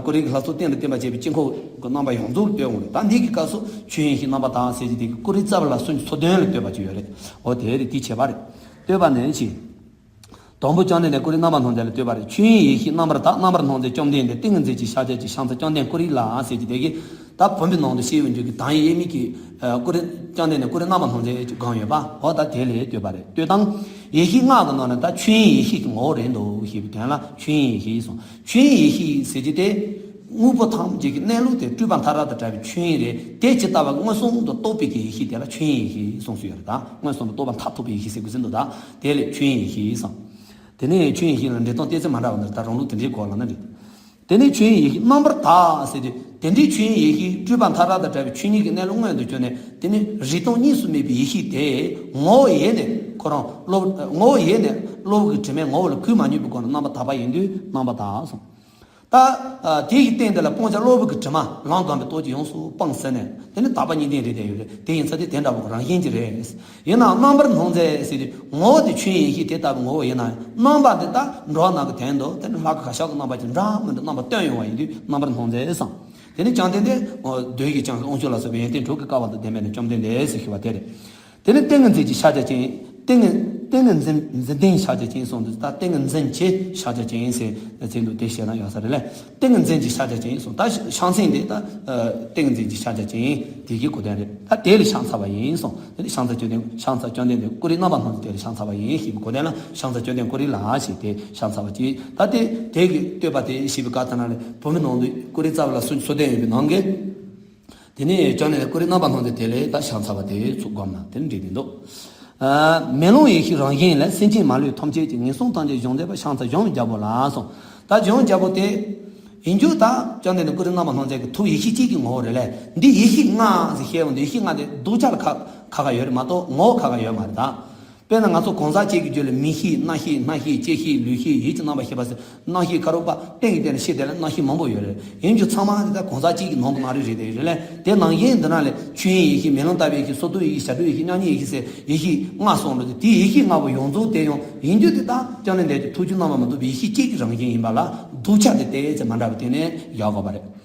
ཀུ་རེ་གི་ལྷ་ཚོགས་སྟེང་དུ་བསྟན་པ་བྱས་པའི་དཀྱིལ་འཁོར་གྱི་རྣམ་པ་ཡོངས་རྫོགས་ལ་བསྟོད་འོང་རེད། ད་འདི་གི་སྐབས་སུ་མཆོད་ཡོན་བཞིའི་རྣམ་པར་དག་ཟེར་གྱི་དེ་གི་ཀུ་རེ་ཙ་བི་ལ་སུ་ཚོ་ལྡན་ལ་བསྟོད་པ་ཅིག་ཡོད་རེད། འོ་དེ་རེད། དེ་བྱས་པ་རེད། བསྟོད་པ་ནི་ཅི། དང་པོ་བཅོམ་ལྡན་འདས་ཀུ་རེ་རྣམ་པར་སྣང་མཛད་ལ་བསྟོད་པ་རེད། མཆོད་ཡོན་ཡེ་ཤེས་རྣམ་པར་དག་རྣམ་པར་སྣང་མཛད་བཅོམ་ལྡན་འདས། ཏིང་ངེ་འཛིན་གྱི་ཕྱག་རྒྱ་ཅན། ཕྱག་འཚལ་བཅོམ་ལྡན་ཀུ་རེ་ལ་ཟེར་གྱི་དེ་གི། ད་བུམ་པའི་ནང་དུ་བཤད་ཡོད་རྒྱུ་གི་དང་ཡེ་མིག་གི། ཨ་ཀུ་རེ་བཅོམ་ལྡན་འདས་ཀུ་རེ་རྣམ་པར་སྣང་མཛད་ཅེས་བསྒོམས་ཡོད་པ། འོ་ད་དེ་ལ་བསྟོད་པ་རེད། བསྟོད་སྟངས། ཡེ་ཤེས་ལྔ་གི་ནང་ནས་ད་མཆོད་ཡོན་ཡེ་ཤེས་ཀྱི་ངོ་བོ་རེད་འདུག་ཞེས་པའི་དོན་ལ་མཆོད་ཡོན་ཡེ་ཤེས་གསུངས། མཆོད་ཡོན་ཡེ་ཤེས་ཟེར་གྱི་དེ། དངོས་པོ་ཐམས་ཅད་ཀྱི་གནས་ལུགས་དེ་སྤྲུལ་པ་མཐའ་དག་དང་བྲལ་བའི་མཆོད་ཡོན་རེད། དེ་ཇི་ལྟ་བ་མངོན་སུམ་དུ་རྟོགས་པའི་གི་ཡེ་ཤེས་དེ་ལ་མཆོད་ཡོན་ཡེ་ཤེས་གསུངས་སུ་ཡོད་རེད། ད་མངོན་སུམ་དུ་རྟོགས་པ་མཐར་ཐུག་པའི་ཡེ་ཤེས་ཟེར་དགོས་ཟིན་འདུག་ད་དེ་ལས་མཆོད་ཡོན་ཡེ་ཤེས་གསུངས། དེ་ནས་མཆོད་ཡོན་ཡེ་ཤེས་ལ་འགྲེལ་སྟངས་ཏོག་ཙམ་མ་འདྲ་བ་འདིར་ད་རང་ལུགས་དེ་འདྲའི་གོ་ལ་ན་རེད། དེ་ནས་མཆོད་ཡོན་ཡེ་ཤེས་རྣམ་པར་དག་ཟེར་དུས། དེ་འདྲའི་མཆོད་ཡོན་ཡེ་ཤེས་སྤྲུལ་པ་མཐའ་དག་དང་བྲལ་བའི་ཆོས་ཉིད་ཀྱི་གནས་ལུགས་མངོན་དུ་གྱུར་ནས། དེ་ནི་རིག་སྟོང་གཉིས་སུ་མེད་པའི་ཡེ་ཤེས་དེ་ངོ་བོ་ཡེ་ནས་ཁོ་རང་གློ་བུར། ངོ་བོ་ཡེ་ནས་གློ་བུར་གྱི་དྲི་མས་ངོ་བོ་ལ་གོས་མ་མྱོས་པའི་སྒོ་ནས་རྣམ་པར་དག་པ་ཡིན་དུས་རྣམ་པར་དག་གསུངས། ད་དེ་ཡི་སྟེང་དེ་ལ་སྤང་བྱ་གློ་བུར་གྱི་དྲི་མ་ལམ་སྒོམ་པའི་སྟོབས་ཀྱིས་ཡོངས་སུ་སྤངས་ཟིན་ནས། དེ་ནི་དག་པ་གཉིས་ལྡན་རེད་བསྡད་ཡོད་རེད། དེ་ཡིན་ཙང་དེ་དེ་འདྲ་བོ་རང་བཞིན་གྱིས་རེད། ཡིན་ནའང་རྣམ་པར་སྣང་མཛད་ཟེར་དུས་ངོ་བོ་དེ་ཆོས་ཡིན་ཞེས་དེ་ལྟ་བུའི་ངོ་བོ་ཡིན་ན། རྣམ་པ་དེ་ལྟར་འགྲོ་བ་རྣམས་ཀྱི་དོན་དུ་དེ་ནི་ལྷ་སྐུ་ག་ཤ་གི་རྣམ་པ་ཅན་འདྲ་མི་འདྲ་རྣམ་པ་སྟོན་ཡོང་བ་ཡིན་དུས་རྣམ་པར་སྣང་མཛད་གསུངས། དེ་ནི་བཅོམ་ལྡན་འདས་མདོས་བཞི་བགྱང་དབང་ཕྱུག་ལ་སོགས་པའི་ཡོན་ཏན་དྲུག་གི་སྐལ་བ་དང་ལྡན་པས་ན་བཅོམ་ལྡན་འདས་ཟེར་ཞུ་བ་དེ་རེད། དེ་ནི་ཏིང་ངེ་འཛིན་གྱི་ཕྱག་རྒྱ་ཅན། ཏིང་ངེ་ཏིང་ངེ་འཛིན་འཛིན་ལྡན་ཕྱག་རྒྱ་ཅན་གསུངས་འདུག་ད་ཏིང་ངེ་འཛིན་གྱི་ཕྱག་རྒྱ་ཅན་ཟེར་ཚིག་འདུག་དེ་བཤད་ན་ཡག་ས་རེད་ལ། ཏིང་ངེ་འཛིན་གྱི་ཕྱག་རྒྱ་ཅན་གསུངས། ད་ཕྱག་མཚན་དེ་ད་ཏིང་ངེ་འཛིན་གྱི་ཕྱག་རྒྱ་ཅན་དེ་གི་གོ་དོན་རེད། ད་དེ་ལ་ཕྱག་འཚལ་བ་ཡིན་གསུངས། དེ་ནི་ཕྱག་འཚལ་བཅོམ་ལྡན་ཕྱག་འཚལ་བཅོམ་ལྡན་འདས་ཀུ་རེ་རྣམ་པར་སྣང་མཛད་དེ་ལ་ཕྱག་འཚལ་བ་ཡིན་ཞེས་པའི་གོ་དོན་ལ་ཕྱག་འཚལ་བཅོམ་ལྡན་ཀུ་རེ་ལ་ཞེས་དེ་ཕྱག་འཚལ་བ་ཅིག་ད་དེ་དེ་གི་བསྟོད་པ་དེ་ཞེས་པའི་སྐབས་དེ་ན་ལས་བུམ་པའི་ནང་དུ་ཀུ་རེ་རྩ་བ་ལ་སུ་ཚོ་ལྡན་ཡོད་པའི་ནང་གི། དེ་ནས་བཅོམ་ལྡན་འདས་ཀུ་རེ་རྣམ་པར་སྣང་མཛད་དེ་ལས་ད་ཕྱག་འཚལ་བ་དེ་ཚུར་བསྒོམ་ན་དེ་འགྲིག་གི་འདུག་ཨ་མེ་ལོང་ཡེ་ཤེས་རང་བཞིན་ལས། སེམས་ཅན་མ་ལུས་ཐམས་ཅད་ཀྱི། ངན་སོང་ཐམས་ཅད་གཞོམ་མཛད་པ། ཕྱག་འཚལ་གཞོམ་རྒྱལ་པོ་ལ་གསུངས། ད་གཞོམ་རྒྱལ་པོ་དེ་ཡིན་རྒྱུ་ད་བཅོམ་ལྡན་འདས་ཀུ་རེ་རྣམ་པར་སྣང་མཛད་ཀྱི་ཐུགས་ཡེ་ཤེས་གཅིག་གི་ངོ་བོ་རེད་ལས། འདི་ཡེ་ཤེས་ལྔ་ཟེར་བཤད་ཡོང་དུས་ཡེ་ཤེས་ལྔ་དེ་སྡུག་ཅག་ལ་ཁ་ཁ་ཁ་ཡོད་རེད་མ་གཏོགས་ངོ་བོ་ཁ་ཁ་ཡོད་མ་རེད་ད། དཔེར་ན་ང་ཚོ་གང་ཟག་གཅིག་གི་རྒྱུད་ལ་མིག་ཤེས་རྣ་ཤེས་སྣ་ཤེས་ལྕེ་ཤེས་ལུས་ཤེས་ཡིད་ཀྱི་རྣམ་པ་ཤེས་པ་ཟེར། རྣ་ཤེས་ཁ་རོག་པ་སྟེང་གི་སྟེང་ལ་ཤེས་དེ་ལ་རྣ་ཤེས་མང་པོ་ཡོད་རེད། ཡིན་རྒྱུ་ཚང་མ་དེ་ད་གང་ཟག་གཅིག་གི་ནང་གི་རྣམ་རིག་རེད་དེ་རེད་ལས། དེ་ནང་བཞིན་འདི་ན་ལས་ཆོས་དབྱིངས་ཡེ་ཤེས་མེ་ལོང་ལྟ་བུའི་ཡེ་ཤེས་སོར་སྡུད་ཡེ་ཤེས་བྱ་སྒྲོ་ཡེ་ཤེས་མཉམ་ཉིད་ཡེ་ཤེས་ཟེར་ཡེ་ཤེས་ལྔ་གསུངས་འདུག་དེ་ཡེ་ཤེས་ལྔ་པོ་ཡོངས་རྫོགས་དེ་ཡང་ཡིན་རྒྱུ་དེ་ད་བཅོམ་ལྡན་འདས་ཀྱི་ཐུགས་རྒྱུད་རྣམ་པར་མི་རྟོག་པའི་ཡེ་ཤེས་གཅིག་གི་རང་བཞིན་ཡིན་པ་ལ་སྡུག་ཅག་དེ་ཏོག་ཙམ་མ་འདྲ་བ་དེ་ནས་ཡོད་དགོས་པ་རེད།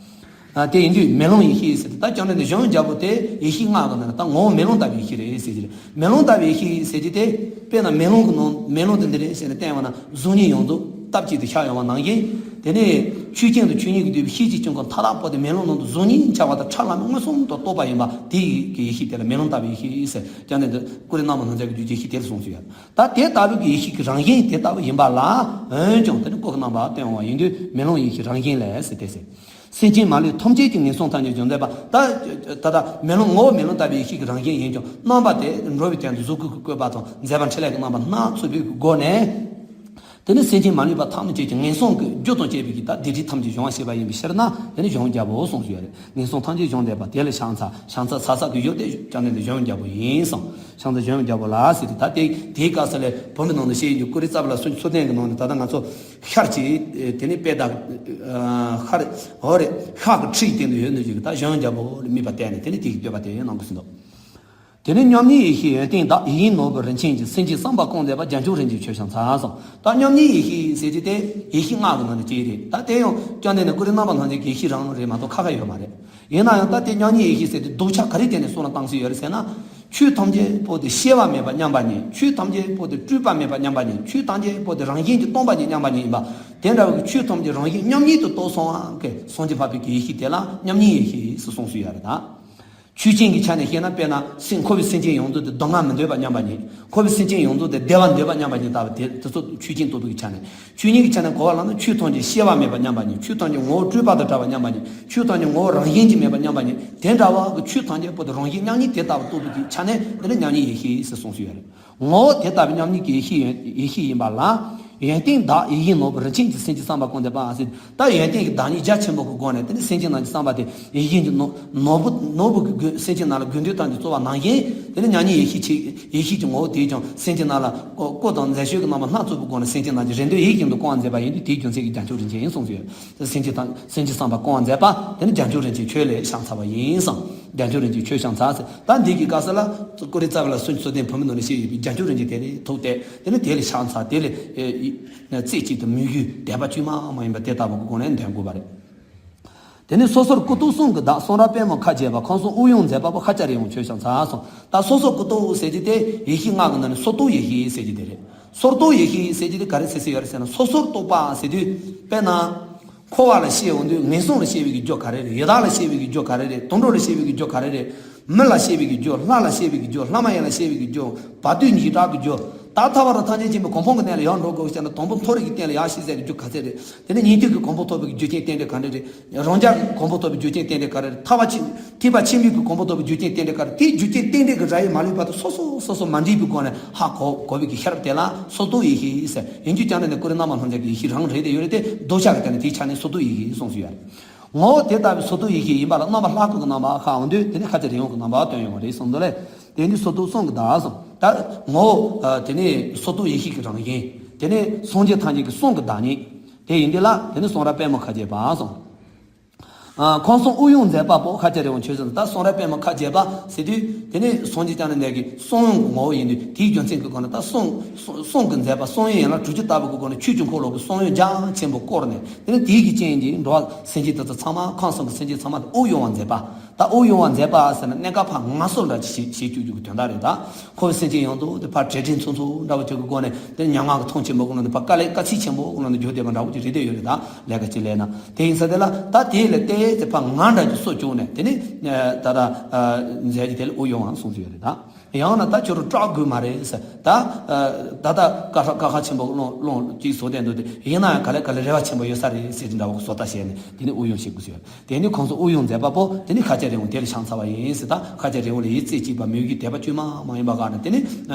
ཨ་དེ་ཡིན་དུས་མེ་ལོང་ཡེ་ཤེས་ཟེར་ཏེ་ད་བཅོམ་ལྡན་འདས་གཞོམ་རྒྱལ་པོ་དེ་ཡེ་ཤེས་ལྔ་གི་ནང་ནས་ད་ངོ་བོ་མེ་ལོང་ལྟ་བུའི་ཡེ་ཤེས་རེད་ཟེར་གྱི་རེད། མེ་ལོང་ལྟ་བུའི་ཡེ་ཤེས་ཟེར་གྱི་དེ་དཔེར་ན་མེ་ལོང་གི་ནང་མེ་ལོང་དེ་འདི་རེད་ཟེར་ནས་བསྟན་པ་ན་གཟུགས་བརྙན་ཡོངས་རྫོགས་སྟབས་གཅིག་ཏུ་ཤར་ཡོང་བ་ནང་བཞིན། དེ་ནས་ཆོས་ཅན་དང་ཆོས་ཉིད་ཀྱི་འདུས་པའི་ཤེས་བྱའི་ཀུན་དགའ་མཐའ་དག་པོ་དེ་མེ་ལོང་ནང་དུ་གཟུགས་བརྙན་འཆར་བ་དང་ཁྲ་ལམ་མེ་མངོན་སུམ་དུ་རྟོགས་པ་ཡིན་པ་དེ་ཡི་གི་ཡེ་ཤེས་དེ་ལ་མེ་ལོང་ལྟ་བུའི་ཡེ་ཤེས་ཟེར། བཅོམ་ལྡན་འདས་ཀུ་རེ་རྣམ་པར་སྣང་མཛད་ཀྱི་རྒྱུད་ཀྱི་ཡེ་ཤེས་དེ་ལ་གསུངས་སུ་ཡོད། ད་དེ་ལྟ་བུའི་གི་ཡེ་ཤེས་ཀྱི་རང་བཞིན་དེ་ལྟ་བུ་ཡིན་པ་ལ་འོན་ཀྱང་དེ་ནི་སྐུ་གི་རྣམ་པ་སྟོན་འོང་བ་ཡིན་དུས་མེ་ལོང་ཡེ་ཤེས་རང་བཞིན་ལས་ཟེར་ཏེ་ཟེར། སེམས་ཅན་མ་ལུས་ཐམས་ཅད་ཀྱི། ངན་སོང་ཐམས་ཅད་གཞོམ་མཛད་པ། ད་ད་ལྟ་མེ་ལོང་ངོ་བོ་མེ་ལོང་ལྟ་བུའི་ཡེ་ཤེས་ཀྱི་རང་བཞིན་ཡིན་ཀྱང་རྣམ་པ་དེ་འགྲོ་བའི་དོན་དུ་གཟུགས་སྐུ་གི་བཀོད་པ་དང་མཛད་པ་འཕྲིན་ལས་ཀྱི་རྣམ་པ་སྣ་ཚོགས་པའི་སྒོ་ནས། དེ་ནི་སེམས་ཅན་མ་ལུས་པ་ཐམས་ཅད་ཀྱི་ངན་སོང་གི་རྒྱུ་དང་བཅས་པའི་གི་ད་སྡིག་སྒྲིབ་ཐམས་ཅད་སྦྱོང་བ་བྱེད་པ་ཡིན་པའི་ཕྱིར་ན་དེ་ནི་གཞོམ་རྒྱལ་པོ་གསུངས་སུ་ཡོད་རེད། ངན་སོང་ཐམས་ཅད་གཞོམ་མཛད་པ་དེ་ལ་ཕྱག་འཚལ། ཕྱག་འཚལ་ས་ས་གི་ཡུལ་དེ་བཅོམ་ལྡན་འདས་གཞོམ་རྒྱལ་པོ་ཡིན་གསུངས། ཕྱག་འཚལ་གཞོམ་རྒྱལ་པོ་ལ་ཟེར་ཏེ་ད་དེ་དེའི་སྐབས་སུ་ལས་བུམ་པའི་ནང་དུ་བཤད་ཡོད་ཀུ་རེ་རྩ་བ་ལ་སུ་ཚོ་ལྡན་གྱི་ནང་ནས་ད་ལྟ་ང་ཚོ་ཤར་གྱི་དེ་ནི་དཔེ་དག་ཤར་འོ་རེད། ཤར་གྱི་ཁྲི་ཡི་སྟེང་དུ་ཡོད་ནི་ཞིག་ད་གཞོམ་རྒྱལ་པོ་ལ་དམིགས་པ་བསྟན་ནས་དེ་ནི་དེ་གི་བསྟོད་པ་དེ་གནང་དགོས་ཟིན་འདུག་དེ་ནས་མཉམ་ཉིད་ཡེ་ཤེས་ཡོན་ཏན་བདག་ཡིད་བཞིན་ནོར་བུ་རིན་ཆེན་གྱི། སེམས་ཅན་བསམ་པ་སྐོང་མཛད་པ། རྒྱན་ཆུང་རིན་ཆེན་ཆོས་ཞབས་མཚར་གསུངས། ད་མཉམ་ཉིད་ཡེ་ཤེས་ཟེར་གྱི་དེ་ཡེ་ཤེས་ལྔ་གི་ནང་ནས་གཅིག་རེད། ད་དེ་ཡང་བཅོམ་ལྡན་འདས་ཀུན་རིག་རྣམ་པར་སྣང་མཛད་ཀྱི་ཡེ་ཤེས་རང་རེད་མ་གཏོགས་ཁ་ཁ་ཡོད་མ་རེད། ཡིན་ན་ཡང་ད་དེ་མཉམ་ཉིད་ཡེ་ཤེས་ཟེར་དེ་ལྡོག་ཆ་ག་རེ་བྱས་ནས་གསུང་ལ་བཏང་སྲིད་ཡོད་རེད་ཟེར་ན། ཆོས་ཐམས་ཅད་པོ་དེ་སྐྱེ་བ་མེད་པ་མཉམ་པ་ཉིད། ཆོས་ཐམས་ཅད་པོ་དེ་སྤྲོས་པ་མེད་པ་མཉམ་པ་ཉིད། ཆོས་ཐམས་ཅད་པོ་དེ་རང་བཞིན་གྱིས་སྟོང་པ་ཉིད་མཉམ་པ་ཉིད་ཡིན་པ། དེ་འདྲ་བའི་ཆོས་ཐམས་ཅད་རང་བཞིན་མཉམ་ཉིད་དུ་རྟོགས་སོང་བ་གི་སངས་རྒྱས་འཕགས་པའི་ཡེ་ཤེས་དེ་ལ་མཉམ་ཉིད་ཡེ་ཤེས་སུ་གསུངས་སྲོལ་ཡོད་རེད་ད། ཆོས་ཅན་གྱི་ཆ་ནས་བཤད་ན། དཔེར་ན་སེམས་འཁོར་བའི་སེམས་ཅན་ཡོངས་རྫོགས་དེ་སྡུག་བསྔལ་མི་འདོད་པ་མཉམ་པ་ཉིད། འཁོར་བའི་སེམས་ཅན་ཡོངས་རྫོགས་དེ་བདེ་བ་འདོད་པ་མཉམ་པ་ཉིད་ལྟ་བུ་དེ་དེ་ཚོ་ཆོས་ཅན་རྟོགས་པའི་ཆ་ནས། ཆོས་ཉིད་ཀྱི་ཆ་ནས་གོ་བ་ལ་ན། ཆོས་ཐམས་ཅད་སྐྱེ་བ་མེད་པ་མཉམ་པ་ཉིད། ཆོས་ཐམས་ཅད་ངོ་བོ་སྤྲོས་པ་དང་བྲལ་བ་མཉམ་པ་ཉིད། ཆོས་ཐམས་ཅད་ངོ་བོ་རང་བཞིན་གྱིས་མེད་པ་མཉམ་པ་ཉིད། དེ་འདྲ་བ་གི་ཆོས་ཐམས་ཅད་པོ་དེ་རང་བཞིན་མཉམ་ཉིད་དེ་ལྟ་བུ་རྟོགས་པའི་ཆ་ནས་དེ་ནི་མཉམ་ཉིད་ཡེ་ཤེས་ཟེར་གསུངས་སྲོལ་ཡོད་རེད། ངོ་བོ་དེ་ལྟ་བུའི་མཉམ་ཉིད་ཀྱི་ཡེ་ཤེས་ཡིན་ཡེ་ཤེས་ཡིན་པ་ལ། ཡོན་ཏན་བདག་ཡིད་བཞིན་ནོར་བུ་རིན་ཆེན་གྱི། སེམས་ཅན་བསམ་པ་སྐོང་མཛད་པ་ཟེར། ད་ཡོན་ཏན་གྱི་བདག་ཉིད་རྒྱ་ཆེན་པོ་གི་སྒོ་ནས་དེ་ནི་སེམས་ཅན་རྣམས་ཀྱི་བསམ་པ་དེ་ཡིད་བཞིན་གྱི་ནོར་ནོར་བུ་ནོར་བུ་གི་སྒོ། སེམས་ཅན་རྣམས་ལ་དགོས་འདོད་ཐམས་ཅད་སྩོལ་བ་ནང་བཞིན། དེ་ནི་མཉམ་ཉིད་ཡེ་ཤེས་ཆེ་ཡེ་ཤེས་ཀྱི་ངོ་བོ་དེས་ཀྱང་སེམས་ཅན་རྣམས་ལ་བཀོ་བཀོད་དང་མཛེས་ཤོས་ཀྱི་རྣམ་པ་སྣ་ཚོགས་པའི་སྒོ་ནས་སེམས་ཅན་རྣམས་ཀྱི་རེ་འདོད་ཡིད་བཞིན་དུ་སྐོང་བ་མཛད་པ་ཡིན་དུས། དེའི་རྒྱུ་མཚན་གྱིས་རྒྱན་ཆུང་རིན་ཆེན་ཡིན་གསུངས་སོ། སེམས་ཅན་དང་སེམས་ཅན་བསམ་པ་སྐོང་བ་མཛད་པ་དེ་ནི་རྒྱན་ཆུང་རིན་ཆེན་ཆོས་ལས་ཕྱག་འཚལ་བ་ཡིན་གསུངས། རྒྱན་ཆུང་རིན་ཆེན་ཆོས་ཕྱག་འཚལ་ཟེར། ད་འདི་གི་སྐབས་སུ་ལ་ཀུ་རེ་རྩ་བ་ལ་སུ་འཚོ་ལྡན་བུ་མོ་ནང་ནས་བཤད་ཡོད་པའི་རྒྱན་ཆུང་རིན་ཆེན་དེ་ལས་ཐུགས་གཏད། དེ་ནི་དེ་ལས་ཕྱག་འཚལ། དེ་ལས་རྩེ་གཅིག་ཏུ་མོས་གུས་དད་པ་བཅོས་མ་མ་ཡིན་པ་དེ་ལྟ་བུ་གི་སྒོ་ནས་འདོན་དགོས་པ་རེད། དེ་ནས་སོ་སོར་སྐུ་སྟོང་གསུང་གི་བདག་གསུང་རབ་དཔལ་མོ་ཁ་འབྱེད་པ། ཁམས་གསུམ་དབུགས་དབྱུང་མཛད་པ་པོ་ཤཱཀྱ་རི་བོ་ཆོས་ཕྱག་འཚལ་གསུངས། ད་སོ་སོར་སྐུ་སྟོང་ཟེར་གྱི་དེ་ཡེ་ཤེས་ལྔ་གི་ནང་ནས་སོར་རྟོག་ཡེ་ཤེས་ཟེར་གྱི་དེ་རེད། སོར་རྟོག་ཡེ་ཤེས་ཟེར་གྱི་དེ་ག་རེ་ཟེར་ཟེར་ཡོད་རེད་ཟེར་ན། སོ་སོར་རྟོག་པ་ཟེར་དུས་དཔེར་ན། འཁོར་བ་ལ་སྐྱེ་འོང་དུས་ངན་སོང་ལ་སྐྱེ་བའི་རྒྱུ་ག་རེ་རེད། ཡི་དྭགས་ལ་སྐྱེ་བའི་རྒྱུ་ག་རེ་རེད། དུད་འགྲོ་ལ་སྐྱེ་བའི་རྒྱུ་ག་རེ་རེད། མི་ལ་སྐྱེ་བའི་རྒྱུ། ལྷ་ལ་སྐྱེ་བའི་རྒྱུ། ལྷ་མ་ཡིན་ལ་སྐྱེ་བའི་རྒྱུ། བར་དོའི་འཇིགས་སྐྲག་གི་རྒྱུ། ད་ཐར་པ་དང་ཐམས་ཅད་མཁྱེན་པའི་གོ་འཕང་གི་གནས་ལ་ཡར་འགྲོ་དགོས་ཟེར་ན། དང་པོ་མཐོ་རིས་ཀྱི་སྟེང་ལ་ཡར་ཞིག་ཟེར་གྱི་རྒྱུ་ག་ཚད་རེད། དེ་ནས་ཉན་ཐོས་ཀྱི་གོ་འཕང་ཐོབ་པའི་རྒྱུ་རྐྱེན་རྟེན་འབྲེལ་ག་འདྲ་རེད། རང་རྒྱལ་གྱི་གོ་འཕང་ཐོབ་པའི་རྒྱུ་རྐྱེན་རྟེན་འབྲེལ་ག་རེ་རེད། ཐར་པ་ཆེ་ཐེག་པ་ཆེན་པོའི་གི་གོ་འཕང་ཐོབ་པའི་རྒྱུ་རྐྱེན་རྟེན་འབྲེལ་ག་རེ། དེའི་རྒྱུ་རྐྱེན་རྟེན་འབྲེལ་གྱི་ར་ཡིག་མ་ལུས་པ་དེ་སོ་སོ་སོ་སོ་མ་འདྲེས་པའི་སྒོ་ནས་ཧ་གོ་གོ་བའི་གི་ཤེས་རབ་དེ་ལ་སོར་རྟོག་ཡེ་ཤེས་ཟེར། ཡིན་རྒྱུ་ཅང་ནས་ནི་ཀུ་རེ་རྣམ་པར་སྣང་མཛད་ཀྱི་ཡེ་ཤེས་རང་རེད་དེ་ཡོད་རེད་དེ། ལྡོག་ཆ་གི་སྟེང་ནས་དེའི་ཆ་ནས་སོར་རྟོག་ཡེ་ཤེས་གསུངས་སུ་ཡོད་རེད། ངོ་བོ་དེ་ལྟ་བུའི་སོར་རྟོག་ཡེ་ཤེས་ཡིན་པ་ལ་རྣམ་པ་ལྷ་སྐུ་གི་རྣམ་པ་ཁ་འོང་དུས། དེ་ནི་ཤཱཀྱ་རི་བོ་གི་རྣམ་པ་སྟོན་ཡོང་བ་རེད་གསུངས་འདུག་ལས། དེ་ནི་སོར་རྟོག་གསུང་གི་བདག་གསུངས། ད་ངོ་བོ་དེ་ནི་སོར་རྟོག་ཡེ་ཤེས་ཀྱི་རང་བཞིན། དེ་ནི་སངས་རྒྱས་ཐམས་ཅད་ཀྱི་གསུང་གི་བདག་ཉིད་དེ་ཡིན་དུས་ལ། དེ་ནི་གསུང་རབ་དཔལ་མོ་ཁ་འབྱེད་པ་གསུངས། ཁམས་གསུམ་དབུགས་དབྱུང་མཛད་པ་པོ་ཤཱཀྱ་རི་བོ་ཆོས་ཕྱག་འཚལ། ད་གསུང་རབ་དཔལ་མོ་ཁ་འབྱེད་པ་ཟེར་དུས་དེ་ནི་སངས་རྒྱས་བསྐྱངས་ནས་ནས་ཀྱི་གསུང་དབྱངས་ཀྱི་ངོ་བོ་ཡིན་དུས། དེའི་རྒྱུ་མཚན་གྱི་སྒོ་ནས་ད་གསུང་གསུང་གསུང་གི་མཛད་པ། གསུང་དབྱངས་ཡན་ལག་དྲུག་ཅུ་ལྟ་བུ་གི་སྒོ་ནས་ཆོས་ཀྱི་འཁོར་ལོ་གི་གསུང་དབྱངས་རྒྱ་ཆེན་པོ་བསྐོར་ནས། དེ་ནི་དེའི་གི་རྐྱེན་གྱིས་འགྲོ་བ་སེམས་ཅན་དེ་ཚོ་ཚང་མ། ཁམས་གསུམ་གྱི་སེམས་ཅན་ཚང་མ་དེ་དབུགས་དབྱུང་བ་མཛད་པ། ད་དབུགས་དབྱུང་བ་མཛད་པ་ཟེར་ན་གནས་སྐབས་ཕར་ངལ་གསོ་འདྲ་ཅིག་བྱེད་བྱེད་བཅུག་རྒྱུ་གི་དོན་དག་རེད་ད། འཁོར་བའི་སེམས་ཅན་ཡོངས་རྫོགས་དེ་ཕར་བྲེལ་བྲེལ་འཚུབ་འཚུབ་འདྲ་བོ་ཅིག་གི་སྒོ་ནས་དེ་མྱ་ངན་གྱིས་ཐང་ཆེན་པོ་གི་ནང་དུ་ཕར་དཀའ་ལས་དཀའ་ཚེགས་ཆེན་པོ་གི་ནང་དུ་འགྱོ་བསྡད་པ་འདྲ་བོ་ཅིག་རེད་བསྡད་ཡོད་རེད་ད། ལས་ཀ་ཅིག་ལས་ན། དེ་ཡིན་ས་དེ་ལ་ད་དེ་ལས་ཏེ་དེ་ཕར་ངལ་འདྲ་ཅིག་གསོ་བཅུག་ནས། དེ་ནི་ད་ལྟ་མཛད་རྒྱུ་དེ་ལ་དབུགས་དབྱུང་བ་གསུངས་སུ་ཡོད་རེད་ད། ཡང་ན་ད་ཁྱོད་རང་སྐྲག་དགོས་མ་རེད་ཟེར། ད་ད་ལྟ་དཀའ་ཁག་དཀའ་ཁག་ཆེན་པོ་སློང་སློང་ཅིག་བཟོ་བསྡད་འདུག་དེ། ཡིན་ན་ཡང་ག་ལེ་ག་ལེ་རེ་བ་ཆེན་པོ་ཡོད་ས་རེད་ཟེར་གྱི་འདྲ་བོ་གི་བཟོ་ལྟ་བྱས་ནས། དེ་ནི་དབུགས་དབྱུང་བྱེད་དགོས་ཟེར། དེ་ནི་ཁམས་གསུམ་དབུགས་དབྱུང་མཛད་པ་པོ་དེ་ནི་ཤཱཀྱ་རི་བོ་དེ་ལ་ཕྱག་འཚལ་བ་ཡིན་ཟེར། ད་ཤཱཀྱ་རི་བོ་ལ་ཡིད་རྩེ་གཅིག་པ་མོས་གུས་དད་པ་བཅོས་མ་མ་ཡིན་པ་ག་ནས་དེ་ནི་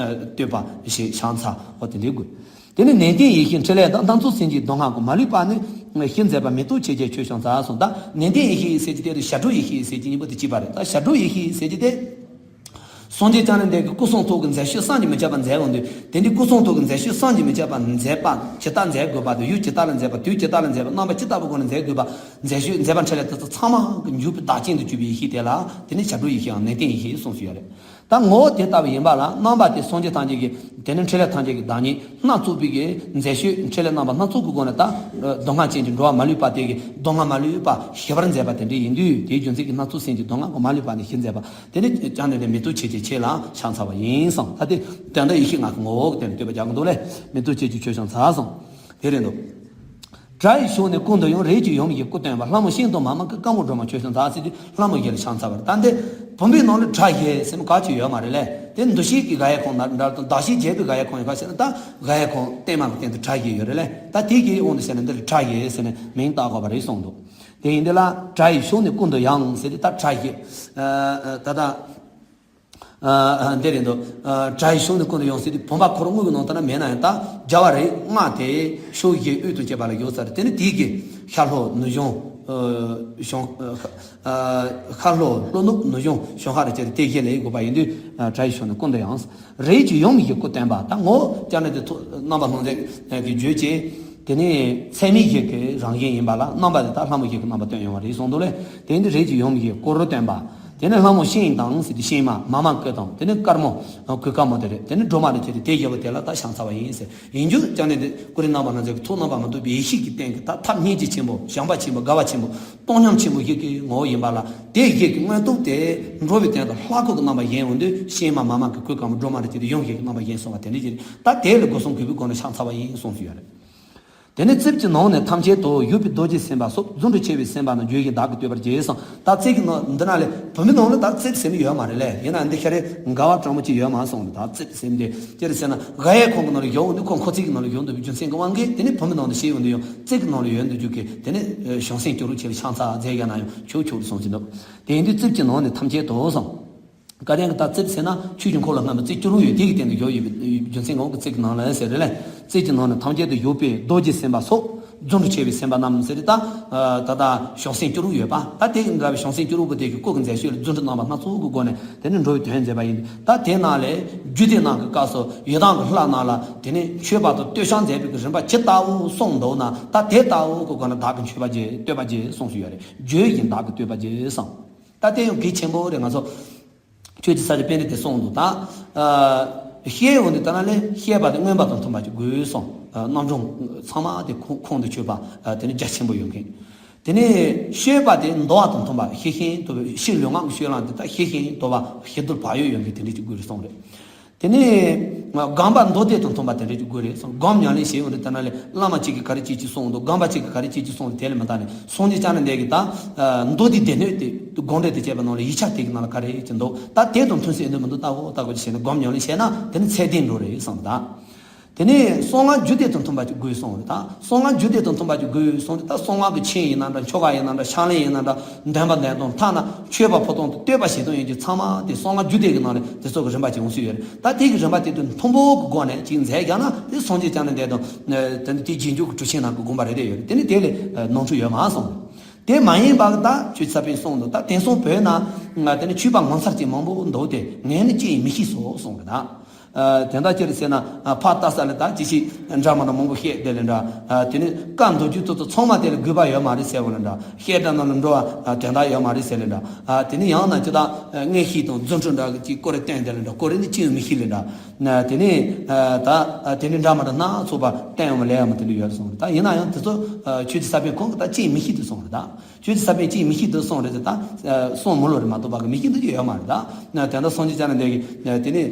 བསྟོད་པ་ཞེས་ཕྱག་འཚལ་བ་དེ་འདྲའི་དགོས། དེ་ནི་ནན་ཏན་ཡེ་ཤེས་འཕྲིན་ལས་བདག་སྣ་ཚོགས་སེམས་ཀྱི་མདོ་སྔགས་ཀུན། མ་ལུས་པ་ནི་ཞིག་མཛད་པ། མི་རྟོག་ཆོས་ཀྱི་ཆོས་ཕྱག་འཚལ་གསུངས། ད་ནན་ཏན་ཡེ་ཤེས་ཟེར་གྱི་དེ་རུ་ཞབས་དྲུང་ཡེ་ཤེས་ཟེར་གྱི་གཉིས་པོ་དེ་གཅིག་པ་རེད། ད་ཞབས་དྲུང་ཡེ་ཤེས་ཟེར་གྱི་དེ། སངས་རྒྱས་བསྐྱངས་ནས་འདས་ཀྱི་སྐུ་གསུང་ཐུགས་ཀྱི་མཛད་ཇུས་བསམ་གྱིས་མི་ཁྱབ་པ་མཛད་འོང་དུས། དེ་འདྲའི་སྐུ་གསུང་ཐུགས་ཀྱི་མཛད་ཇུས་བསམ་གྱིས་མི་ཁྱབ་པ་མཛད་པ་ཇི་ལྟར་མཛད་དགོས་པ་དང་། ཡུལ་ཇི་ལྟར་ལ་མཛད་པ། དུས་ཇི་ལྟར་ལ་མཛད་པ། རྣམ་པ་ཇི་ལྟ་བུའི་སྒོ་ནས་མཛད་དགོས་པ། མཛད་ཇུས་མཛད་པ་འཕྲིན་ལས་དེ་ཚོ་ཚང་མ་གི་འཇུག་པའི་བདག་རྐྱེན་དུ་གྱུར་པའི་ཡེ་ཤེས་དེ་ལ་དེ་ནི་ཞབས་དྲུང་ཡེ་ཤེས་ཡང་ནན་ཏན་ཡེ་ཤེས་གསུངས་སུ་ཡོད་རེད། ད་ངོ་བོ་དེ་ལྟ་བུ་ཡིན་པ་ལ། རྣམ་པ་དེ་སངས་རྒྱས་ཐམས་ཅད་ཀྱི་དེ་ནི་འཕྲིན་ལས་ཐམས་ཅད་ཀྱི་བདག་ཉིད། སྣ་ཚོགས་པའི་གི་མཛད་ཇུས་འཕྲིན་ལས་རྣམ་པ་སྣ་ཚོགས་ཀྱི་སྒོ་ནས། ད་མདོ་སྔགས་ཅན་གྱི་འགྲོ་བ་མ་ལུས་པ་དེ་གི་མདོ་སྔགས་མ་ལུས་པ་ཞི་བར་མཛད་པ་དེ་འདྲ་ཡིན་དུས། དེའི་རྒྱུ་མཚན་གྱིས་སྣ་ཚོགས་སེམས་ཀྱི་མདོ་སྔགས་ཀྱི་མ་ལུས་པ་ནི་ཞིག་མཛད་པ། དེ་ནི་བསྐྱངས་ནས་ནི་མི་རྟོག་ཆོས་ཀྱི་ཆོས་ལ་ཕྱག་འཚལ་བ་ཡིན་གསུངས། ད་དེ་དོན་དག་ཡེ་ཤེས་ལྔ་གི་ངོ་བོ་གི་སྟེང་ནས་བསྟོད་པ་རྒྱག་གི་འདུག་ལས། མི་རྟོག་ཆོས་ཀྱི་ཆོས་ཕྱག་འཚལ་གསུངས། དེ་རེད་འདུག། དགྲ་ཡི་ཕྱོགས་ནས་ཀུན་ཏུ་ཡང་། རིགས་ཀྱི་ཡུམ་ཡི་སྐུ་སྟོན་པ། ལྷ་མོ་ཤིང་དུ་མ་མ་གི་དཀར་མོ་སྒྲོལ་མ་ཆོས་ཕྱག་འཚལ་ཟེར་དུས་ལྷ་མོ་བཞི་ལ་ཕྱག་འཚལ་བ་རེད། ད་འདི་བུམ་པའི་ནང་ལ་དགྲ་བཞི་ཟེར་མི་ག་ཅིག་ཡོད་མ་རེད་ལས། དེ་འདུ་ཤེས་ཀྱི་དགག་དབྱེ་ཁོངས་ན་འདྲ་དང་། གདགས་གཞིའི་རྒྱས་པའི་དགག་དབྱེ་ཁོངས་ཡོད་ག་ཟེར་ན། ད་དགག་དབྱེ་ཁོངས་བསྟན་མ་གི་སྟེང་དུ་དགྲ་བཞི་ཡོད་རེད་ལས། ད་དེ་གི་དབང་དུ་བྱས་ན་འདི་ལ་དགྲ་བཞི་ཟེར་ནས་མིང་བཏགས་དགོས་པ་རེད་གསུངས་འདུག། དེ་ཡིན་དེ་ལ་དགྲ་ཡི་ཕྱོགས་ནས་ཀུན་ཏུ་ཡང་ཟེར་དུས། ད་དགྲ་བཞི་ད་ལྟ། ཨ་ཨ་འདི་རེད་འདུག། ཨ་དགྲ་ཡི་ཕྱོགས་ནས་ཀུན་ཏུ་ཡང་ཟེར་དུས་བུམ་པ་འཁོར་དངོས་ཀྱི་ནང་ལྟར་ན་མེད་ན་ཡང་། ད་རྒྱལ་བ་རིགས་ལྔ་དེ་ཕྱོགས་བཞིའི་དབུས་དང་བཅས་པ་ལ་ཡོད་ས་རེད། དེ་ནི་དེའི་གི་ཤར་ལྷོ་ནུབ་བྱང་ཨ་བྱང་ཨ་ཤར་ལྷོ་ལྷོ་ནུབ་ནུབ་བྱང་བྱང་ཤར་རེ་བཅས་ཏེ་དེ་བཞི་ལ་ཡོད་དགོས་པ་ཡིན་དུས། ཨ་དགྲ་ཡི་ཕྱོགས་ནས་ཀུན་ཏུ་ཡང་། རིགས་ཀྱི་ཡུམ་ཡི་སྐུ་སྟོན་པ། ད་ངོ་བོ་བསྐྱངས་ནས་དེ་ཐོག་རྣམ་པར་སྣང་མཛད་ཀྱི་བརྗོད་ཅིང་། དེ་ནི་ཚད་མེད་བཞི་གི་རང་བཞིན་ཡིན་པ་ལ། རྣམ་པ་དེ་དག་ལྷ་མོ་བཞི་གི་རྣམ་པ་སྟོན་ཡོང་བ་རེད་གསུངས་འདུག་ལས། དེ་ནི་རིགས་ཀྱི་ཡུམ་ཡི་སྐུ་རུ་སྟོན་པ། དེ་ནས་ལྷ་མོ་ཤིང་དང་ཟེར་ཏེ་ཤིང་མ་མ་མ་བཀོད་དང་། དེ་ནས་དཀར་མོ་གོས་དཀར་མོ་དེ་རེད། དེ་ནས་སྒྲོལ་མ་རེད་ཅེས་ཏེ་དེ་བཞི་པོ་དེ་ལ་ད་ཕྱག་འཚལ་བ་ཡིན་ཟེར། ཡིན་རྒྱུ་ཅང་ནས་དེ་ཀུ་རེ་རྣམ་པ་སྣ་ཚོགས་ཀྱི་ཐུགས་རྣམ་པ་མ་གཏོགས་པའི་ཡེ་ཤེས་ཀྱི་སྟེང་གི་ད་ཐབས་སྙིང་རྗེ་ཆེན་པོ། བྱམས་པ་ཆེན་པོ། དགའ་བ་ཆེན་པོ། སྟོང་ཉམས་ཆེན་པོ་ཞིག་གི་ངོ་བོ་ཡིན་པ་ལ། དེ་ཞིག་གི་མངོན་རྟོགས་དེ་འགྲོ་བའི་སྟེང་དུ་ལྷ་སྐུ་གི་རྣམ་པ་བཞེངས་འོང་དུས། ཤིང་མ་མ་མ་གི་གོས་དཀར་མོ། སྒྲོལ་མ་རེད་ཅེས་ཏེ་ཡུམ་ཞིག་གི་རྣམ་པ་བཞེངས་སོང་བ་དེ་འདྲ་ཅིག་རེད། ད་དེ་ལ་སྒོ་གསུམ་གུས་པའི་སྒོ་ནས་ཕྱག་འཚལ་བ་ཡིན་གསུངས་སུ་ཡོད་རེད། དེ་ནས་རྩིབས་ཀྱི་ནང་ནས་ཐམས་ཅད་དུ་ཡོད་པའི་རྡོ་རྗེ་སེམས་དཔའ་སོགས་རྫུ་འཕྲུལ་ཆེ་བའི་སེམས་དཔའ་རྣམས་བརྗོད་བཞིན་བདག་གིས་བསྟོད་པར་བགྱི་གསུངས། ད་རྩིབས་ཀྱི་ནང་འདི་ན་ལས་བུད་མེད་ནང་ལ་ད་རྩིབས་ཟེར་མི་ཡོད་མ་རེད་ལས། ཡིན་ན་འདི་ཤ་རེ་འགལ་བ་དྲང་པོ་ཅིག་ཡོད་མ་སོང་། ད་རྩིབས་ཟེར་མི་དེ་ཅི་རེད་ཟེར་ན། ག་ཡེ་ཁོང་གི་ནང་ལ་ཡོང་འོང་དུས་ཁོང་ཁོ་ཚིག་གི་ནང་ལ་ཡོང་འདུག་པའི་རྒྱུ་མཚན་གྱི་དབང་གིས། དེ་ནས་བུད་མེད་ནང་དུ་ཞེས་འོང་དུས་ཡང་རྩིབས་ཀྱི་ནང་ལ་ཡོང་འདུག་རྒྱུ་གི། དེ་ནས་བྱང་སེམས་སྐྱོ་རུ་ཆེ་བའི་ཕྱག་འཚལ་མཛད་རྒྱ་ན་ཡང་ཆོག་ཆོག་སོང་ཟིན་འདུག་དེ་ཡིན་དུས་རྩིབས་ཀྱི་ནང་ནས་ཐམས་ཅད་དུ་སོང་། བཀའ་བསྟན་གྱི་ད་རྩིབས་ཟེར་ན་ཆོས་ཀྱི་འཁོར་ལོ་ལྔ་མ་རྩིབས་བཅུ་དྲུག་ཡོད། དེ་གི་སྟེང་དུ་ཡོད་ཡོད་པའི་རྒྱུ་མཚན་གྱི་དབང་གིས་རྩིབས་ཀྱི་ནང་ལ་ཟེར་རེད་ལས། རྩིབས་ཀྱི་ནང་ན་ཐམས་ཅད་དུ་ཡོད་པའི་རྡོ་རྗེ་སེམས་དཔའ་སོགས་རྫུ་འཕྲུལ་ཆེ་བའི་སེམས་དཔའ་རྣམས་ཟེར་ཏེ། ད་ད་ལྟ་བྱང་སེམས་བཅུ་དྲུག་ཡོད་པ། ད་དེ་གི་འདྲ་བའི་བྱང་སེམས་བཅུ་དྲུག་པོ་དེ་གི་སྐུ་གི་མཛད་སྤྱོད་ལ་རྫུ་འཕྲུལ་རྣམ་པ་སྣ་ཚོགས་ཀྱི་སྒོ་ནས་དེ་ནས་འགྲོ་བའི་དོན་མཛད་པ་ཡིན། ད་དེ་ནང་ལས་རྒྱུད་སྡེ་ནང་གི་སྐབས་སུ་ཡི་དམ་གྱི་ལྷ་རྣམས་ལ་དེ་ནས་མཆོད་པ་དང་བསྟོད་ཕྱག་མཛད་པའི་གི་རིམ་པ་ཇི་ལྟ་བུ་གསུངས་འདུག་ན། ད་དེ་ལྟ་བུ་གི་སྒོ་ནས་བདག་གིས་མཆོད་པ་བགྱི། བསྟོད་པ་བགྱི་གསུངས་སུ་ཡོད་རེད། བརྗོད་བཞིན་བདག་གིས་བསྟོད་པ་བགྱི་གསུངས། ད་དེ་ཡང་གལ་ཆེན་པོ་རེད། ང་ཚོ་ཆོས་ཀྱི་ས་རུ་པཎྜི་ཏས་གསུངས་འདུག་ད་ཨ་བཤད་འོང་དུས་ད་ན་ལས་བཤད་པ་དེ་མངོན་པ་དང་མཐུན་པ་ཅིག་དགོས་གསུངས། ཨ་རྣམ་གྲངས་ཚང་མ་དེ་ཁོང་ཁོང་དུ་ཆུད་པ། ཨ་དེ་ནི་རྒྱ་ཆེན་པོ་ཡོད་མཁན། དེ་ནས་བཤད་པ་དེ་འདུལ་བ་དང་མཐུན་པ། ཤེས་བཞིན་དུ་ཕྱི་ལུས་ངག་གི་སྤྱོད་ལམ་དེ་ད་ཤེས་བཞིན་དུ་བ་ཤེས་རྟོགས་བག་ཡོད་ཡོད་མཁན་དེ་འདྲ་ཅིག་དགོས་རེད་གསུངས་རེད། དེ་ནས་སྒོམ་པ་མདོ་སྡེ་དང་མཐུན་པ་དེ་འདྲ་ཅིག་དགོས་རེད་གསུངས། སྒོམ་ཉམས་ལེན་བྱེད་འོང་དུས་ད་ན་ལས་བླ་མ་གཅིག་གིས་ག་རེ་གཅིག་གཅིག་གསུངས་འདུག་སྒོམ་པ་གཅིག་གིས་ག་རེ་གཅིག་གཅིག་གསུངས་འདུག་དེ་ལས་མི་འདའ་ནས། སངས་རྒྱས་བཅོམ་ལྡན་འདས་ཀྱིས་ད་མདོ་སྡེ་སྡེ་སྣོད་དེ་དགོངས་འགྲེལ་དེ་བྱས་པ་ནང་ལ་ཡིག་ཆ་དེ་གི་ནང་ལ་ག་རེ་ཅིག་འདུག་ད་དེ་དང་མཐུན་ས་ཡིན་འདུག་མི་འདུག་ལྟ་འོ་ལྟ་དགོས་ཅིག་བྱས་ནས་སྒོམ་ཉམས་ལེན་བྱས་ན་དེ་ནི་ཚད་ལྡན་འགྲོ་རེད་གསུངས་འདུག་ད། དེ་ནས་གསང་སྔགས་རྒྱུད་སྡེ་དང་མཐུན་པ་ཅིག་དགོས་གསུངས་རེད་ད། གསང་སྔགས་རྒྱུད་སྡེ་དང་མཐུན་པ་ཅིག་དགོས་གསུངས་རེད་ད། གསང་སྔགས་ཀྱི་མཆན་ཡིན་ན་འདྲ། ཆོ་ག་ཡིན་ན་འདྲ། ཕྱག་ལེན་ཡིན་ན་འདྲ། འདོན་པ་འདོན་སྟངས། ཐ་ན་མཆོད་པ་ཕུལ་སྟངས་དང་བསྟོད་པ་བྱེད་སྟངས་ཡིན་རྒྱུ་ཚང་མ་དེ་གསང་སྔགས་རྒྱུད་སྡེ་གི་ནང་ནས་དེ་ཚོ་གི་རིམ་པ་ཅིག་འོང་སྲིད་ཡོད་རེད། ད་དེ་གི་རིམ་པ་དེ་དང་མཐུན་པོ་གི་སྒོ་ནས་ཅིག་མཛད་རྒྱུ་ན་དེ་སངས་རྒྱས་བཅོམ་ལྡན་འདས་དང་དེ་ནི་དེ་རྗེས་འཇུག་གི་གྲུབ་ཆེན་རྣམས་ཀྱི་དགོངས་པ་རེད་དེ་ཡོད་རེད། དེ་ནི་དེ་ལས་ནོར་འཁྲུལ་ཡོད་མ་གསུངས་རེད། དེ་མ་ཡིན་པ་ད་ཆོས་ཚ་པས་གསུངས་འདུག་ད་དེང་སང་བོད་ན་དེ་ནི་ཆོས་པ་ངོ་མཚར་ཅན་མང་པོ་འདུག་སྟེ། ངས་ནི་ཅི་ཡིན་མི་ཤེས་སོ་གསུངས་རེད་ད། ཨ་དེ་འདྲ་ཅི་རེད་ཟེར་ན། ཨ་ཕར་ལྟ་ས་ལ་ད་ཅི་ཞིག་འདྲ་མ་འདྲ་མང་པོ་བཤད་དེ་ལས་འདྲ། ཨ་དེ་ནི་བཀའ་མདོ་རྒྱུད་ཚོ་ཚོ་ཚང་མ་དེ་ལ་དགོས་པ་ཡོད་མ་རེད་ཟེར་བ་ལ་འདྲ། བཤད་གྲྭ་ནང་ལ་འགྲོ་བ་ཨ་དོན་དག་ཡོད་མ་རེད་ཟེར་ལ་འདྲ། ཨ་དེ་ནི་ཡང་ན་ཅི་ད་མངོན་ཤེས་དང་རྫུ་འཕྲུལ་འདྲ་གི་ཅིག་སྐོར་རེ་བསྟན་དེ་ལ་འདྲ། སྐོར་རེ་ནི་ཅི་ཡང་མི་ཤེས་ལ་འདྲ། ཨ་དེ་ནི་ཨ་ད་ཨ་དེ་ནི་འདྲ་མ་འདྲ་སྣ་ཚོགས་པ་བསྟན་ཡོང་བ་ལས་ཡང་མ་དེ་འདྲ་ཡོད་སོང་རེད། ད་ཡིན་ན་ཡང་དེ་ཚོ་ཨ་ཆོས་ཀྱི་ས་པའི་ཁོང་གི་ད་ཅི་ཡང་མི་ཤེས་དུ་སོང་རེད་ད། ཆོས་ཀྱི་ས་པས་ཅིས་མི་ཤེས་འདུག་གསུངས་རེད་ཟེར་ད། གསུང་མི་ལོ་རེ་མ་གཏོགས་པ་གི་མི་ཤེས་འདུག་ཅི་ཡོད་མ་རེད་ད། དེ་འདྲ་སངས་རྒྱས་བཅོམ་ལྡན་འདས་ཀྱིས་དེ་ནི་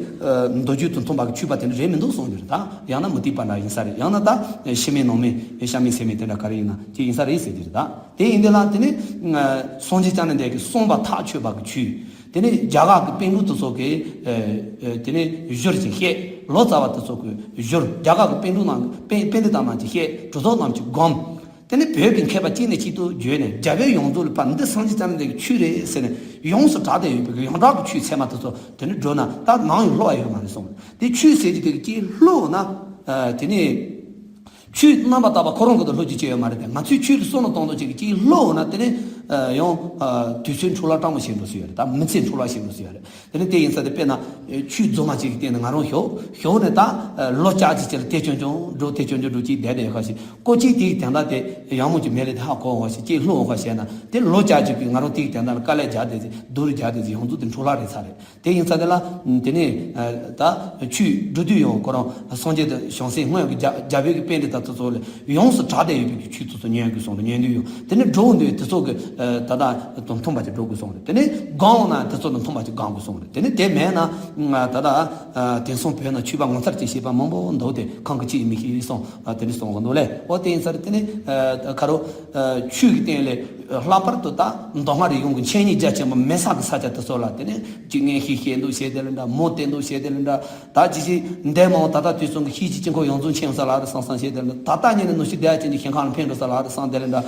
མདོ་རྒྱུད་དང་མཐུན་པ་གི་ཆོས་པ་དེ་འདྲ་རེད་མི་འདུག་གསུངས་རྒྱུ་རེད་ད། ཡང་ན་མུ་སྟེགས་པ་འདྲ་ཡིན་ས་རེད། ཡང་ན་ད་ཕྱི་མའི་ནང་མའི་གཤའ་མའི་སེམས་མའི་དེ་འདྲ་ག་རེ་ཡིན་ན་ཅི་ཡིན་ས་རེད་ཟེར་གྱི་རེད་ད། དེ་ཡིན་དེ་ལ་དེ་ནི་སངས་རྒྱས་བཅོམ་ལྡན་འདས་ཀྱིས་གསུངས་པ་ཐག་ཆོད་པ་གི་ཆོས། དེ་ནི་རྒྱ་གར་གྱི་པཎ་གྲུབ་དེ་ཚོ་གིས་དེ་ནི་བཞུར་ཅིང་བཤད། ལོ་ཙཱ་བ་དེ་ཚོ་གིས་བཞུར། རྒྱ་གར་གྱི་པཎ་གྲུབ་རྣམས་པཎ་པཎྜི་ཏ་རྣམས་ཀྱིས་བཤད། གྲུབ་ཐོབ་རྣམས་ཀྱིས་སྒོམ། དེ་ནས་བོད་ཀྱི་མཁས་པ་གཅིག་ནས་གཅིག་ཏུ་བརྗོད་ནས་རྒྱ་བོད་ཡོངས་རྫོགས་ལ་ཕར་འདི་སངས་རྒྱས་བཅོམ་ལྡན་འདས་ཀྱི་ཆོས་རེད་ཟེར་ནས་ཡོངས་སུ་གྲགས་ཏེ་ཡོད་པའི་ཡོངས་གྲགས་ཀྱི་ཆོས་ཚད་མ་དེ་ཚོ་དེ་ནས་བསྒྲུབས་ན་ད་ནམ་ཡང་ལྷོད་པ་ཡོད་མ་རེད་གསུངས། དེ་ཆོས་ཟེར་གྱི་དེ་གི་ཅིག་ལྷོད་ན། དེ་ནས་ཆོས་རྣམ་པར་དག་པ་ཁོ་རང་གི་དུ་ལྷོད་ཀྱི་ཅི་ཡོད་མ་རེད་དེ། ང་ཚོས་ཆོས་ལ་བསམ་བློ་གཏོང་དུ་ཅིག་གི་ཅིག་ལྷོད་ན་དེ་ནས་ཡང་དུས་ཚོད་འཕྲོ་བརླག་སྤྲང་པོ་བྱེད་འགྲོ་སྲིད་ཡོད་རེད། ད་མི་ཚེ་འཕྲོ་བརླག་བྱེད་འགྲོ་སྲིད་ཡོད་རེད། དེ་ནས་དེ་ཡིན་ས་དེ་དཔེར་ན་ཆོས་རྫུན་མ་ཅིག་གི་སྟེང་ནས་ང་རང་ཞོག་ཞོག་ནས་ད་ལོ་བཅུ་གཅིག་ཅིག་ལ་དེ་ཆུང་ཆུང་འགྲོ་དེ་ཆུང་ཆུང་འགྲོ་ཅིག་བསྡད་བསྡད་ཡོད་ཁ་ཞིག་ཀོ་ཅིག་དེའི་དོན་དག་དེ་ཡག་མོ་ཅིག་མེད་ལས་དེ་ཧ་གོ་འོང་ཞིག་ཅིག་ལྷོད་འོང་ཁ་བཤད་ན་དེ་ལོ་བཅུ་གཅིག་གི་ང་རང་དེའི་དོན་དག་ལ་དཀའ་ལས་རྒྱག་བསྡད་ཅིག་སྡུག་རུ་རྒྱག་བསྡད་ཅིག་ཡོངས་རྫོགས་དེ་འཕྲོ་བརླག་རེད་ཚར་རེད། དེ་ཡིན་ས་དེ་ལ་དེ་ནས་ད་ཆོས་སྒྲུབ་དུས་ཡང་ཁོ་རང་སངས་རྒྱས་དང་བྱང་སེམས་སྔོན་གྱི་རྒྱ་རྒྱ་བོད་ཀྱི་པཎྜི་ཏ་དེ་ཚོ་ལ་ཡོངས་སུ་གྲགས་བསྡད་ཡོད་པའི་ཆོས་དེ་ཚོ་ཉན་དགོས་གསུངས་རེད། ཉན་དུས་ཡང་དེ་ནས་སྒྲུབ་འོང་དུས་དེ་ཚོ་གི་ད་ལྟ་དང་མཐུན་པ་ཅིག་སྒྲུབ་དགོས་གསུངས་རེད། དེ་ནས་སྒོམ་ན་དེ་ཚོ་དང་མཐུན་པ་ཅིག་སྒོམ་དགོས་གསུངས་རེད། དེ་ནས་དེ་མེད་ན་ད་ལྟ་དེང་སང་བོད་ན་ཆོས་པ་ངོ་མཚར་ཅན་ཞེས་པ་མང་པོ་འདུག་སྟེ་གང་གི་ཅི་ཡིན་མི་ཤེས་གསུངས། དེ་ནས་གསུངས་གོ་འདུག་ལས། འོ་དེ་ཡིན་ས་རེད། དེ་ནས་ཁ་རོ་ཆོས་ཀྱི་སྟེང་ལས་ལྷག་པར་དུ་ད་མདོ་སྔགས་རིག་གཞུང་གི་འཆད་ཉན་རྒྱ་ཆེན་པོ་མེད་ས་གི་ས་ཆ་དེ་ཚོ་ལ་དེ་ནས་ཅིག་མངོན་ཤེས་བཤད་འདུག་བཤད་དེ་ལ་འདྲ། མོ་བསྟན་འདུག་བཤད་དེ་ལ་འདྲ། ད་ཅི་ཞིག་འདས་མ་འོངས་ད་ལྟ་དུས་གསུམ་གྱི་ཤེས་བྱའི་དཀྱིལ་འཁོར་ཡོངས་རྫོགས་མཁྱེན་ས་ལ་རེ་བསམ་བསམ་བཤད་དེ་ལ་འདྲ། ད་ལྟ་ཉིད་ནས་ནུབ་ཕྱོགས་བདེ་བ་ཅན་གྱི་ཞིང་ཁམས་ལ་འཕེན་འགྲོ་ས་ལ་རེ་བསམ་དེ་ལ་འདྲ།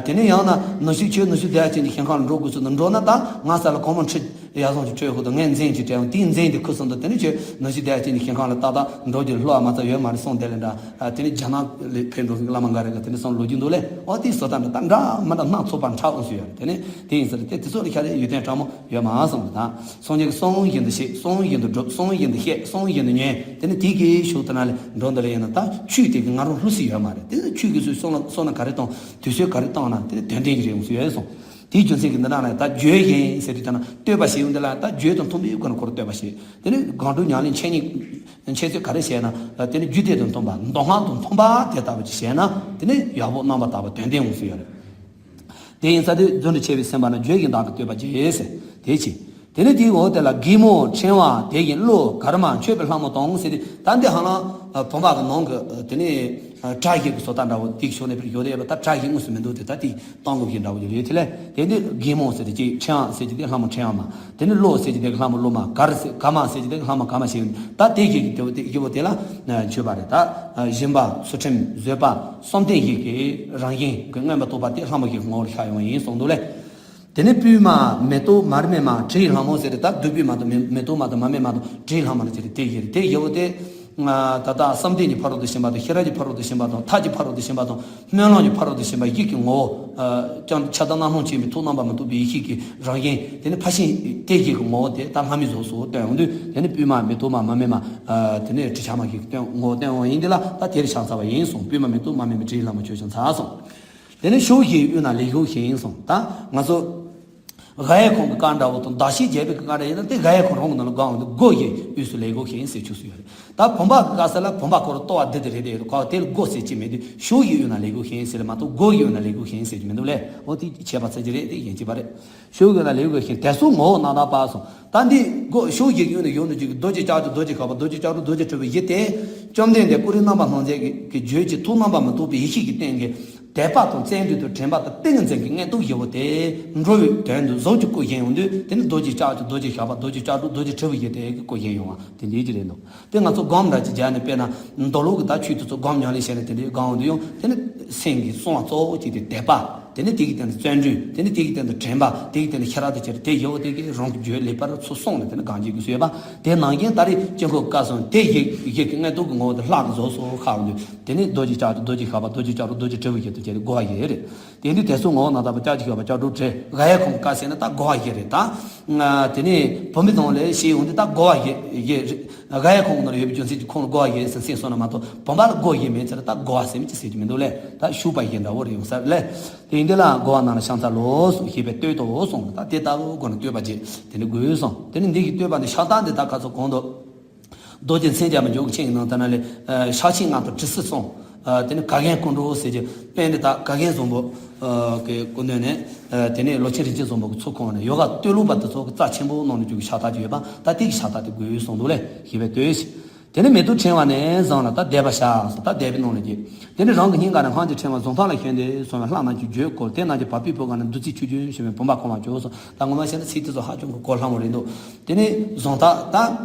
དེ་ནས་ཡང་ན་ནུབ་ཕྱོགས་ཆོས་ནུབ་ཕྱོགས་བདེ་བ་ཅན་གྱི་ཞིང་ཁམས་ལ་འགྲོ་དགོས་ཚུལ་དུ་འགྲོ་ན་ད་ང་ས་ལ་གོང་མ་ཁྲི་ཡར་སོང་གི་ཁྲོད་ཁུག་ཏུ་ངས་འཛིན་གྱི་བྲལ་བ་དེའི་འཛིན་དེ་ཁུ་སིམ་དུ་དེ་ནས་ཁྱོད་ནུབ་ཕྱོགས་བདེ་བ་ཅན་གྱི་ཞིང་ཁམས་ལ་ཏག་ཏག་འགྲོ་རྒྱུ་ལ་བསླུ་བ་མ་རྩ་ཡོད་མ་རེད་གསུངས་དེ་ལ་འདྲ། དེ་ནས་རྒྱ་ནག་ལ་ཕེབས་འགྲོ་བླ་མ་འགའ་རེ་ག་དེ་ནས་སོང་ལོ་རྒྱུས་འདུག་ལས། འོ་དེའི་བཟོ་ལྟ་འདྲ་ད་འདྲ་མ་འདྲ་སྣ་ཚོགས་པ་འཁྲབ་འོང་སུ་ཡོད་རེད། དེ་ནས་དེ་ཡིན་ཟེར་དེ་དེ་ཚོ་ལ་ཤ་རེ་ཡོད་དོན་དྲང་མོ་ཡོད་མ་སོང་རེད། ད་སངས་རྒྱས་ཀྱིས་གསུངས་བཞིན་དུ་བྱེད། གསུངས་བཞིན་དུ་སྒྲུབ། གསུངས་བཞིན་དུ་བཤད། གསུངས་བཞིན་དུ་ཉན། དེ་ནས་དེ་གའི་ཤུགས་དེ་ན་ལས་འགྲོ་འདི་ལ་ཡིན་ན་ད་ཆོས་དེ་གི་ང་རང་ལྷུ་སི་ཡོད་མ་རེད། དེ་ནས་ཆོས་ཀྱི་ཚུལ་སོང་ན་སོང་ན་ག་རེ་བཏང་དུས་ཚོད་ག་རེ་བཏང་ན་དེ་ནས་དོན་ལྡན་གྱི་རེད་འོང་སུ་ཡོད་སོང་། དེའི་རྒྱུ་མཚན་གྱིས་འདི་ན་ལ་ད་བརྗོད་བཞིན་ཟེར་དུས་ད་ན་བསྟོད་པ་ཞེས་ཡོང་འདི་ལ་ད་བརྗོད་དང་མཐུན་པའི་སྒོ་ནས་ཁོ་རང་བསྟོད་པ་བྱེད། དེ་ནི་སྒོམ་སྒྲུབ་ཉམས་ལེན་འཆད་ཉན་འཆད་ཚུལ་ག་རེ་བྱས་ན་དེ་ནི་རྒྱུ་དེ་དང་མཐུན་པ་མདོ་སྔགས་དང་མཐུན་པ་དེ་ལྟ་བུ་ཅིག་བྱས་ན་དེ་ནི་ཡག་པོ་རྣམ་པར་དག་པ་དོན་ལྡན་འོང་སྲིད་ཡོད་རེད། དེ་ཡིན་ཙང་དེ་རྫུ་འཕྲུལ་ཆེ་བའི་སེམས་དཔའ་རྣམས་བརྗོད་བཞིན་བདག་གིས་བསྟོད་པ་བྱེད་ཟེར་དེ་ཅི། དེ་ནི་དེའི་འོག་དེ་ལ་གད་མོ་ཕྲེང་བ་དེ་བཞིན་གློ་གར་མ་མཆོད་པའི་ལྷ་མོ་དང་ཟེར་ཏེ་ད་འདི་ཧ་ལམ་བུམ་པ་གི་ནང་གི་དེ་ནི་གྲྭ་བཞི་གི་བཟོ་ལྟ་འདྲ་བོ་དེ་ཤོར་ནས་པར་ཡོད་དེ་ཡོད་པ་ད་གྲྭ་བཞི་དངོས་སུ་མི་འདུག་དེ་ད་དེ་གཏོང་དགོས་ཀྱི་འདྲ་བོ་ཡོད་དེ་ལས་དེ་འདི་གད་མོ་ཟེར་ཏེ་ཅིག་ཕྲེང་བ་ཟེར་གྱི་དེ་ལྷ་མོ་ཕྲེང་བ་མ། དེ་ནི་གློ་ཟེར་གྱི་དེ་ལྷ་མོ་གློ་མ། གར་ཟེར་གར་མ་ཟེར་གྱི་དེ་ལྷ་མོ་གར་མ་ཞེས་ད་དེ་བཞི་གི་དེ་བོ་དེ་བཞི་པོ་དེ་ལ་མཆོད་པ་རེད། ད་སྦྱིན་པ་ཚུལ་ཁྲིམས་བཟོད་པ་གསུམ་ལྡན་བཞི་གི་རང་བཞིན་གྱི་མངོན་པར་རྟོགས་པ་དེ་ལྷ་མོ་བཞི་གི་ངོ་བོར་ཤར་ཡོང་བ་ཡིན་གསུངས་འདུག་ལས། དེ་ནས་པུས་མ་མེ་ཏོག་མར་མེ་མ་དྲིའི་ལྷ་མོ་ཟེར་ཏེ་ད་བདུད་པུས་མ་དང་མེ་མེ་ཏོག་མ་དང་མར་མེ་མ་དང་དྲིའི་ལྷ་མོ་ལ་ཟེར་ཏེ་དེ་བཞི་རེད། དེ་བཞི་བོ་དེ་ད་ལྟ་བསམ་གཏན་གྱི་ཕ་རོལ་ཏུ་ཕྱིན་པ་དང་ཤེས་རབ་ཀྱི་ཕ་རོལ་ཏུ་ཕྱིན་པ་དང་ཐབས་ཀྱི་ཕ་རོལ་ཏུ་ཕྱིན་པ་དང་སྨོན་ལམ་གྱི་ཕ་རོལ་ཏུ་ཕྱིན་པ་བཞི་གི་ངོ་བོ། ཀྱང་ཁྱབ་བདག་རྣམ་སྣང་ཆེན་པོའི་ཐུགས་རྣམ་པར་མི་རྟོག་པའི་ཡེ་ཤེས་ཀྱི་རང་བཞིན་དེ་ནི་ཕར་ཕྱིན་དེ་བཞི་གི་ངོ་བོ་དེ་ད་ལྷ་མོའི་གཟུགས་སུ་སྟོན་འོང་དུས་དེ་ནི་པུས་མ་མེ་ཏོག་མ་མར་མེ་མ། དེ་ནི་དྲི་ཆབ་མ་བཞི་གི་སྟོན་ངོ་བོ་སྟོན་འོང་ཡིན་དེ་ལ་ད་དེར་ཕྱག་འཚལ་བ་ཡིན་གསུངས། པུས་མ་མེ་ཏོག་མར་མེ་མ་དྲིའི་ལྷ་མོ་མཆོད་ཅིང་འཚལ་གསུངས། དེ་ནས་ཕྱོགས་བཞིའི་དབུས་ན་ལེགས་བཞུགས་ཤིང་གསུངས། ད་ང་ཚོ་རྒད་པོའི་ཁོང་གི་བཀའ་འདྲ་བོ་དང་ཟླ་ཕྱེད་བརྒྱད་པའི་བཀའ་འདྲ་ཡིན་ན་དེ་རྒད་པོའི་ཁོང་རང་གི་ནང་ལ་དགོངས་འོང་དུས་སྒོ་བཞིའི་དབུས་སུ་ལེགས་བཞུགས་ཤིང་ཟེར་ཆོག་སུ་ཡོད་རེད། ད་བུམ་པ་གི་བཀའ་ཟེར་ལ་བུམ་པ་ཁོ་རང་ལྟོ་བ་འདི་དེ་རེད་དེ་ཡོད་ཁོ་དེ་ལ་སྒོ་ཟེར་གྱི་མེད་དུས་ཕྱོགས་བཞིའི་དབུས་ན་ལེགས་བཞུགས་ཤིང་ཟེར་ལ་མ་གཏོགས་སྒོ་བཞིའི་དབུས་ན་ལེགས་བཞུགས་ཤིང་ཟེར་གྱི་མི་འདུག་ལས། འོ་དེ་ཁྱད་པར་ཚད་ཀྱི་རེད་དེ་ཡིན་གྱི་པ་རེད། ཕྱོགས་བཞིའི་དབུས་ན་ལེགས་བཞུགས་ཤིང་དེ་སོགས་ངོ་བོ་རྣམ་དག་པ་གསུངས། ད་འདི་སྒོ་ཕྱོགས་བཞིའི་དབུས་ན་ཡོད་ནོ་ཅིག་གི་རྡོ་རྗེ་ལྕགས་ཀྱུ་རྡོ་རྗེ་ཁ་པ་རྡོ་རྗེ་ལྕགས་སྒྲོག་རྡོ་རྗེ་དྲིལ་བུ་བཞི་སྟེ། བཅོམ་ལྡན་འདས་སྐུ་རིམ་རྣམ་པར་སྣང་མཛད་ཀྱི་བརྗོད་ཀྱི་ཐུགས་རྣམ་པར་མི་རྟོག་པའི་ཡེ་ཤེས་ཀྱི་སྟེང་གི་དད་པ་དང་བརྩོན་འགྲུས་དང་དྲན་པ་དང་ཏིང་ངེ་འཛིན་གྱི་མངོན་རྟོགས་བཞི་པོ་དེ་འགྲོ་བའི་དོན་དུ་གཟུགས་ཀྱི་སྐུ་བཞེངས་ཡོང་དུས་དེ་ནི་རྡོ་རྗེ་ལྕགས་ཀྱུ་རྡོ་རྗེ་ཞགས་པ་རྡོ་རྗེ་ལྕགས་སྒྲོག་རྡོ་རྗེ་དྲིལ་བུ་བཞི་དེ་གི་སྐུ་བཞེངས་ཡོང་བ་དེ་འདྲའི་ཅིག་རེད་འདུག་དེ་ང་ཚོ་སྒོམ་འདྲ་ཅིག་བརྒྱབ་ནས་དཔེར་ན་མདོ་ལུགས་ཀྱི་ད་ཆོས་དེ་ཚོ་སྒོམ་ཉམས་ལེན་བྱས་ནས་དེ་འདྲའི་སྒོམ་འོང་དུས་ཡང་དེ་ནི་སེམས་ཀྱི་གསང་བ་གཙོ་བོ་གཅིག་དེ་དད་པ། དེ་ནི་དེ་གི་སྟེང་དུ་བརྩོན་འགྲུས། དེ་ནི་དེ་གི་སྟེང་དུ་དྲན་པ། དེ་གི་སྟེང་དུ་ཤེས་རབ་དང་བཅས་པ་དེ་ཡོད་པ་དེ་གིས་རང་གི་རྒྱུད་ལེགས་པར་ཚུར་སོང་ནས་དེ་ནི་གང་བྱེད་དགོས་སུ་ཡོད་པ། དེ་ནང་བཞིན་ད་རེས་དཀྱིལ་འཁོར་བཀའ་གསུང་དེ་བཞི་བཞི་གི་མངོན་རྟོགས་ཀྱི་ངོ་བོ་དེ་ལྷ་གི་གཟུགས་སུ་ཤར་འོང་དུས་དེ་ནི་རྡོ་རྗེ་ལྕགས་ཀྱུ་རྡོ་རྗེ་ཞགས་པ་རྡོ་རྗེ་ལྕགས་སྒྲོག་རྡོ་རྗེ་དྲིལ་བུ་བཞི་དང་བཅས་ཏེ་སྒོ་བ་བཞི་རེད། དེ་འདི་དེ་ཚོ་ངོ་བོ་རྣམ་དག་པ་ལྕགས་ཀྱུ་ཞགས་པ་ལྕགས་སྒྲོག་དྲིལ་རྒད་པོའི་ཁོང་བཀའ་ཟེར་ན་ད་སྒོ་བ་བཞི་རེད་ད། དེ་ནི་བུམ་པའི་ནང་ལས་ཞེས་འོང་དུས་ད་སྒོ་བ་བཞི་བཞི་རེད། རྒད་པོའི་ཁོང་ནང་ལ་ཡོད་པའི་རྒྱུ་མཚན་གྱིས་ཁོང་ལ་སྒོ་བ་བཞི་ཟེར་ཟེར་སོང་ན་མ་གཏོགས་བུམ་པ་ལ་སྒོ་བཞི་མེད་ཚེ་ལ་ད་སྒོ་བ་ཟེར་མི་ཅི་ཟེར་གྱི་མི་འདུག་ལས་ད་ཞུགས་པ་བཞི་འདྲ་བོ་རེད་ཡོང་ས་ལས། དེ་ཡིན་དུས་ལ་སྒོ་བ་རྣམས་ལ་ཕྱག་འཚལ་ལོ་གསུངས། ཞེས་པས་བསྟོད་དོ་གསུངས། ད་དེ་ལྟ་བུའི་སྒོ་ནས་བསྟོད་པ་བྱེད་དེ་ནི་དགོས་གསུངས། དེ་ནི་འདི་ཡི་བསྟོད་པ་འདི་ཕྱག་རྟགས་འདི་ད་ག་ཚོད་གོང་དུ་རྡོ་རྗེ་མཚན་བརྒྱ་མ་འཇུག་ཆེན་གྱི་ནང་དུ་ན་ལས་ཕྱག་ཆེན་ལྔ་དང་དྲི་ཟའི་གསུང་། དེ་ནི་ག་གན་སྐུ་འགྲོ་ཟེར་གྱི་དཔེ་འདི་ད་ག་གན་བཟང་པོ་གི་སྐུ་མདུན་ནས་དེ་ནི་ལོ་ཆེན་རིན་ཆེན་བཟང་པོ་གི་ཚོགས་ཁོངས་ནས་ཡོ་ག་བསྟོད་གླུ་པ་དེ་ཚོ་གི་རྩ་ཆེན་པོ་གནང་ནས་འཇུག་གི་ཕྱག་རྟགས་ཅིག་ཡོད་པ་ད་དེ་གི་ཕྱག་རྟགས་དེ་དགོས་གསུངས་འདུག་ལས་ཞེས་པས་བསྟོད། དེ་ནས་མེ་ཏོག་ཕྲེང་བ་ནས་བཟུང་ལ་ད་བཟླས་པ་བྱ་ཟེར་ད་བཟླས་པའི་ནང་ལ་གྱིས། དེ་ནས་རང་གི་སྙིང་ག་ནས་སྔགས་ཀྱི་ཕྲེང་བ་གཟུངས་ཐག་ལ་ཞོན་ཏེ་སོང་བའི་ལྷ་རྣམས་ཀྱི་བརྗོད་སྐོར་དེ་རྣམས་ཀྱི་བ་སྤུའི་བུ་ག་ནས་བདུད་རྩིའི་ཆུ་རྒྱུན་བྱུང་བའི་བུམ་པ་གང་བ་བྱོས་སོ། ད་ངོ་མ་བཤད་ན་ཚིག་དེ་ཚོ་ཧ་ཅང་གི་གོ་སླ་མོ་རེད་འདུག་དེ་ནས་གཟུངས་ཐག་ད་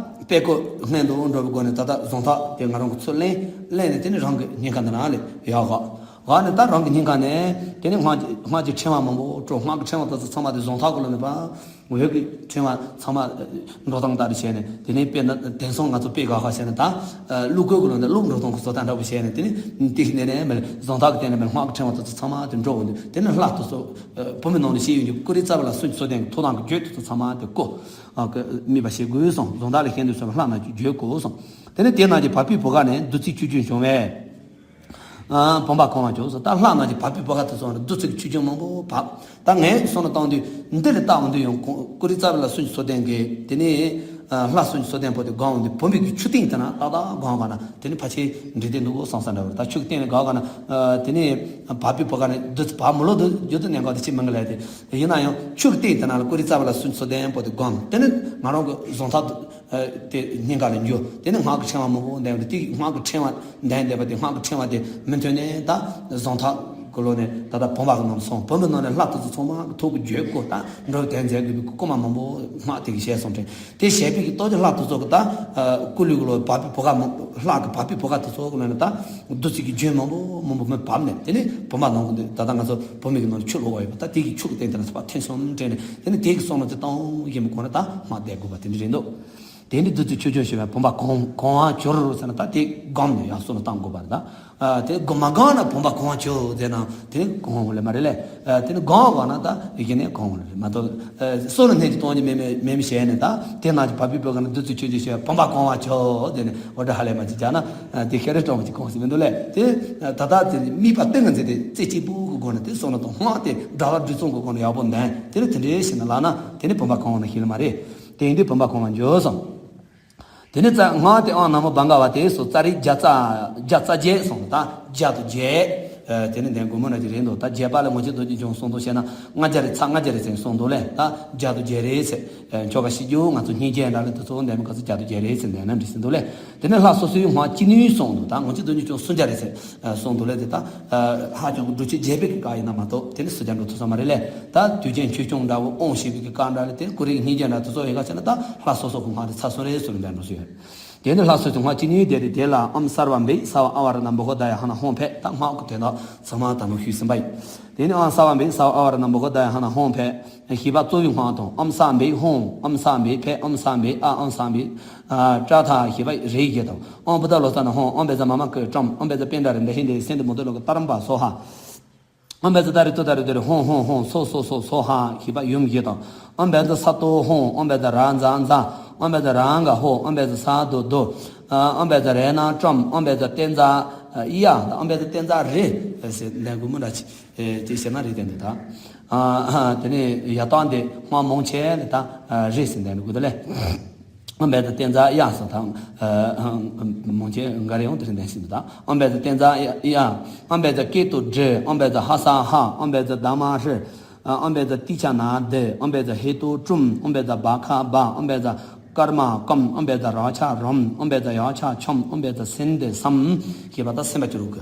དཔེ་བཀོད་སྔོན་དུ་འགྲོ་བའི་སྒོ་ནས་ད་ལྟ་གཟུངས་ཐག་དེ་ང་རང་གི་ཚུར་ལེན་ལེན་ནས་དེ་ནས་རང་གི་སྙིང་ག་འདི་ནང་ལ་ཡར་བཞག་བཞག་ནས་ད་རང་གི་སྙིང་ག་ནས་དེ་ནས་སྔགས་ཀྱི་སྔགས་ཀྱི་ཕྲེང་བ་མང་པོ་དཀྲོལ། སྔགས་ཀྱི་ཕྲེང་བ་དེ་ཚོ་ཚང་མ་དེ་གཟུངས་ཐག་གི་ལོ་ནས་པ། འོད་ཀྱི་ཕྲེང་བ་ཚང་མ་འགྲོ་སྟངས་ལྟར་བྱས་ནས་དེ་ནས་དཔེར་ན་དེང་སང་ང་ཚོ་དཔེ་དགའ་ཁ་བྱས་ན་ད་གླུ་བཀོད་ཀྱི་ལོ་ནས་གླུ་འགྲོ་སྟངས་ཀྱི་བཟོ་ལྟ་འདྲ་པོ་བྱས་ནས་དེ་ནས་དེ་ནས་ནས་མེད་གཟུངས་ཐག་གི་སྟེང་ནས་མེད་སྔགས་ཀྱི་ཕྲེང་བ་དེ་ཚོ་ཚང་མ་དེ་འགྲོ་འོང་དུས་དེ་ནས་ལྷ་དེ་ཚོ་བུད་མེད་ནང་ནས་ཤེས་ཡོན་གྱི་ཀུ་རེ་རྩ་བ་ལ་སུན་གྱི་ཚོ་ལྡན་གྱི་ཐོག་དང་གི་བརྗོད་དེ་ཚོ་ཚང་མ་དེ་བཀོད་དམིགས་པ་བྱེད་དགོས་གསུངས། གཟུངས་ཐག་ལ་ཞོན་དུས་སོ་ལྷ་རྣམས་ཀྱི་བརྗོད་དགོས་གསུངས། དེ་ནས་དེ་རྣམས་ཀྱི་བ་སྤུའི་བུ་ག་ནས་བདུད་རྩིའི་ཆུ་རྒྱུན་བྱུང་བས། བུམ་པ་གང་བ་བྱོས་སོ། ད་ལྷ་རྣམས་ཀྱི་བ་སྤུའི་བུ་ག་དེ་ཚོ་ནི་བདུད་རྩི་གི་ཆུ་རྒྱུན་མང་པོ་བབས། ད་ངས་སོང་ན་བཏང་དུས་འདི་ལས་བལྟ་འོང་དུས་ཡང་ཀུ་རེ་རྩ་བ་ལ་སུན་གྱི་ཚོ་ལྡན་གྱི་དེ་ནས་ལྷ་སུན་གྱི་ཚོ་ལྡན་པོ་དེ་སྒོམ་འོང་དུས་བུམ་པའི་གི་ཆུ་སྟེང་དེ་ན་ཏག་ཏག་སྒོམ་ག་ན་དེ་ནི་ཕལ་ཆེར་འགྲིག་བསྡད་འདུག་བསམ་ས་འདྲ་བར་ད་ཆུ་གི་སྟེང་ནས་སྒོམ་ག་ན་དེ་ནས་བ་སྤུའི་བུ་ག་ནས་བདུད་རྩི་བབས་མི་ལོ་འདུག་རྒྱུ་དེ་གནད་འགག་དེ་ཅི་མིན་གི་ལས་དེ་ཡིན་ན་ཡང་ཆུ་གི་སྟེང་དེ་ན་ལ་ཀུ་རེ་རྩ་བ་ལ་སུན་གྱི་ཚོ་ལྡན་པོ་དེ་སྒོམ་དེ་ནི་ང་རང་གི་གཟུངས་ཐག་དེ་སྙིང་ག་ལ་འཇུ། དེ་ནི་སྔགས་ཀྱི་ཕྲེང་བ་མང་པོ་འདོན་ཏེ་དེ་སྔགས་ཀྱི་ཕྲེང་བ་འདོན་བསྡད་པ་དེ་སྔགས་ཀྱི་ཕྲེང་བ་དེ་མུ་མཐུད་ནས་ད་གཟུངས་ཐག་གི་ལོ་ནས་ད་ལྟ་བུམ་པ་གི་ནང་ལ་སོང་། བུམ་པའི་ནང་ནས་ལྷ་དེ་ཚོ་ཚང་མ་གི་ཐུགས་ཀྱི་བརྗོད་སྐོར་ད་འགྲོ་དོན་མཛད་དགོས་པའི་སྐུལ་མ་མང་པོ་སྔགས་དེ་གིས་བྱས་སོང་དྲན། དེ་བྱས་པའི་གི་སྟོབས་ཀྱིས་ལྷ་དེ་ཚོ་གི་ད་སྐུ་ལུས་གི་ལོ་བ་སྤུའི་བུ་ག་མང་ལྷ་གི་བ་སྤུའི་བུ་ག་དེ་ཚོ་གི་ནང་ནས་ད་བདུད་རྩི་གི་རྒྱུན་མང་པོ་མང་པོ་མི་བབས་ནས་དེ་ནས་བུམ་པ་ནང་གི་འདུག་ད་ལྟ་ང་ཚོ་བུམ་པའི་གི་ནང་ལ་ཆུ་ལོག་བ་ཡོད་པ་ད་དེ་གི་ཆུ་གི་སྟེང་དེ་ན་ཚ་བ་ཐོན་སོང་དྲན་ནས་དེ་ནས་དེ་གི་བསམ་བློ་དེ་བཏང་ཡིན་པའི་སྒོ་ནས་ད་སྔགས་བཟླས་དགོས་པ་དེ་འདྲ་རེད་འདུག་དེ་ནི་བདུད་རྩི་ཆོས་སྐྱོང་ཞེས་པའི་བུམ་པ་གང་གང་བ་གྱུར་ཟེར་ན། ད་དེ་སྒོམ་ནས་ཡར་བསམ་བློ་བཏང་དགོས་པ་རེད། ད་དེ་སྒོམ་མ་གང་ན་བུམ་པ་གང་བ་གྱུར་ཟེར་ན་དེ་ནི་གང་བ་ལས་མ་རེད་ལས། དེ་ནི་གང་བ་ན་ད་ཡིན་ནས་གང་བ་རེད་མ་གཏོགས། བསམ་བློ་ནས་ཀྱི་གཏོང་རྒྱུ་མེད་མེད་མེད་མི་བྱས་ནས། ད་དེ་ནང་གི་བ་སྤུའི་བུ་ག་ན་བདུད་རྩི་ཆོས་སྐྱོང་ཞེས་པའི་བུམ་པ་གང་བ་གྱུར་ཟེར་ནས་འོ་འདྲ་ཧ་ལས་མ་ཅིག་བྱས་ན་དེ་ཤེས་རིག་སྤྲང་བ་ཅིག་གང་ཞིག་མི་འདུག་ལས། དེ་ད་ལྟ་དེ་དམིགས་པ་གཏིང་ངེ་འཛིན་དེ་རྩེ་གཅིག་པུ་གི་སྒོ་ནས་དེ་བསམ་བློ་གཏོང་སྔགས་དེ་སྒྲ་བ་སྒྲིག་མཚམས་ཀྱི་སྒོ་ནས་ཡག་པོ་འདོན། དེ་ནི་དེ་འདྲའི་ཞིག་ན་ལགས་ན་དེ་ནི་བུམ་པ་གང་བ་ན་ཤེས་ལ་མ་རེད། དེ་ཡིན་དུས་བུམ་པ་གང་བ་འགྱུར་སོང་། དེ་ནི་རྩ་སྔགས་དེ་ཨང་ན་མོ་བྷ་ག་བ་ཏེ་སོགས་ཙཱ་རི་བརྒྱ་རྩ་བརྒྱ་རྩ་བརྒྱད་སོང་། ད་བརྒྱ་དང་བརྒྱད། དེ་ནི་འདོན་དགོས་མོ་ན་ཅིག་རེད་འདུག་ད་རྒྱས་པ་ལ་ངོ་མཚར་རྡོ་རྗེ་འཆང་གསུངས་འདུག་བཤད་ན་ལྔ་བརྒྱ་རེ་ཚ་ལྔ་བརྒྱ་རེ་ཟེར་གསུངས་འདུག་ལས། ད་བརྒྱ་དང་བརྒྱད་རེད་ཟེར། ཆོ་ག་ཤིས་རྒྱུ་ང་ཚོ་སྙིང་རྗེ་འདྲ་ལ་དེ་ཚོ་འདོན་མི་ག་ཚོད་བརྒྱ་དང་བརྒྱད་རེ་ཟེར་འདོན་ན་འགྲིག་ཟིན་འདུག་ལས། དེ་ནི་ལྷ་སོ་སོའི་སྔགས་ཅི་ནུས་གསུངས་འདུག་ད་ངོ་མཚར་རྡོ་རྗེ་འཆང་སུམ་བརྒྱ་རེ་ཟེར། གསུངས་འདུག་ལས། དེ་ད་ཧ་ཅང་གི་འགྲོ་ཆོས་རྒྱས་པའི་གི་བཀའ་ཡིན་ན་མ་གཏོགས་དེ་ནི་སུ་ཀྱང་འགྲོ་ཐུབ་ས་མ་རེད་ལས། ད་དུས་རྒྱུན་ཆོས་སྐྱོང་འདྲ་བོ་དབང་བྱེད་པའི་གི་བཀའ་འདྲ་ལས། དེ་ཀུ་རེ་གི་སྙིང་རྗེ་འདྲ་དེ་ཚོ་ཡོད་ག་ཟེར་ན་ད་ལྷ་སོ་སོ་གི་སྔགས་དེ་ཚ་སོང་རེད་གསུངས་ནས་འདྲ་འགྲོ་སྲོལ་ཡོད། དེ་ནི་ལྷ་སོ་སོའི་སྔགས་ཅི་ནུས་དེ་རེད། དེ་ལ་ཨོཾ་སརྦ་བྷེ་སརྦ་ཨ་ཝ་ར་ཎ་བྷོ་དྷ་ཡ་ཧ་ན་ཧཱུྃ་ཕཊ། ད་སྔགས་ཀྱི་དོན་དག་ཚང་མ་ད་ནང་ཞུས་ཟིན་པ་ཡིན། དེ་ནི་ཨོཾ་སརྦ་བྷེ་སརྦ་ཨ་ཝ་ར་ཎ་བྷོ་དྷ་ཡ་ཧ་ན་ཧཱུྃ་ཕཊ། ཞེས་པ་གཙོ་བོའི་སྔགས་དང་། ཨོཾ་སཾ་བྷེ་ཧཱུྃ། ཨོཾ་སཾ་བྷེ་ཕཊ། ཨོཾ་སཾ་བྷེ་ཨཱཿ། ཨོཾ་སཾ་བྷེ་ཏྲཱ་ཐཱ་ཞེས་པ་རིགས་བཞི་དང་། ཨོཾ་བུདྡྷ་ལོ་ཙ་ན་ཧཱུྃ། ཨོཾ་བཛྲ་མ་མ་ཀཱི་ཀྲཾ། ཨོཾ་བཛྲ་པིཎྜ་རནྡྷ་ཧྲྀ་ཏེ་སེནྡྷུ་མུ་ཏ་ལོ་ཀ་ཏཱ་རམ་པ་སྭཱ་ཧཱ། ཨོཾ་བཛྲ་ཏཱ་རེ་ཏུཏྟཱ་རེ་ཏུ་རེ་ཧཱུྃ་ཧཱུྃ་ཧཱུྃ། སྭཱ་སྭཱ་སྭཱ་སྭཱ་ཧཱ་ཞེས་པ་ཡུམ་བཞི་དང་། ཨོཾ་བཛྲ་ས་ཏྭ་ཧཱུྃ། ཨོཾ་བཛྲ་རཱ་ཛ་ཛ། ཨོཾ་བཛྲ་རཱ་ག་ཧཱུྃ། ཨོཾ་བཛྲ་ས་དྷཱུ་དྷཱུ། ཨོཾ་བཛྲ་རཏྣ་ཀྲཾ། ཨོཾ་བཛྲ་ཏཉྩ་ཡ། ཨོཾ་བཛྲ་ཏཉྩ་རེ་ཟེར་འདོན་དགོས་མོ་འདྲ་ཅིག་དེ་བྱས་ན་རེད་དེ་འདི་དག་དེ་ནས་ཡ་དག་འདི་སྔགས་མང་ཆེ་ལ་ད་རེད་ཟེར་འདོན་དགོས་དེ་ལས། ཨོཾ་བཛྲ་ཏཉྩ་ཡ་སོགས་དང་། མང་ཆེ་འགའ་རེ་ཡང་དེ་རེད་འདོན་ཟིན་འདུག་ད་ཨོཾ་བཛྲ་ཏཉྩ་ཡ། ཨོཾ་བཛྲ་ཀེ་ཏུ་དྲི། ཨོཾ་བཛྲ་ཧ་ས་ཧ། ཨོཾ་བཛྲ་དྷརྨ་ཧྲཱི། ཨོཾ་བཛྲ་ཏཱིཿཆ་ན་དྷཱིཿ། ཨོཾ་བཛྲ་ཧེ་ཏུ་ཀྲུཾ། ཨོཾ་བཛྲ་བྷ་ཁ་བྷ། ཨོཾ་བཛྲ་ཀརྨ་ཀཾ། ཨོཾ་བཛྲ་རཀྵ་རཾ། ཨོཾ་བཛྲ་ཡཀྵ་ཁྱཾ། ཨོཾ་བཛྲ་སིནྡྷི་སཾ། ཞེས་པ་ད་སེམས་པ་སྐྱུ་རུ་གི་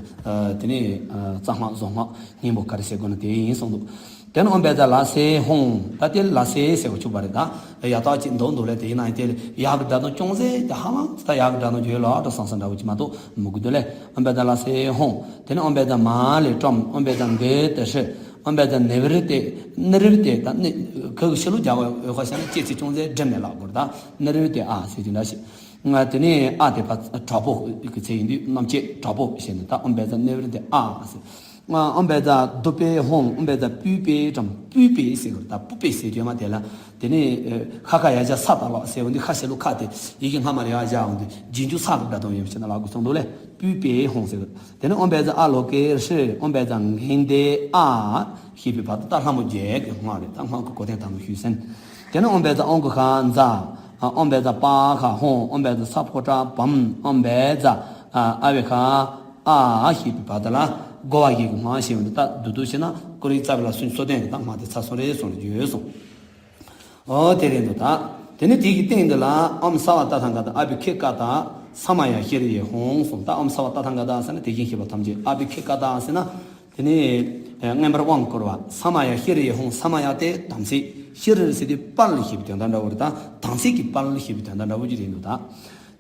དེ་ནས་རྩ་སྔགས་གཟུངས་སྔགས་སྙིང་པོ་ག་རེ་བྱེད་དགོས་ན་དེ་ཡིན་གསུངས་འདུག་དེ་ནས་ཨོཾ་བཛྲ་ལ་སེ་ཧཱུྃ། ད་དེ་ལ་སེ་ཟེར་བ་ཆུག་པ་རེད། ད་ཡ་དག་ཅིག་འདུག་འདུག་ལས། དེ་ཡིན་ན་དེ་ཡག་གི་སྒྲ་གདངས་ཅུང་ཟད་དེ་ཧ་ལམ་ད་ཡག་གི་སྒྲ་གདངས་ཡོད་ལ་འགྲོ་སང་སང་འདྲ་བོ་ཅིག་མ་གཏོགས་མི་དགོས་འདུག་ལས། ཨོཾ་བཛྲ་ལ་སེ་ཧཱུྃ། དེ་ནས་ཨོཾ་བཛྲ་མ་ལེ་ཀྲཾ། ཨོཾ་བཛྲ་གྷི་ཏ་ཧྲཱི། ཨོཾ་བཛྲ་ནི་བྷྲྀ་ཏེ། ནི་བྷྲྀ་ཏེ་ད་ནི་ག་གི་ཤི་ལོ་རྒྱག་པའི་འོས་ཁ་བྱས་ན་ལྕེ་ཚིག་ཅུང་ཟད་སྒྲིམ་ནས་ལབ་དགོས་རེད། ད་ནི་བྷྲྀ་ཏེ་ཨཱཿ་ཟེར་གྱི་འདྲ་ཞིག་དེ་ནས་ཨ་དེ་ཕར་དྲག་པོ་གི་ཚེ་ཡིན་དུས་རྣམ་བཅད་དྲག་པོ་བྱས་ནས་ད་ཨོཾ་བཛྲ་ནི་བྷྲྀ་ཏེ་ཨཱཿ་ཟེར། ཨོཾ་བཛྲ་དཱུ་པེ་ཧཱུྃ། ཨོཾ་བཛྲ་པུཥྤེ་ཀྲཾ། པུཥྤེ་ཟེར་གི་རེད། ད་པུཥྤེ་ཟེར་རྒྱུ་མ་དེ་ལ་དེ་ནས་ཁ་ཁ་ཡ་བཞག་ས་ད་ལགས་ཟེར་འོང་དུས་ཁ་ཤེ་ལོ་ཁ་དེ་ཡི་གེ་སྔ་མ་རེ་ཡ་བཞག་འོང་དུས་རྗེས་འཇུག་ས་གི་སྒྲ་གདངས་ཡོད་པ་བྱས་ན་ལབ་དགོས་ཚང་འདུག་ལས། པུཥྤེ་ཧཱུྃ་ཟེར་གི་རེད། དེ་ནས་ཨོཾ་བཛྲ་ཨ་ལོ་ཀེ་ཧྲཱི། ཨོཾ་བཛྲ་གྷནྟེ་ཨཱཿ་ཞེས་པའི་བར་དུ་ད་ལྷ་མོ་བརྒྱད་ཀྱི་སྔགས་རེད། ད་སྔགས་ཀྱི་གོ་དོན་ད་ནང་ཞུས་ཟིན། དེ་ནས་ཨོཾ་བཛྲ་ཨོཾ་ཀུ་ཤ་ཛ། ཨོཾ་བཛྲ་པཱ་ཧ་ཧཱུྃ། ཨོཾ་བཛྲ་ས་ཕོ་ཊ་བཾ། ཨོཾ་བཛྲ་ཨ་བྷེ་ཁ་ཨཱཿ་ཞེས་པའི་བར་དུ་ལ་གོ་བ་ཡི་གི་སྔགས་ཞེས་པ་འདི་ད་བསྡུ་བསྡུ་བྱས་ན་ཀུ་རེ་རྩ་བའི་ལ་སུན་སོ་བསྟན་གྱི་ད་སྔགས་དེ་ཚར་སོང་རེད་གསུངས་ལ་བརྗོད་སོང་། ཨོ་དེ་རེད་འདུག་ད་དེ་ནས་དེ་གི་སྟེང་འདི་ལ་ཨོཾ་སརྦ་ཏ་ཐཱ་ག་ཏ་ཨ་བྷི་ཥེ་ཀ་ཏ་ས་མ་ཡ་ཤྲཱི་ཡེ་ཧཱུྃ་གསུངས། ད་ཨོཾ་སརྦ་ཏ་ཐཱ་ག་ཏ་ཟེར་ན་དེ་བཞིན་གཤེགས་པ་ཐམས་ཅད། ཨ་བྷི་ཥེ་ཀ་ཏ་ཟེར་ན། དེ་ནས་མངོན་པར་དབང་བསྐུར་བ། ས་མ་ཡ་ཤྲཱི་ཡེ་ཧཱུྃ། ས་མ་ཡ་དེ་དམ་ཚིག་ཤྲཱི་ཟེར་དུས་དཔལ་ཞེས་པའི་དོན་དག་འདྲ་བོ་རེད། ད་དམ་ཚིག་གི་དཔལ་ཞེས་པའི་དོན་དག་འདྲ་བོ་ཅིག་རེད་འདུག་ད་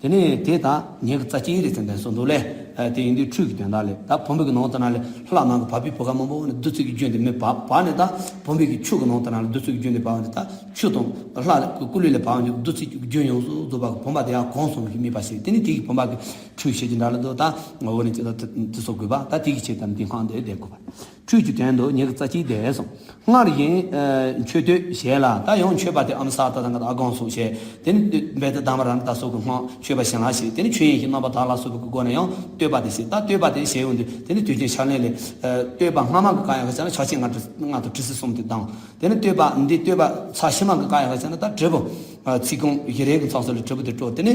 དེ་ནས་དེ་ད་ཉི་ཤུ་རྩ་གཅིག་རེད་ཟེར་འདོན་སོང་འདུག་ལས། དེ་ཡིན་དུས་ཁྲུས་ཀྱི་དོན་དག་ལས། ད་བུམ་པའི་གི་ནང་དུ་ན་ལས་ལྷ་ནང་གི་བ་སྤུའི་བུ་ག་མང་པོ་ནི་བདུད་རྩི་གི་རྒྱུན་དེ་མི་བབས་བ་ནས། ད་བུམ་པའི་གི་ཆུ་གི་ནང་དུ་ན་ལས་བདུད་རྩི་གི་རྒྱུན་དེ་བབས་ནས། ད་ཆུ་དང་ལྷ་ཀུ་ཀུ་ལུ་ལས་བབས་ནས་བདུད་རྩི་གི་རྒྱུན་ཡོངས་སུ་རྫོགས་པ་གི་བུམ་པ་དེ་ཡང་གང་སོང་གི་དམིགས་པ་ཞིག་དེ་ནས་དེ་གི་བུམ་པ་གི་ཁྲུས་བྱེད་ཀྱི་འདྲ་ལ་འདུག་ད་ངོ་བོ་ནས་ཅི་ལྟར་དེ་ཚོ་དགོས་པ། ད་དེ་གི་ཆེད་དམ་དེ་སྔགས་འདི་བཟླས་དགོས་པ། ཁྲུས་ཀྱི་དོན་དུ་ཉི་ཤུ་རྩ་གཅིག་བཟླས་སོ། སྔར་བཞིན་མཆོད་བསྟོད་བྱས་ལ། ད་ཡང་མཆོད་པ་དེ་ཨོཾ་སརྦ་ཏ་ཐཱ་ག་ཏ་ཨ་གང་སོགས་བྱས། དེ་ནི་བཛྲ་དྷརྨ་རཱ་ཎ་ད་སོགས་ཀྱི་སྔགས་མཆོད་པ་བྱིན་རླབས་བྱས། དེ་ནི་མཆོད་ཡོན་གྱི་རྣམ་པ་དག་ལ་སོགས་པའི་སྒོ་ནས་ཡང་བསྟོད་པ་དེ་བྱས། ད་བསྟོད་པ་དེ་བྱས་ཡོང་དུས་དེ་ནི་དུས་རྒྱུན་ཕྱག་ལེན་ལས། བསྟོད་པ་སྔ་མ་གི་བཀའ་ཡང་ག་ཟེར་ན་ཕྱག་ཆེན་ལྔ་དང་ཁྲི་སྲོང་ལྔ་དང་ཁྲི་སྲོང་གསུམ་དེ་དང་། དེ་ནི་བསྟོད་པ་འདི་བསྟོད་པ་ཚར་ཕྱི་མ་གི་བཀའ་ཡང་ག་ཟེར་ན་ད་དྲིལ་བུ། ཚིག་རྐང་བཞི་རེ་གི་མཚམས་སུ་ལ་དྲིལ་བུ་དེ་དཀྲོལ། དེ་ནས་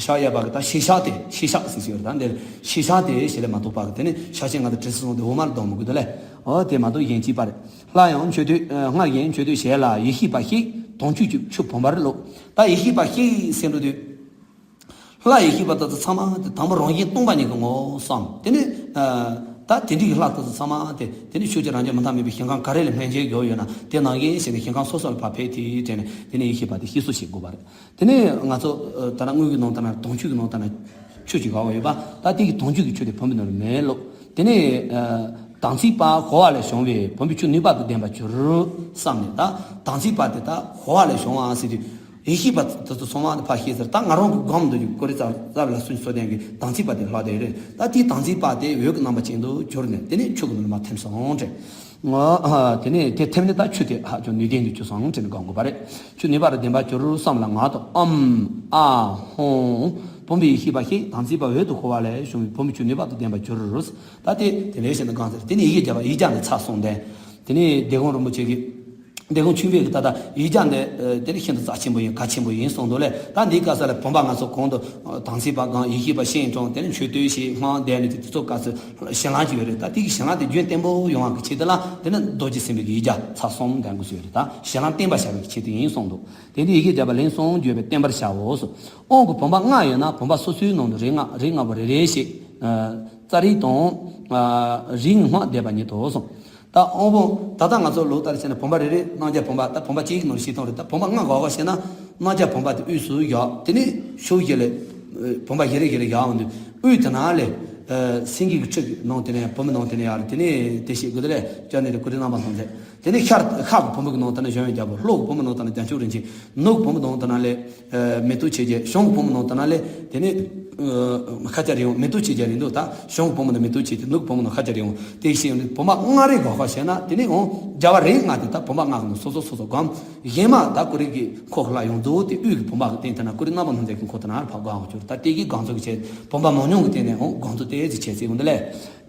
ཕྱག་གཡས་པ་གི་ད་ཞི་ཞགས་དེ། ཞི་ཞགས་ཟེར་ཟེར་ཡོད་རེད། ད་འདིར་ཞི་ཞགས་དེ་ཞི་ལས་མ་གཏོགས་པ་གི་དེ་ནས་ཕྱག་ཆེན་ལྔ་དང་ཁྲི་སྲོང་གསུམ་དེ་འོག་མ་ལ་གཏོང་མི་དགོས་དེ་ལས། ཨོ་དེ་མ་གཏོགས་གཞན་གཅིག་པ་རེད། སླར་ཡང་མཆོད་བསྟོད། སྔར་བཞིན་མཆོད་བསྟོད་བྱས་ལ་ཡེ་ཤེས་པ་བཤིག་དུང་ཆོས་ཀྱི་ཆུ་བུམ་པར་བླུགས། ད་ཡེ་ཤེས་པ་བཤིག་ཟེར་འགྲོ་དུས། ལྷ་ཡེ་ཤེས་པ་དེ་ཚོ་ཚང་མ་དེ་དང་པོ་རང་བཞིན་སྟོང་པ་ཉིད་ཀྱི་ངོ་བོ་བསམ། དེ་ནས་ད་དེ་འདྲའི་ལྷ་དེ་ཚོ་ཚང་མ་དེ་དེ་ནས་ཕྱོགས་ཀྱི་རང་བཞིན་མི་མཐའ་མེད་པའི་ཞིང་ཁམས་ག་རེ་ལ་སྨན་བྱེད་ཡོད་ཡོད་ན་དེ་ནང་བཞིན་བྱས་ནས་ཞིང་ཁམས་སོ་སོ་ལ་ཕར་ཕེབས་དེ་དྲན་ནས་དེ་ནས་ཡེ་ཤེས་པ་དེ་བཤིག་གསོ་བྱེད་དགོས་པ་རེད། དེ་ནས་ང་ཚོ་ད་ལྟ་དངུལ་གྱི་ནང་ལྟར་ན་དུང་ཆོས་ཀྱི་ནང་ལྟར་ན་ཆུ་ཅིག་བབས་ཡོད་པ། ད་དེ་གི་དུང་ཆོས་ཀྱི་ཆུ་དེ་བུམ་པའི་ནང་ལ་མེ་བླུགས། དེ་ནས་དམ་ཚིག་པ་ཁོ་བ་ལས་བྱུང་བའི་བུམ་པའི་ཆུ་ནུས་པ་དང་ལྡན་པར་གྱུར་བསམ་ནས། ད་དམ་ཚིག་པ་དེ་ད་ཁོ་བ་ལས་བྱུང་བ་ཟེར་དུས། ཡེ་ཤེས་པ་དེ་ཚོ་ཚང་མ་ཕར་ཤེས་ཟེར། ད་ང་རང་གི་སྒོམ་འདུག་རྒྱུ་ཀོ་རི་ཙ་ཙ་ལ་སུན་སོ་ལྡན་གྱི་དམ་ཚིག་པ་དེ་ལྷག་བསྡད་རེད། ད་དེའི་དམ་ཚིག་པ་དེ་འོད་ཀྱི་རྣམ་པ་ཅན་དུ་གྱུར་ནས་དེ་ནས་ཆོས་ཀྱི་ནུས་མ་ཐིམ་སོང་དྲན། ཨ་དེ་ནས་དེ་ཐིམ་ནས་ད་ཆོས་དེ་ཧ་ཅང་ནུས་ལྡན་དུ་གྱུར་སོང་དྲན་སྒོམ་དགོས་པ་རེད། ཆོས་ནུས་པ་རུ་ལྡན་པར་གྱུར་བསམ་ལ་ངག་ཏུ་ཨམ་ཨ་ཧོང་། བུམ་པའི་ཡེ་ཤེས་པ་ཞིག་དམ་ཚིག་པ་འོད་དུ་ཤོར་བ་ལས་བྱུང་བའི་བུམ་པའི་ཆོས་ནུས་པ་དང་ལྡན་པར་གྱུར། ད་དེ་དེ་ལས་གཞན་དུ་གང་ཟེར། དེ་ནས་ཡི་གེ་བརྒྱ་པ་ཡིག་བརྒྱ་འདི་ཚར་སོང་དེ། དེ་ནས་སྡེ་དགོན་རིན་པོ་ཆེ་གིས། སྡེ་དགོན་ཆུང་བས་ཀྱི་ད་ལྟ་ཡིག་བརྒྱ་འདི་ཨ་དེ་ནི་ཤིན་ཏུ་རྩ་ཆེན་པོ་ཡིན། གལ་ཆེན་པོ་ཡིན་གསུངས་འདུག་ལས། ད་འདིའི་སྐབས་སུ་ལ་བུམ་པ་ང་ཚོ་གོང་དུ་དམ་ཚིག་པ་གང་ཡེ་ཤེས་པ་ཤིང་གྲོང་དེ་ནི་མཆོད་བསྟོད་ཞིག་སྔགས་བཟླས་ནས་དེ་ཚོ་སྐབས་སུ་ཞིང་ལམ་ཅིག་ཡོད་རེད། ད་དེ་གི་ཞིང་ལམ་དེ་རྒྱུན་བརྟན་པོ་ཡོང་བ་གི་ཆེད་དུ་ལ་དེ་ནི་རྡོ་རྗེ་སེམས་དཔའི་གི་ཡིག་བརྒྱ་ཚར་གསུམ་ལྡན་དགོས་ཟེར་རེད། ད་ཞིང་ལམ་བརྟན་པར་བྱ་བའི་གི་ཆེད་དུ་ཡིན་གསུངས་འདུག་དེ་འདི་ཡི་གེ་བརྒྱ་པ་ལན་གསུམ་བརྗོད་པས་བརྟན་པར་བྱའོ་གསུངས། དབང་གི་བུམ་པ་ལྔ་ཡོད་ན་བུམ་པ་སོ་སོའི་ནང་དུ་རིགས་ལྔ་རིགས་ལྔ་པོ་རེ་རེ་ཞིག་ཙཱ་རི་དང་རིགས་ལྔ་བཟླས་པ་ཉིད་དོ་གསུངས། ད་དབང་པོ་ད་ལྟ་ང་ཚོ་ལོ་ལྟར་བྱས་ན་བུམ་པ་རེ་རེ་སྣང་བརྒྱ་བུམ་པ། ད་བུམ་པ་གཅིག་གི་ནང་བཞི་སྟོང་རེད། ད་བུམ་པ་ལྔ་དགོས་པ་བྱས་ན་སྣང་བརྒྱ་བུམ་པ་དེ་དབུས་སུ་བཞག་དེ་ནས་ཕྱོགས་བཞི་ལས་བུམ་པ་བཞི་རེ་བཞི་རེ་བཞག་འོང་དུས་དབུས་དེ་ན་ལས་སེང་གེ་གི་ཁྲི་གི་ནང་དེ་ནས་བུམ་པའི་ནང་དེ་ནས་ཡར་དེ་ནས་དེ་ཞིག་དགོས་དེ་ལས་ཅར་ནས་དེ་ཀུ་རེ་རྣམ་པ་སྣང་མཛད། དེ་ནས་ཤར་ཤར་གི་བུམ་པ་གི་ནང་དེ་ན་གཞོན་ནུ་རྒྱལ་པོ། ལྷོ་གི་བུམ་པའི་ནང་དེ་ན་བྱང་ཆུབ་རིན་ཆེན། ནུབ་གི་བུམ་པའི་ནང་དེ་ན་ལས། མེ་ཏོག་ཆོས་རྒྱན། བྱང་གི་བུམ་པའི་ནང་དེ་ན་ལས་དེ་ནས་ཁ་ཆ་རེ་ཡོང་། མེ་ཏོག་ཆོས་རྒྱན་རེད་འདུག་ད་བྱང་གི་བུམ་པའི་ནང་མེ་ཏོག་ཆོས་རྒྱན། ནུབ་གི་བུམ་པའི་ནང་ཁ་ཆ་རེ་ཡོང་། དེ་བཞིན་བུམ་པ་ལྔ་རེ་དགོས་པ་བྱས་ན་དེ་ནས་འོང་རྒྱལ་བ་རིགས་ལྔ་དེ་ད་བུམ་པ་ལྔ་གི་ནང་སོ་སོ་སོ་སོ་སྒོམ། གཞན་མ་ད་ཀུ་རེ་གི་ཁོག་ལ་ཡོང་རྫོགས་དེ་དབུས་ཀྱི་བུམ་པ་གི་སྟེང་དེ་ན་ཀུ་རེ་རྣམ་པ་སྣང་མཛད་ཀྱི་ཁོག་དེ་ན་ཕར་དགོས་པ་གྱུར། ད་དེ་གི་སྒོམ་ཚུལ་གྱི་ཆེད་བུམ་པ་མང་ཉུང་གི་སྟེང་ནས་འོང་སྒོམ་ཚུལ་དེ་ཅི་བྱེད་ཚེ་འོང་དེ་ལས།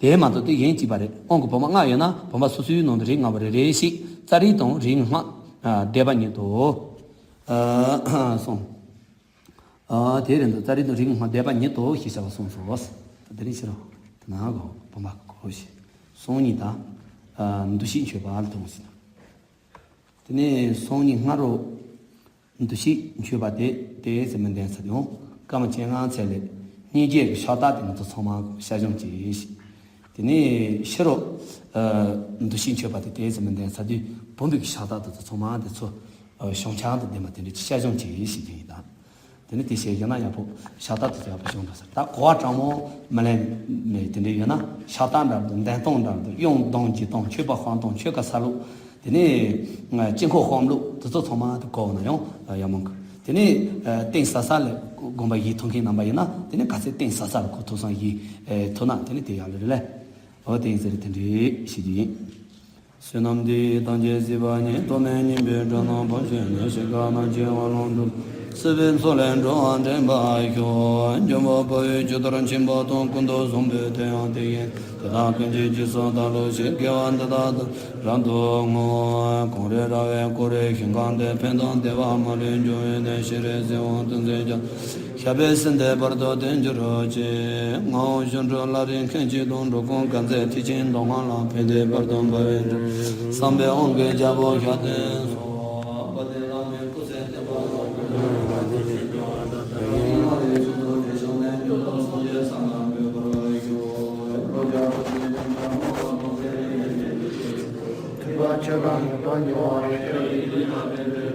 དེ་མ་གཏོགས་དེ་ཡིན་གཅིག་པ་རེད། དབང་གི་བུམ་པ་ལྔ་ཡོད་ན་བུམ་པ་སོ་སོའི་ནང་དུ་རིགས་ལྔ་པོ་རེ་རེ་ཞིག་ཙཱ་རི་དང་རིགས་ལྔ་བཟླས་པ་ཉིད་དོ། གསུངས། དེ་རེད་འདུག་ཙཱ་རི་དང་རིགས་ལྔ་བཟླས་པ་ཉིད་དོ་ཞེས་བྱ་བ་གསུངས་སོ། དེ་རིང་ཕྱི་རུ་དེ་ན་གོ་བུམ་པ་གོ་ཞེས་གསུང་ཉིད་དང་། འདུ་ཤེས་འཆོས་པ་ལ་དོན་ཞེས་དང་། དེ་ནས་སང་ཉིན་སྔ་དྲོ་འདུ་ཤེས་འཆོས་པ་དེ་དེའི་ཚེ་མི་ལྡན་ཚར་ཡོང་སྐར་མ་བཅོ་ལྔ་ཚེ་ལས་སྙིང་རྗེ་གི་ཕྱག་རྟགས་དེ་ང་ཚོ་ཚང་མ་ཤར་བྱུང་ཅིག་དེ་ནས་ཕྱི་དྲོ་འདུ་ཤེས་འཆོས་པ་དེ་དེའི་ཚེ་མི་ལྡན་ཚར་དུས་བུམ་པའི་གི་ཕྱག་རྟགས་དེ་ཚོ་ཚང་མ་དེ་ཚོ་བྱང་ཆ་དང་ལྡན་པ་དེ་འདྲ་ཅིག་ཤར་བྱུང་ཅིག་ཞེས་དེ་ཡིན་ད། དེ་ནི་དེ་བྱས་ཡིན་ན་ཡག་པོ་ཤ་སྟག་ཏུ་ཡག་པོ་བྱུང་འདུག་ཟེར། ད་གོ་བ་དྲང་མོ་མི་ལེན་མེད་དེ་འདྲ་ཡོད་ན་ཤ་སྟག་འདྲ་འདུག་འདོན་སྟངས་འདྲ་འདུག་དབྱངས་གདངས་འཇུག་སྟངས་མཆོད་པ་བཤམས་སྟངས་ཆོ་ག་ས་ལུགས། དེ་ནས་དཀྱིལ་འཁོར་བཤམས་ལུགས་དེ་ཚོ་ཚང་མ་དེ་གོ་བ་ན་ཡང་ཡག་མོ་འགི། དེ་ནས་གཏིང་ཟབ་ས་ལ་དགོངས་པ་བཞེས་ཐུབ་མཁན་རྣམ་པ་ཡིན་ན་དེ་ནས་ག་ཚད་གཏིང་ཟབ་ས་ལ་གོ་ཐུབ་སོང་བཞེས་ཐུབ་ན་དེ་ནས་དེ་ཡག་ལེ་རེད་ལེ། འོ་དེ་ཡིན་ཟེར་དེ་འདྲའི་ཞུ་རྒྱུ་ཡིན། བསོད་ནམས་འདི་ཡིས་ཐམས་ཅད་གཟིགས་པ་ཉིད། ཐོབ་ནས་ཉེས་པའི་དགྲ་རྣམས་ཕམ་བྱས་ནས། སྐྱེ་རྒ་ན་འཆིའི་རྦ་ཀློང་འཁྲུགས། སྲིད་པའི་མཚོ་ལས་འགྲོ་བ་འདྲེན་པར་ཤོག། འཇམ་དཔལ་དཔའ་བོས་ཇི་ལྟར་མཁྱེན་པ་དང་། ཀུན་ཏུ་བཟང་པོའི་དོན་ཡང་དེ་བཞིན། དེ་དག་ཀུན་གྱི་རྗེས་སུ་བདག་སློབ་ཕྱིར། དགེ་བ་འདི་དག་ཏུ་རབ་ཏུ་བསྔོ། གངས་རི་ར་བས་བསྐོར་བའི་ཞིང་ཁམས་འདིར། ཕན་དང་བདེ་བ་མ་ལུས་འབྱུང་བའི་གནས། ཤེས་རིག་གསེར་དབང་ཏིང་འཛིན་རྒྱ། ཞབས་པད་སྲིད་མཐའི་བར་དུ་བརྟན་གྱུར་ཅིག། ངག་དབང་ཆོས་དྲུག་བླ་རེ་མཁན་བརྒྱུད་དང་། འགྲོ་ཀུན་དཀར་མཛེས་ཐེག་ཆེན་མདོ་སྔགས་ལ། ཕན་བདེའི་བར་དུ་འབར་བའི་འགྲོས། བསམ་པའི་དབང་གིས་རྒྱལ་པོ་ཞལ་བསྟན་སོགས། དཔལ་ལྡན་བླ་མའི་སྐུ་ཚེ་བརྟན་པར་ཤོག། ཐུབ་པ་ཆོས་གང་ཉིད་དུ་འགྱུར་བ་རེ་ཞིག།